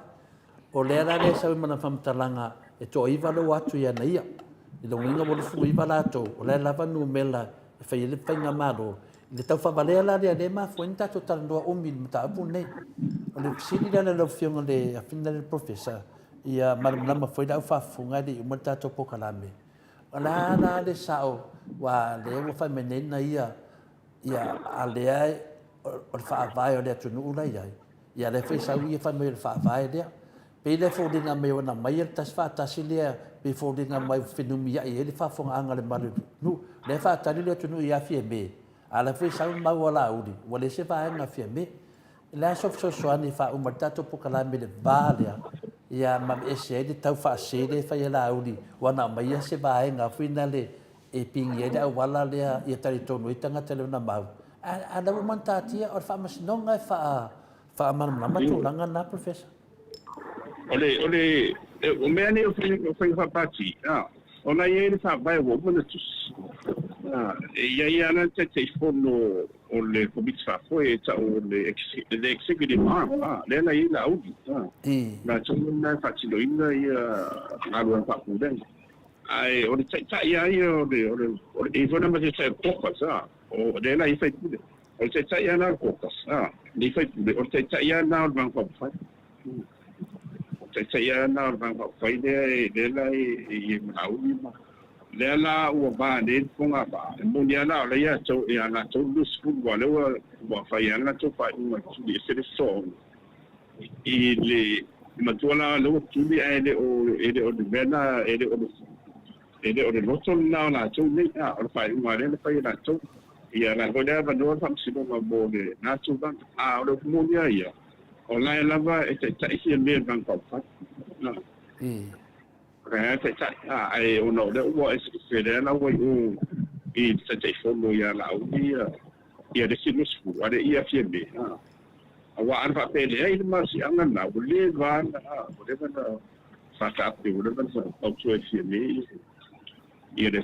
O lea la lea e sau ai ma lana faamatalaga e toaiva lea ua atu ia ia. I lona uiga ua 29 latou, o la e lava numera e fai ai le faigamalo. I le tau faavalea la lea, lea e mafua ai ona tatou talanoa umi i le mataupu lenei. O le fesili la lau Afioga i le Afioga i le Professor, ia malamalama foi le au faafofoga e le i uma le tatou polokalame. O le a la le sao aua lea ua fai mai nei na ia, ia a lea o le faavae o le atunuu la i ai, ia lea foi sau ia fai mai o le faavae lea. Pei la e foliga mai ua na aumai le tasi faatasi lea, pei e foliga mai ua fenumiai ai le faafofogaaga a le mamalu o le atunuu. Lea e faatali le atunuu ia Fiame, a o la foi e sau le mau a Laauli, ua leai se vaega a Fiame. O le a se fesoasoani e faauma ai le tatou polokalame i le va lea, ia ma aveese ai le tau faasee lea e fai e Laauli, ua na aumaia se vaega foi lale e pigi ai le auala lea ia talitonu ai tagata i lona mau. A o la ua uma ona taatia, o le faamasinoga e faamalamalama tulaga na, Professor. O le, o le, o mea nei o faiga faapati, ona e i ai le faavae ua uma ona tusi. E i ai lava le Taitaifono o le Komiti Faafoe e tau o le the Executive Arm, lea la e i ai Laauli. Latou lena e faatinoina galuega faapulega. Ae o le taitai lava ia o le, o le, e i ai foi la ma se taitai o le caucus, o lea la e i ai faipule. O le taitai lava lena o le caucus, nei faipule, o le taitai lava lena o le Vaega Faaupufai. O le taitai lava lena o le Vaega Faaupufai lea, lea la e i ai ma Laauli ma... Lea la ua va nei le fogavaa, e moni lava la o la e ia ia latou le 20, aua o lea ua ua fai lava le latou faaiuga e tuli ese le soona i le matua la lea ua tuli ae le o e le o le mea lena e le o le e le o le loto lena o latou nei, a o le faaiuga lea na fai e latou. Ia la foi le avanoa le faamasinoga mo lena tulaga. A o le upu moni lava ia, o la e lava e taitai Fiamē i le Vaega Faaupufai. O la e taitai, ae ona o lea ua eseese lea la ua i o i le Taitaifono ia Laauli ia le isi 20, a o le i ia Fiamē. Aua ana faapea e leai le malosiaga lena, ua leva lava ua leva ona faataape, ua leva ona fautua e Fiamē ia le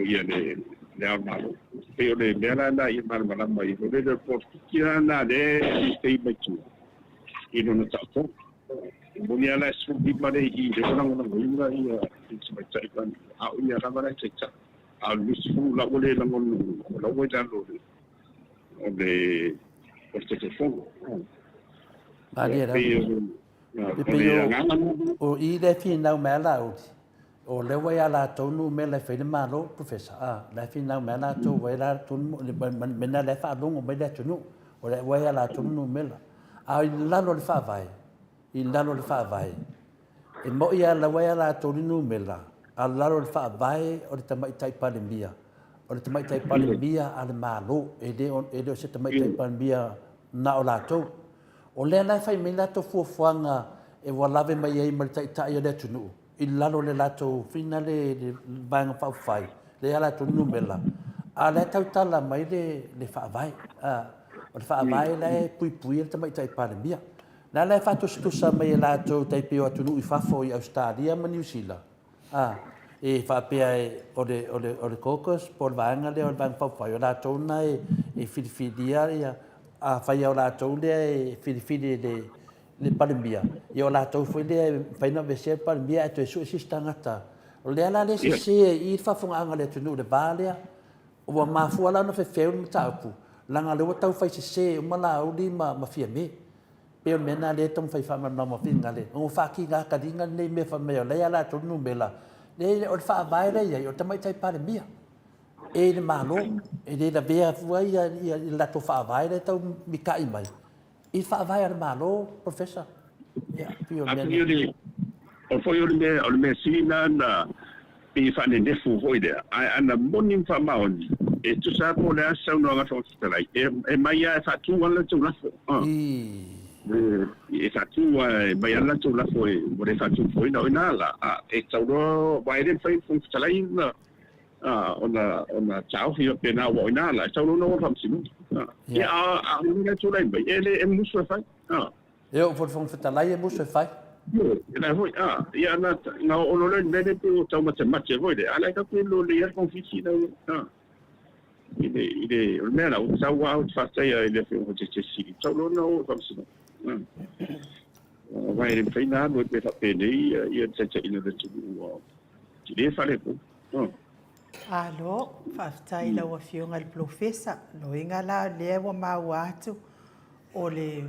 ia le le Ao o le Malo. E pei o le mea la lena ia malamalama ai, o le polokiki la lena lea e pay mai tua i lona taotoga. E moni lava la e 15 lea i i lea ua lagolagoina ia le Tamaitai Palemia, a o ia lava la e taitai. A o le 20 la ua le lagolagoina, o la ua i lalo o le o le Taitaifono. Malie lava. E pei o i lea e finau mai a Laauli, o lea ua ia latou numera e fai le Malo, Professor, a, la e finau mai a latou ua ia latou mea la e faalogo mai le atunuu, o lea ua ia latou le numera. A i lalo o le faavae, i lalo o le faavae, e moni lava la ua ia latou le numera, a o lalo o le faavae o le Tamaitai Palemia, o le Tamaitai Palemia a le Malo, e le o, e le o se Tamaitai Palemia na o latou. O lea la e fai mai latou fuafuaga e ua lave mai ai ma le Taitai o le atunuu i lalo o le latou fina le, le Vaega Faaupufai, lea ia latou numera, a o la e tautala mai le, le faavae. A, o le faavae la e puipuia le Tamaitai Palemia. La la e faatusatusa mai e latou tai pei o atunuu i fafo i Ausetalia ma Niu Sila, a, e faapea e, o le, o le, o le caucus po o le vaega lea o le Vaega Faaupufai, o latou na e, e filifilia ia, afai o latou lea e filifili e le, le Palemia, ia o latou foi lea e mafai ona aveesea le Palemia ae toe sue se isi tagata. O lea la lea e sese ai i i le faafofogaaga a le atunuu i le va lea. Ua mafua la ona fefeu le mataupu, leaga o lea ua tau fai sese uma Laauli ma, ma Fiame. Pei o le mea lena lea e taumafai e faamalamalama finagalo, ua faatiga taliga lenei mea fai mai o la e ia latou le numera. Leai, o le faavae la e i ai, o le Tamaitai Palemia e i le Malo, e le lavea fua ia, ia le latou faavae lea e tau mita'i mai i le faavae a le Malo, Professor. Ia, pei o le mea lena. O foi o le mea, o le mea sili lena na pei e faanenefu foi lea, ae ana moni ma faamaoni, e tusa lava po o le a se saunoaga a le Fofoga Fetalai, e mai lava e faatu lava le latou lafo. E faatu lava, e mai lava le latou lafo e, ua le faatufofoina. O i ina la, e tatau loa, aua e le mafai e le Fofoga Fetalai ona ona taofi faapena, aua o i ina la, e tatau loa ona o i le Faamasinoga. Ia, a o le mea la e tulai mai, e le, e musu e fai. E oo foi i le Fofoga Fetalai e musu e fai. Ioe, la foi, a, ia na, na oo loa lea i le mea lea pei ua taumatemate foi lea, a o la e tatou te iloa lelei lava le togafiti la e, a, i le, i le, o le mea la, ua tatau lava ou te faafetai i le Afioga i le Sili, tatau loa ona oo i le Faamasinoga. Aua e le mafai ona alu ai pea faapenei ia, ia le taitaiga o le atunuu ua tele faaletonu. Alo, faafetai i lau Afioga i le Polofesa. Loiga la lea ua maua atu o le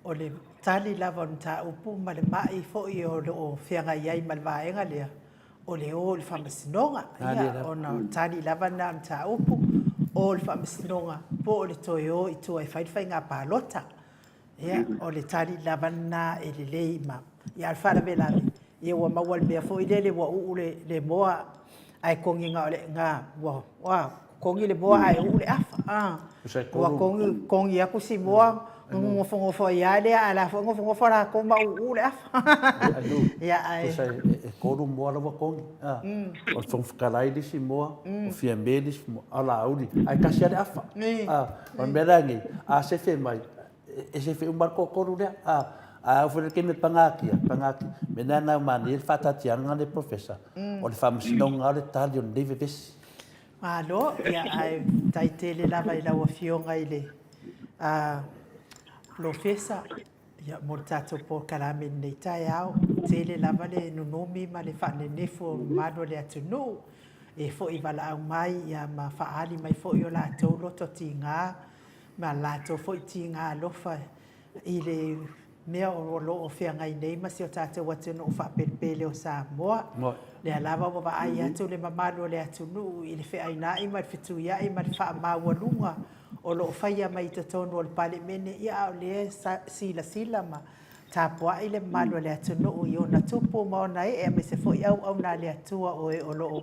o le tali lava o le mataupu ma le mai foi o lo o feagai ai ma le vaega lea, o le o i le Faamasinoga, ia, ona o tali lava na o mataupu, o le Faamasinoga po o le toe o i tua e fai le faiga palota. Ia, o le tali lava lena e lelei ma, ia, a o le faalavelave, ia ua maua i le mea foi lele ua uu le, le moa ae kogi na o le, na, ua, ua kogi le moa ae uu le afa. A, ua kogi, kogi atu si moa, nofonofo ai lava lea, a o la foi e nofonofo latou ma uu le afa. Ia, ae. Tusa e tolu moa la ua kogi. O le Fofoga Fetalai le isi moa, o Fiame le isi moa, a o Laauli, ae tasi lava le afa. O le mea la lenei, a sefe mai, e sefe uma lava le toatolu lea. A oo foi i le taimi e pagatia, pagatia. O le mea lena e manaia ai le faataatiaga lea Professor, o le Faamasinoga lava o le tali o lenei vevesi. Malo, ia ae faafetai tele lava i lau Afioga i le Polofesa mo le tatou polokalame i lenei taeao. E tele lava le nunumi ma le faanenefu o le mamalu o le atunuu e foi valaau mai ma faaali mai foi o latou loto tiga ma latou foi tiga alofa i le mea o lo o feagai nei ma si o tatou atunuu faapelepele o Samoa. O lea lava ua vaai atu le mamalu o le atunuu i le feainai ma le fetuiai ma le faamaualuga o lo o faia mai i totonu o le Palemene, ia a o lea e silasila ma tapuai le mamalu o le atunuu i ona tupu ma ona ee aemaise foi auauna a le Atua o e o lo o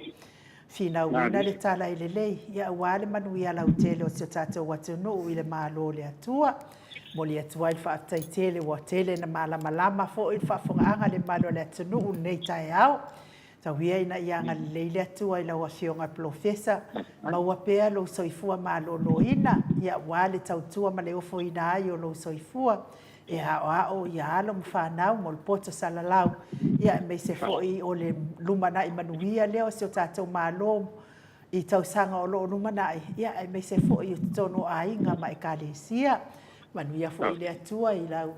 finauina le tala i lelei, ia aua le manuia lautele o si o tatou atunuu i le Malo o le Atua. Momoli atu ai le faafetai tele, ua tele ina malamalama foi le faafofogaaga a le mamalu o le atunuu i lenei taeao. Tau ia ina ia agalelei le Atua i lau Afioga i le Polofesa, maua pea lou soifua maloloina, ia aua le tautua ma le ofoina ai o lou soifua e aoao ia alo ma fanau mo le poto salalau, ia aemaise foi o le lumanai manuia lea o si o tatou Malo i tausaga o lo o lumanai, ia aemaise foi i totonu o aiga ma Ekalesia. Manuia foi le Atua i lau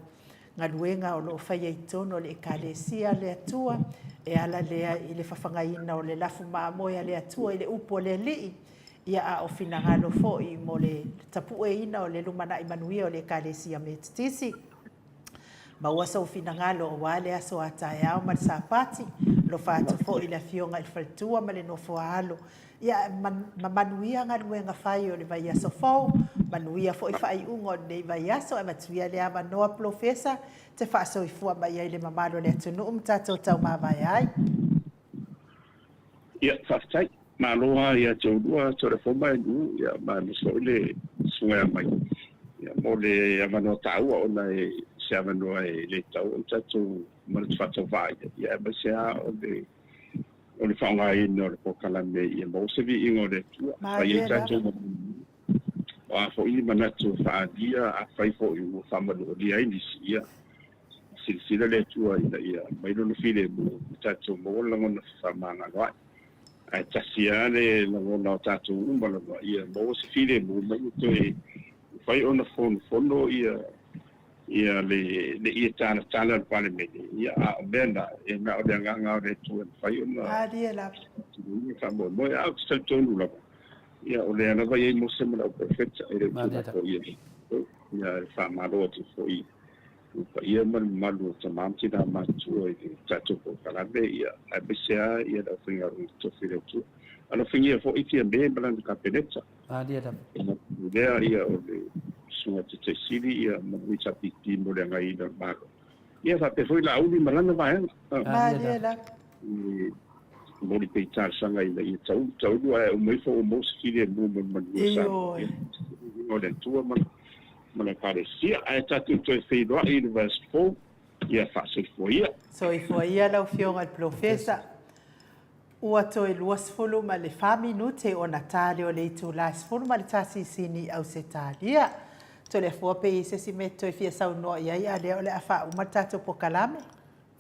galuega o lo o faia i totonu o le Ekalesia a le Atua, e ala lea i le fafagaina o le lafu mamoe a le Atua i le upu a le Alii, ia a o finagalo foi mo le tapueina o le lumanai manuia o le Ekalesia Metotisi. Maua sou finagalo aua le aso a taeao ma le Sapati. Alofa atu foi i le Afioga i le Faletua ma le nofo a alo. Ia, ma manuia galuega fai o le vaiaso fou, manuia foi faaiuga o lenei vaiaso. Ae avatu ia le avanoa Polofesa te faasoifua mai ai i le mamalu o le atunuu ma tatou taumavae ai. Ia, faafetai. Malo lava ia te oulua Toleafoa e Lu, ia, ma aemaise foi le Susuga ia Mai, ia, mo le avanoa taua ona e se avanoa e le tatau ona tatou manatu faatauvaa ai, ia, aemaise lava o le o le faaaogaina o le polokalame ia maua se viiga o le Atua, fai ai tatou o a foi ni manatu e faaalia, afai foi ua faamanualia ai nisi, ia silasila le Atua ina ia aumai Lona filemu ma tatou maua le lagona fefaamagaloa'i. Ae tasi lava le lagona o tatou uma lava, ia maua se filemu ma ia toe mafai ona fonofono ia ia le le ia talatala o le Palemene, ia a o mea na, e na o le Agaga o le Atua e mafai ona Malie lava. faamoemoe. Ae ou te talitonu lava, Ia, o lea lava e i ai Mose ma le auprofeta, e le o Tulafono ia. Ia, e faamalo atu foi i le paia ma le mamalu o tama ma tina matutua i le tatou polokalame, ia, aemaise lava ia le aufaigaluega totofi a le Atua. Alofagia foi Fiame ma lana Kapeneta. Ona lea, ia, o le Susuga Taitaisili, ia, ma le HRPP mo le agaiina o le Malo. Ia, faapea foi Laauli ma lana vaega. Malie lava. Momoli pea i talosaga ina ia taulu taulu ae uma ifo ua maua se filemu ma le manuia Samoa. Ia, o le Atua ma ma le Ekalesia. Ae tatou toe feiloai i le vaiaso fou, ia faasoifua ia. Soifua ia lau Afioga i le Polofesa. Ua toe 24 minute ona ta lea o le itula e 11 sini i Ausetalia. Toleafoa pe i ai se isi mea e te toe fia saunoa i ai a o lea o le a faauma le tatou polokalame.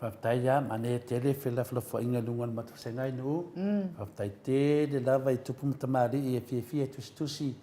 Faafetai lava, manaia tele felafolafoaiga i luga o le matou vasega i Nuu. Faafetai tele lava i tupu ma tamalii e fiafia e tusitusi,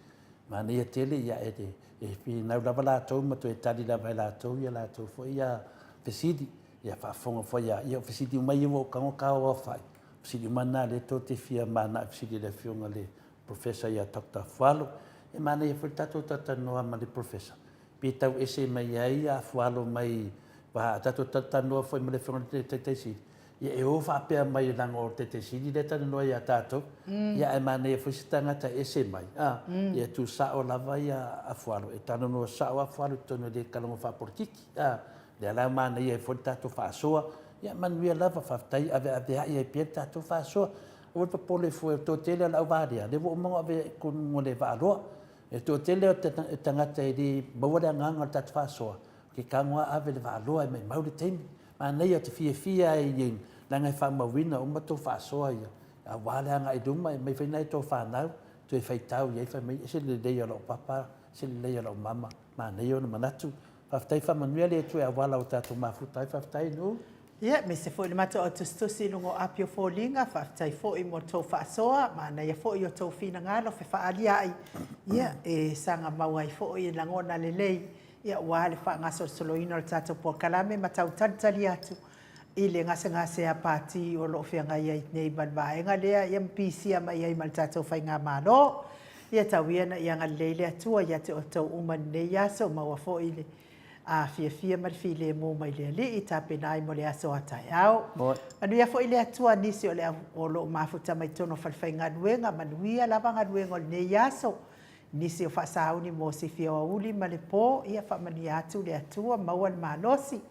manaia tele, ia e e finau lava latou ma toe tali lava e latou ia latou foi ia fesili, ia faafofoga foi ia, ia o fesili uma ia ua ou tago tauaofai, fesili uma na lea tou te fia manao e fesili i le Afioga i le Professor ia Doctor Fualo. E manaia foi le tatou talatalanoa ma le Professor Pe tau ese mai ai a Fualo mai a tatou talatalanoa foi ma le Afioga i le Taitaisili. Ia e o faapea mai leaga o le Taitaisili lea e talanoa ia tatou, ia ae manaia foi se tagata e ese mai, a, ia tu sao lava ia Afualo, e talanoa sao Afualo i totonu e le talanoa faapolokiki, a. Lea la e manaia ai foi le tatou faasoa, ia manuia lava, faafetai, aveaveai ai pea le tatou faasoa. Aua le popole fua, o le toatele o le auvalea, lea ua uma ona ave i totonu o le vaaloa. O le toatele o tagata e le maua le agaga o le tatou faasoa, ou te tago lava ave i le vaaloa e maumau le taimi. Manaia, ou te fiafia ai i leaga e faamauina uma tou faasoa ia, aua le agai i luma, e aumai foi nai a tou fanau, toe faitau i ai fai mai, e ese le lelei o lau papa, ese le lelei o lau mama, manaia ona manatu. Faafetai faamanuia le Atua e auala ua tatou mafuta ai. Faafetai Nuu. Ia, aemaise foi le matou au tusitusi i luga o api o foliga, faafetai foi mo le tou faasoa, manaia foi o tou finagalo fefaalia'i, ia, e saga maua ai foi lagona lelei, ia, aua le faagasolosoloina o le tatou polokalame ma tau talitali atu i le gasegase a Pati o lo o feagai ai nei ma le vaega lea, ia ma pisia mai ai ma le tatou Faigamalo. Ia tau ia ina ia agalelei le Atua ia te outou uma i lenei aso, maua foi le fiafia ma le filemu mai le Alii e tapena ai mo le aso a taeao. Manuia foi le Atua nisi o le au o lo o mafuta mai totonu o falefaigaluega, manuia lava galuega o lenei aso. Nisi o faasauni mo sifi o aoauli ma le po, ia faamanuia atu le Atua, maua le malosi.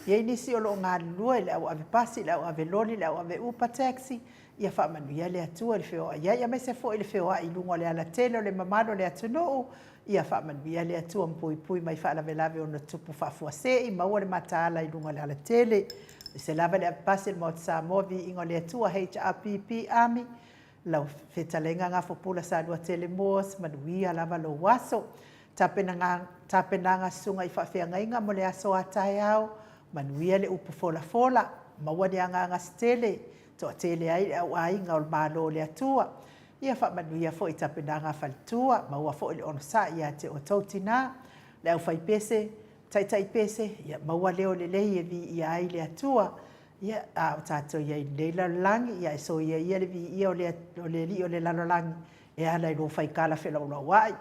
E i ai nisi o lo o galulue i le au ave pasi, le au ave loli, le au ave upa taxi, ia faamanuia le Atua i le feoai ai, aemaise foi le feoai i luga o le alatele o le mamalu o le atunuu, ia faamanuia le Atua ma puipui mai faalavelave ono tupu faafuasei, maua le mataala i luga o le alatele. Aemaise lava le ave pasi a le Maota Samoa, Viiga o le Atua, HRPP Army, Lau fetalaiga Gafopula Saluatele Moores, manuia lava lou aso. Tapenaga, tapenaga Susuga i Faafeagaiga mo le aso a taeao, manuia le upu folafola, maua ni agaga se tele, toatele ai le au aiga o le Malo o le Atua. Ia faamanuia foi i tapenaga a faletua, maua foi le onosai ia te outou tina, le aufaipese, taitai pese, ia maua leo lelei e viia ai le Atua. Ia, a o tatou i ai i lenei lalolagi, ia e soia ia le viia o le, o le Alii o le lalolagi e ala i lou faikala felaualaua'i.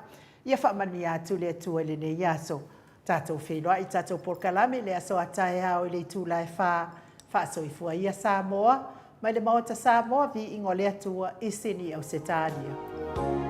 Ia faamanuia atu le Atua i lenei aso. Tatou feiloai i tatou polokalame i le aso a taeao i le itula e fa. Faasoifua ia Samoa, mai le Maota Samoa, viiga o le Atua i Sini Ausetalia.